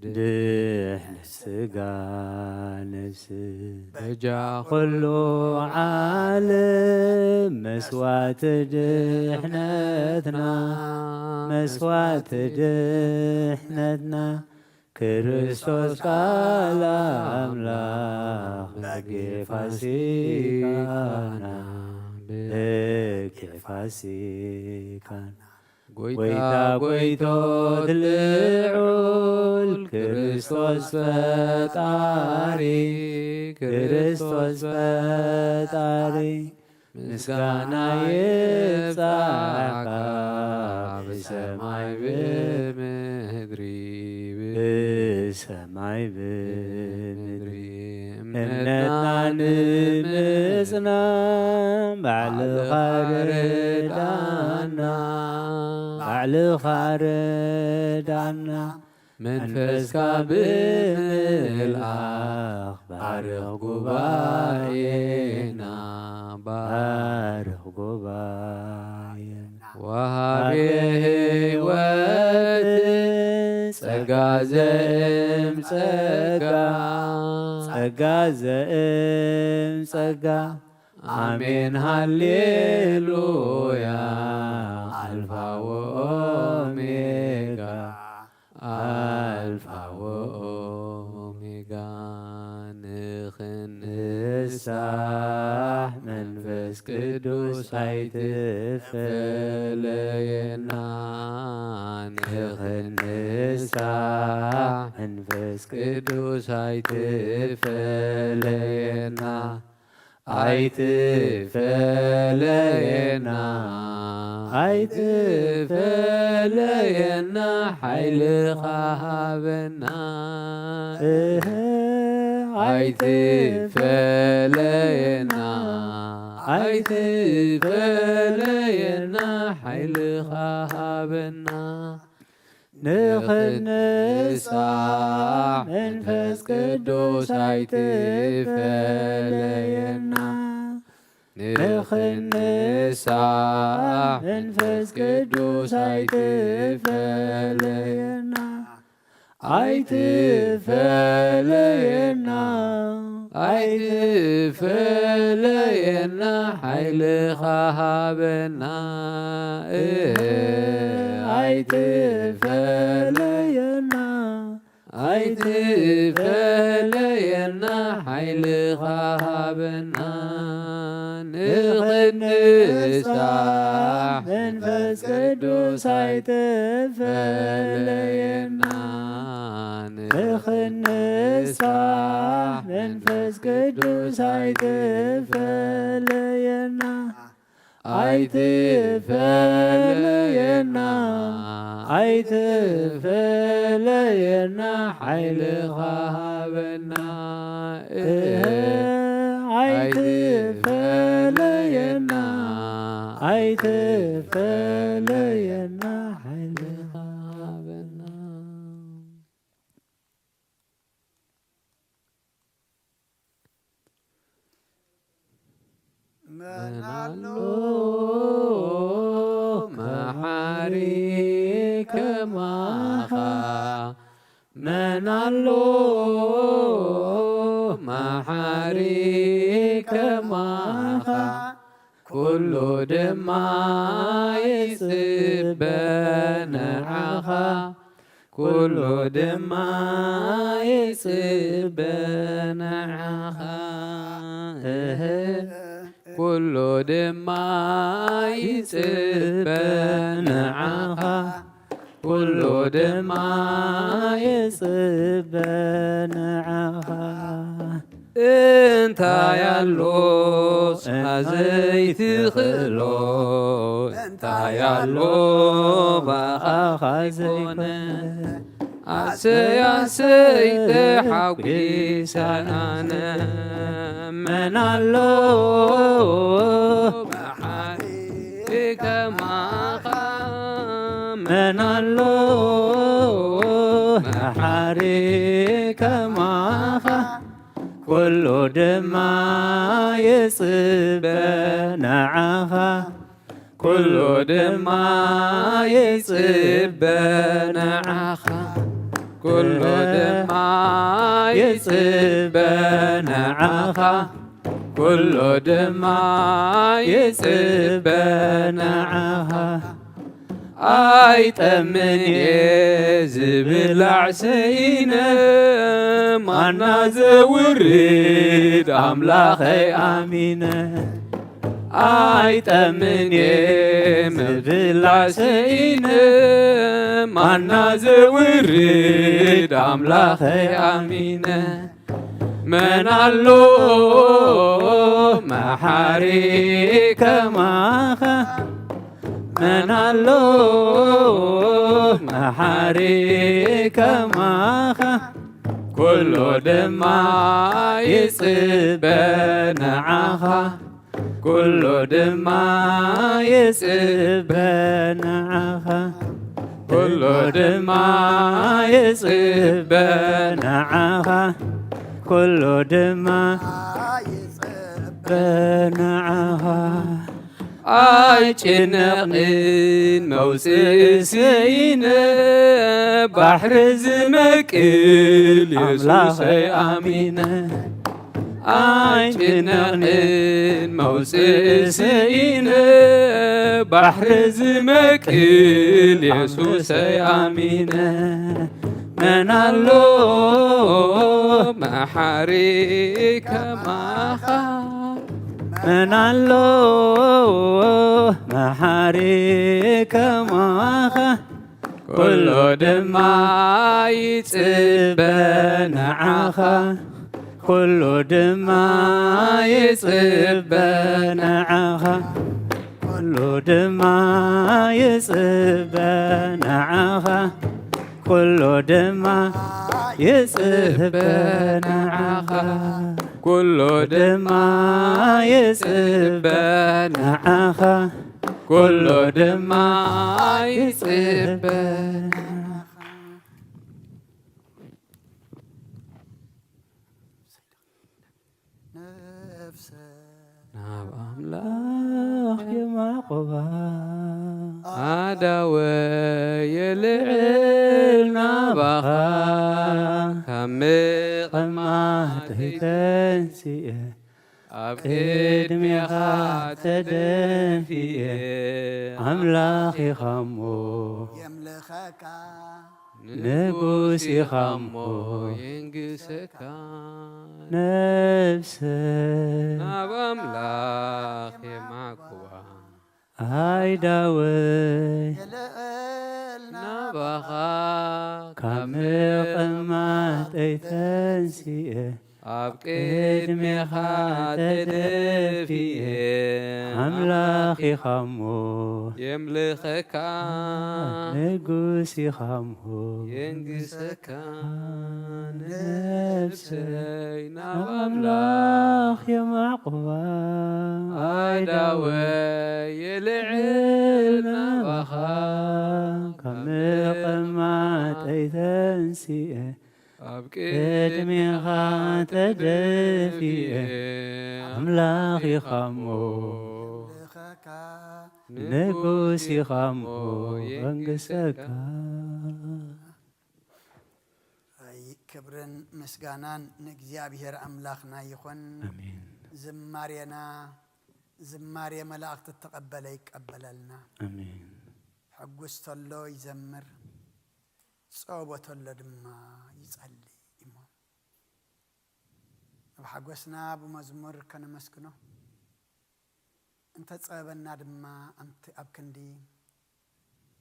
ድሕነት ስጋ ነፍስ፣ በጃ ኩሉ ዓለም፣ መስዋዕቲ ድሕነትና፣ መስዋዕቲ ድሕነትና፣ ክርስቶስ ቃል ኣምላኽ፣ በጌ ፋሲካና፣ በጌ ፋሲካና። ጎይታ ጎይቶት ልዑል፣ ክርስቶስ ፈጣሪ፣ ክርስቶስ ፈጣሪ፣ ምስጋና ይብጻሕካ ብሰማይ ብምድሪ፣ ብሰማይ ብምድሪ። እምነትና ንምጽናዕ ባዕልኻ ርዳና፣ ባዕልኻ ርዳና። መንፈስካ ብምልኣኽ ባርኽ ጉባኤና፣ ባርኽ ጉባኤና። ወሃቤ ህይወት ጸጋ ዘእም ጸጋ፣ ጸጋ ዘእም ጸጋ። ኣሜን ሃሌሉያ፣ ኣልፋ ወኦሜጋ፣ ኣልፋ ወኦሜጋ። ንኽንሳሕ መንፈስ ቅዱስ ኣይትፈለየና፣ ንኽንሳሕ መንፈስ ቅዱስ ኣይትፈለየና። ኣይትፈለየና፣ ኣይትፈለየና፣ ሓይልኻ ሃበና። እህ፣ ኣይትፈለየና፣ ኣይትፈለየና፣ ሓይልኻ ሃበና። ንኽንሳሕ መንፈስ ቅዱስ ኣይትፈለየና። ንኽንሳሕ መንፈስ ቅዱስ ኣይትፈለየና። ኣይትፈለየና፣ ኣይትፈለየና፣ ሓይልኻ ሃበና። እህ፣ ኣይትፈለየና፣ ኣይትፈለየና፣ ሓይልኻ ሃበና። ንኽንሳሕ መንፈስ ቅዱስ ኣይትፈለየና። ንኽንሳሕ መንፈስ ቅዱስ ኣይትፈለየና። ኣይትፈለየና፣ ኣይትፈለየና፣ ሓይልኻ ሃበና። እህ፣ ኣይትፈለየና፣ ኣይትፈለየና፣ ሓይልኻ ሃበና። መን ኣሎ መሓሪ ከማኻ? መን ኣሎ መሓሪ ከማኻ? ኩሉ ድማ ይጽበ ንዓኻ። ኩሉ ድማ ይጽበ ንዓኻ። እህ፣ ኩሉ ድማ ይጽበ ንዓኻ። ኩሉ ድማ ይጽበ ንዓኻ። እንታይ ኣሎ ዘይትኽእሎ? እንታይ ኣሎ ብኣኻ ዘይኮነ? ኣሰይ ኣሰይ ተሓጒሰ ኣነ። መን ኣሎ መሓሪ ከማኻ? መን ኣሎ መሓሪ ከማኻ? ኩሉ ድማ ይጽበ ንዓኻ። ኩሉ ድማ ይጽበ ንዓኻ። ኩሉ ድማ ይጽበ ንዓኻ። ኩሉ ድማ ይጽበ ንዓኻ። ኣይጠምን እየ ዝብላዕ ስኢነ፣ ማና ዘውርድ ኣምላኸይ ኣሚነ። ኣይጠምን እየ ምብላዕ ስኢነ፣ ማና ዘውርድ ኣምላኸይ ኣሚነ። መን ኣሎ መሓሪ ከማኻ? መን ኣሎ መሓሪ ከማኻ? ኩሉ ድማ ይጽበ ንዓኻ። ኩሉ ድማ ይጽበ ንዓኻ። ኩሉ ድማ ይጽበ ንዓኻ። ኩሉ ድማ ይጽበ ንዓኻ። ኣይጭነቕን መውፅእ ስኢነ፣ ባሕሪ ዝመቅል የሱሰይ ኣሚነ። ኣይጭነቕን መውፅእ ስኢነ፣ ባሕሪ ዝመቅል የሱሰይ ኣሚነ። መን ኣሎ መሓሪ ከማኻ? መን ኣሎ መሓሪ ከማኻ? ኩሉ ድማ ይጽበ ንዓኻ። ኩሉ ድማ ይጽበ ንዓኻ። ኩሉ ድማ ይጽበ ንዓኻ። ኩሉ ድማ ይጽበ ንዓኻ። ኩሉ ድማ ይጽበ ንዓኻ። ኩሉ ድማ ይጽበ። ነፍሰ ናብ ኣምላኽ የማዕቆባ። ኣዳወ የልዕል ናባኻ። ካብ ምቕማጠይ ተንሲኤ ኣብ ቅድሜኻ ተደፊኤ። ኣምላኽ ኢኻ እሞ የምልኸካ። ንጉስ ኢኻ እሞ የንግሰካ። ነፍሰ ናብ ኣምላኽ የማዕኩዋ። ኣይ ዳወይ የልዕል ናባኻ። ካብ ምቕማጠይ ተንሲኤ ኣብ ቅድሜኻ ተደፊኤ። ኣምላኽ ኢኻ እሞ የምልኸካ። ንጉስ ኢኻ እሞ የንግሰካ። ነፍሰይ ናብ ኣምላኽ የማዕቁባ። ኣይ ዳወይ የልዕል ናባኻ። ካብ ምቕማጠይ ተንሲኤ ኣብ ቅድሜኻ ተደፊኤ። ኣምላኽ ኢኻ እሞ ንጉስ ኢኻ እሞ የንግሰካ። ኣይ፣ ክብርን ምስጋናን ንእግዚኣብሔር ኣምላኽና ይኹን። ኣሜን። ዝማሬና ዝማሬ መላእኽቲ እተቐበለ ይቀበለልና። ኣሜን። ሕጉስ ተሎ ይዘምር፣ ጸወቦ ተሎ ድማ ይጸሊ እሞ፣ ኣብ ሓጎስና ብመዝሙር ከነመስግኖ፣ እንተ ጸበበና ድማ ኣምቲ-፣ ኣብ ክንዲ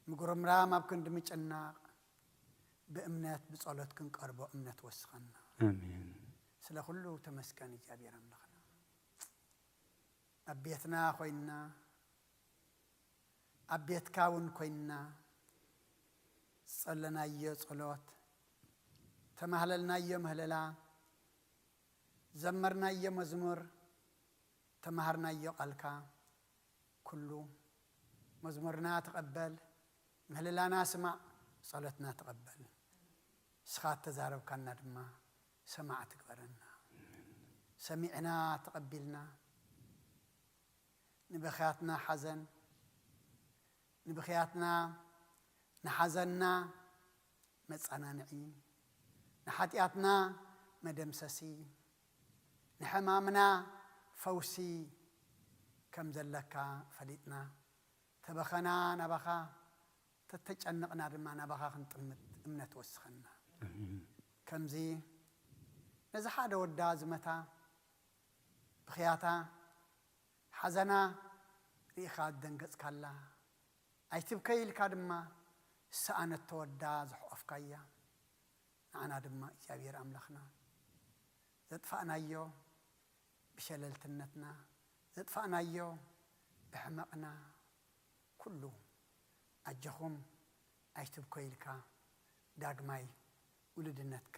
ምጉርምራም፣ ኣብ ክንዲ ምጭናቕ፣ ብእምነት ብጸሎት ክንቀርቦ እምነት ወስኸና። ኣሜን። ስለ ኩሉ ተመስገን እግዚኣብሔር ኣምላኽና። ኣብ ቤትና ኮይንና፣ ኣብ ቤትካ እውን ኮይንና፣ ዝጸለናዮ ጸሎት፣ ተማህለልናዮ ምህለላ፣ ዘመርናዮ መዝሙር፣ ተማሃርናዮ ቃልካ፣ ኩሉ መዝሙርና ተቐበል፣ ምህልላና ስማዕ፣ ጸሎትና ተቐበል። ንስኻ እተዛረብካና ድማ ሰማዕቲ ግበረና። ሰሚዕና ተቐቢልና፣ ንብኽያትና ሓዘን፣ ንብኽያትና፣ ንሓዘንና መጸናንዒ፣ ንሓጢኣትና መደምሰሲ፣ ንሕማምና ፈውሲ ከም ዘለካ ፈሊጥና፣ ተበኸና ናባኻ፣ ተተጨነቕና ድማ ናባኻ ክንጥምት እምነት ወስኸና። ኣሜን። ከምዚ ነዚ ሓደ ወዳ ዝመታ፣ ብኽያታ፣ ሓዘና ርኢኻ ዝደንገጽካላ፣ ኣይትብከይ ኢልካ ድማ ዝሰኣነቶ ወዳ ዝሕቆፍካያ፣ ንዓና ድማ እግዚኣብሔር ኣምላኽና ዘጥፋእናዮ ብሸለልትነትና፣ ዘጥፋእናዮ ብሕመቕና፣ ኩሉ ኣጆኹም ኣይትብኮ ኢልካ ዳግማይ ውሉድነትካ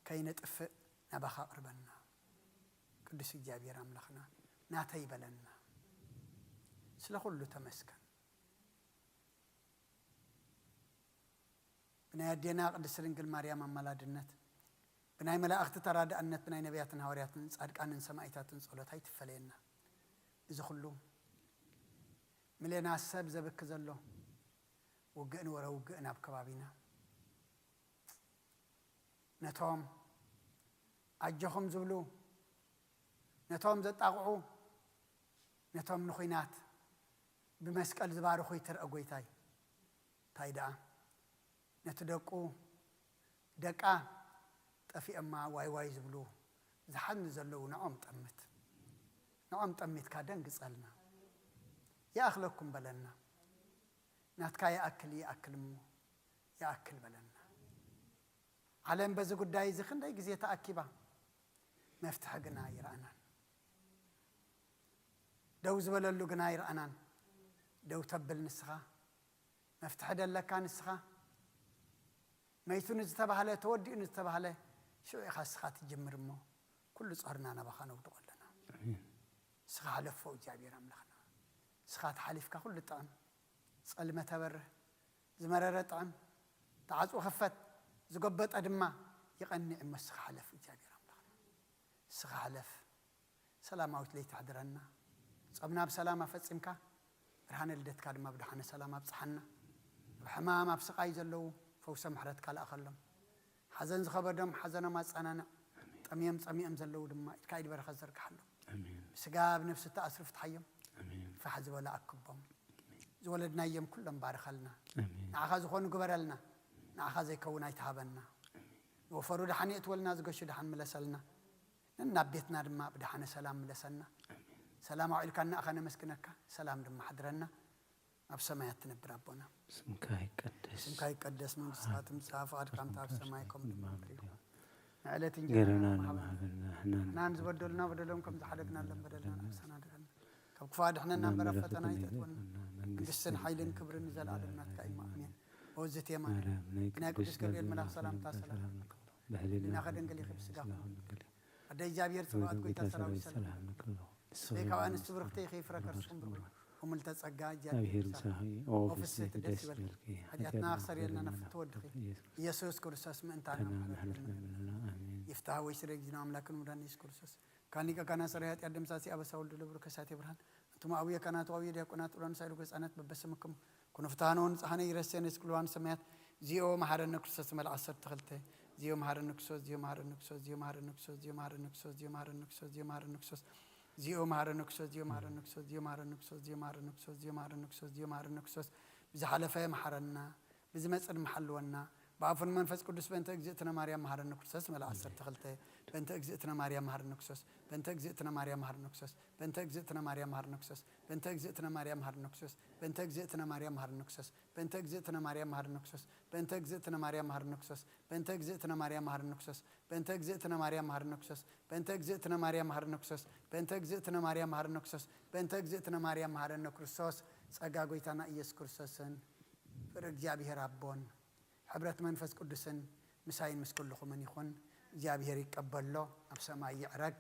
ከይነጥፍእ ናባኻ ኣቕርበና። ቅዱስ እግዚኣብሔር ኣምላኽና ናተይ በለና። ስለ ኩሉ ተመስገን። ብናይ ኣዴና ቅድስት ድንግል ማርያም ኣማላድነት፣ ብናይ መላእኽቲ ተራዳእነት፣ ብናይ ነቢያትን ሃዋርያትን ጻድቃንን ሰማዕታትን ጸሎት ኣይትፈለየና። እዚ ኩሉ ሚልዮናት ሰብ ዘብኪ ዘሎ ውግእን ወረ ውግእን ኣብ ከባቢና፣ ነቶም ኣጆኹም ዝብሉ፣ ነቶም ዘጣቕዑ፣ ነቶም ንኹናት ብመስቀል ዝባርኹ ይትርአ ጎይታይ። እንታይ ደኣ ነቲ ደቁ ደቃ ጠፊኦማ ዋይ ዋይ ዝብሉ ዝሓዝኑ ዘለዉ ንዖም ጠምት። ንዖም ጠሚትካ ደንግጸልና። ይኣኽለኩም በለና። ናትካ ይኣክል ይኣክል እሞ ይኣክል በለና። ዓለም በዚ ጉዳይ እዚ ክንደይ ግዜ ተኣኪባ፣ መፍትሒ ግና ኣይረኣናን። ደው ዝበለሉ ግና ኣይረኣናን። ደው ተብል ንስኻ፣ መፍትሒ ደለካ ንስኻ። መይቱ ንዝተባህለ፣ ተወዲኡ ንዝተባህለ፣ ሽዑ ኢኻ ንስኻ ትጅምር እሞ፣ ኩሉ ጾርና ናባኻ ነውድቖ ኣለና። ኣሜን። ንስኻ ሓለፎ እግዚኣብሔር ኣምላኽና። ንስኻ ተሓሊፍካ ኩሉ ጥዕም፣ ጸልመተ በርህ፣ ዝመረረ ጥዕም፣ ተዓጽዎ ክፈት፣ ዝጎበጠ ድማ ይቐንዕ እሞ ንስኻ ሓለፍ እግዚኣብሔር ኣምላኽና። ንስኻ ሓለፍ። ሰላማዊት ለይቲ ኣሕድረና። ጾምና ብሰላም ኣፈጺምካ፣ ብርሃነ ልደትካ ድማ ብደሓነ ሰላም ኣብጽሓና። ኣብ ሕማም ኣብ ስቓይ ዘለዉ ፈውሰ ምሕረትካ ልኣኸሎም። ሓዘን ዝኸበዶም ሓዘኖም ኣጸናንዕ። ጠምዮም ጸሚኦም ዘለዉ ድማ ኢድካ ኢድ በረኸት ዘርግሓሎም። ኣሜን። ብስጋ ብነፍሲ እተኣስሩ ፍትሓዮም። ኣሜን። ፋሕ ዝበለ ኣክቦም። ዝወለድናዮም ኩሎም ባርኸልና። ኣሜን። ንዓኻ ዝኾኑ ግበረልና። ንዓኻ ዘይከውን ኣይትሃበና። ዝወፈሩ ደሓን የእትወልና፣ ዝገሹ ደሓን ምለሰልና። ነናብ ቤትና ድማ ብደሓነ ሰላም ምለሰና። ኣሜን። ሰላም ኣውዒልካና ኢኻ ነመስግነካ፣ ሰላም ድማ ሓድረና። ኣብ ሰማያት ትነብር ኣቦና፣ ስምካ ይቀደስ። ስምካ ይቀደስ፣ መንግስትካ ትምጻእ፣ ፍቓድካ ከምቲ ኣብ ሰማይ ከምኡ ድማ ኣብ ምድሪ ይኹን። ንዕለት እንጀራና ገረና ሃበና። ንመሃበልና፣ ንሕናን ንሕናን ዝበደሉና በደሎም ከም ዝሓደግናሎም በደልና ንኣሳናድረና። ካብ ክፉእ ኣድሕነና እምበር ኣብ ፈተና ኣይተእትወና። መንግስትን ሓይልን ክብርን ንዘለኣለም ናትካ እዩ። ኣሜን። ኦዝት የማን ማርያም ናይ ናይ ቅዱስ ቅዱስ ገብርኤል መልኣክ ገብርኤል ሰላምታ ሰላምታ ሰላም ሰላም ንክብሎ። ብሕልና ህሊናኸ ደንግል ኢኺ፣ ብስጋኸ ሰላም ንክብሎ። ኣደ እግዚኣብሔር ጽባኦት፣ ጎይታ ሰራዊት ሰላም ንክብሎ። ንስኺ ሰበይ ካብ ኣንስቲ ብርኽቲ ኢኺ፣ ፍረ ከርስኹም ብሩኽ። ምልዕተ ጸጋ፣ እግዚኣብሔር ምሳኺ። ኦ ፍስሕቲ፣ ደስ ይበልኪ። ሓጢኣትና ክሰርየልና ናፍቲ ወድኺ ኢየሱስ ክርስቶስ ምእንታና ምሕረት ለምንልና። ኣሜን። ይፍታህ ወይ ስረ ጊዜና ኣምላክን መድኃኒት ኢየሱስ ክርስቶስ። ካን ሊቀ ካህናት ሠራይ ኃጢአት ደምሳሲ ኣበሳ ወልድ ለብሩ ከሳቴ ብርሃን። እንቱም አቡየ ካህናት ወአቡየ ዲያቆናት ኡራን ሳይሉ ገጻነት በበስምክሙ ኩኑ ፍትሐነ ወንጽሐነ ይረሴነ እስክልዋን ሰማያት። ዚኦ መሐረነ ክርስቶስ መልክ ዓሰርተ ክልተ። ዚኦ መሐረነ ክርስቶስ፣ ዚኦ መሐረነ ክርስቶስ፣ ዚኦ መሐረነ ክርስቶስ፣ ዚኦ መሐረነ ክርስቶስ፣ ዚኦ መሐረነ ክርስቶስ፣ ዚኦ መሐረነ ክርስቶስ፣ ዚኦ መሐረነ ክርስቶስ፣ ዚኦ መሐረነ ክርስቶስ፣ ዚኦ መሐረነ ክርስቶስ፣ ዚኦ መሐረነ ክርስቶስ፣ ዚኦ መሐረነ ክርስቶስ፣ ዚኦ መሐረነ ክርስቶስ፣ ብዝሓለፈ መሓረና፣ ብዝመጽእ ድማ ሓልወና፣ ብኣፉን መንፈስ ቅዱስ በእንተ እግዝእትነ ማርያም መሓረነ ክርስቶስ መልክ ዓሰርተ ክልተ። በእንተ እግዝእትነ ማርያም መሐረነ ክርስቶስ። በእንተ እግዝእትነ ማርያም መሐረነ ክርስቶስ። በእንተ እግዝእትነ ማርያም መሐረነ ክርስቶስ። በእንተ እግዝእትነ ማርያም መሐረነ ክርስቶስ። በእንተ እግዝእትነ ማርያም መሐረነ ክርስቶስ። በእንተ እግዝእትነ ማርያም መሐረነ ክርስቶስ። በእንተ እግዝእትነ ማርያም መሐረነ ክርስቶስ። በእንተ እግዝእትነ ማርያም መሐረነ ክርስቶስ። በእንተ እግዝእትነ ማርያም መሐረነ ክርስቶስ። በእንተ እግዝእትነ ማርያም መሐረነ ክርስቶስ። በእንተ እግዝእትነ ማርያም መሐረነ ክርስቶስ። በእንተ እግዝእትነ ማርያም መሐረነ ክርስቶስ። ጸጋ ጎይታና ኢየሱስ ክርስቶስን ፍቅሪ እግዚኣብሔር ኣቦን ሕብረት መንፈስ ቅዱስን ምሳይን ምስ ኩልኹምን ይኹን። እግዚኣብሔር ይቀበሎ፣ ኣብ ሰማይ ይዕረግ።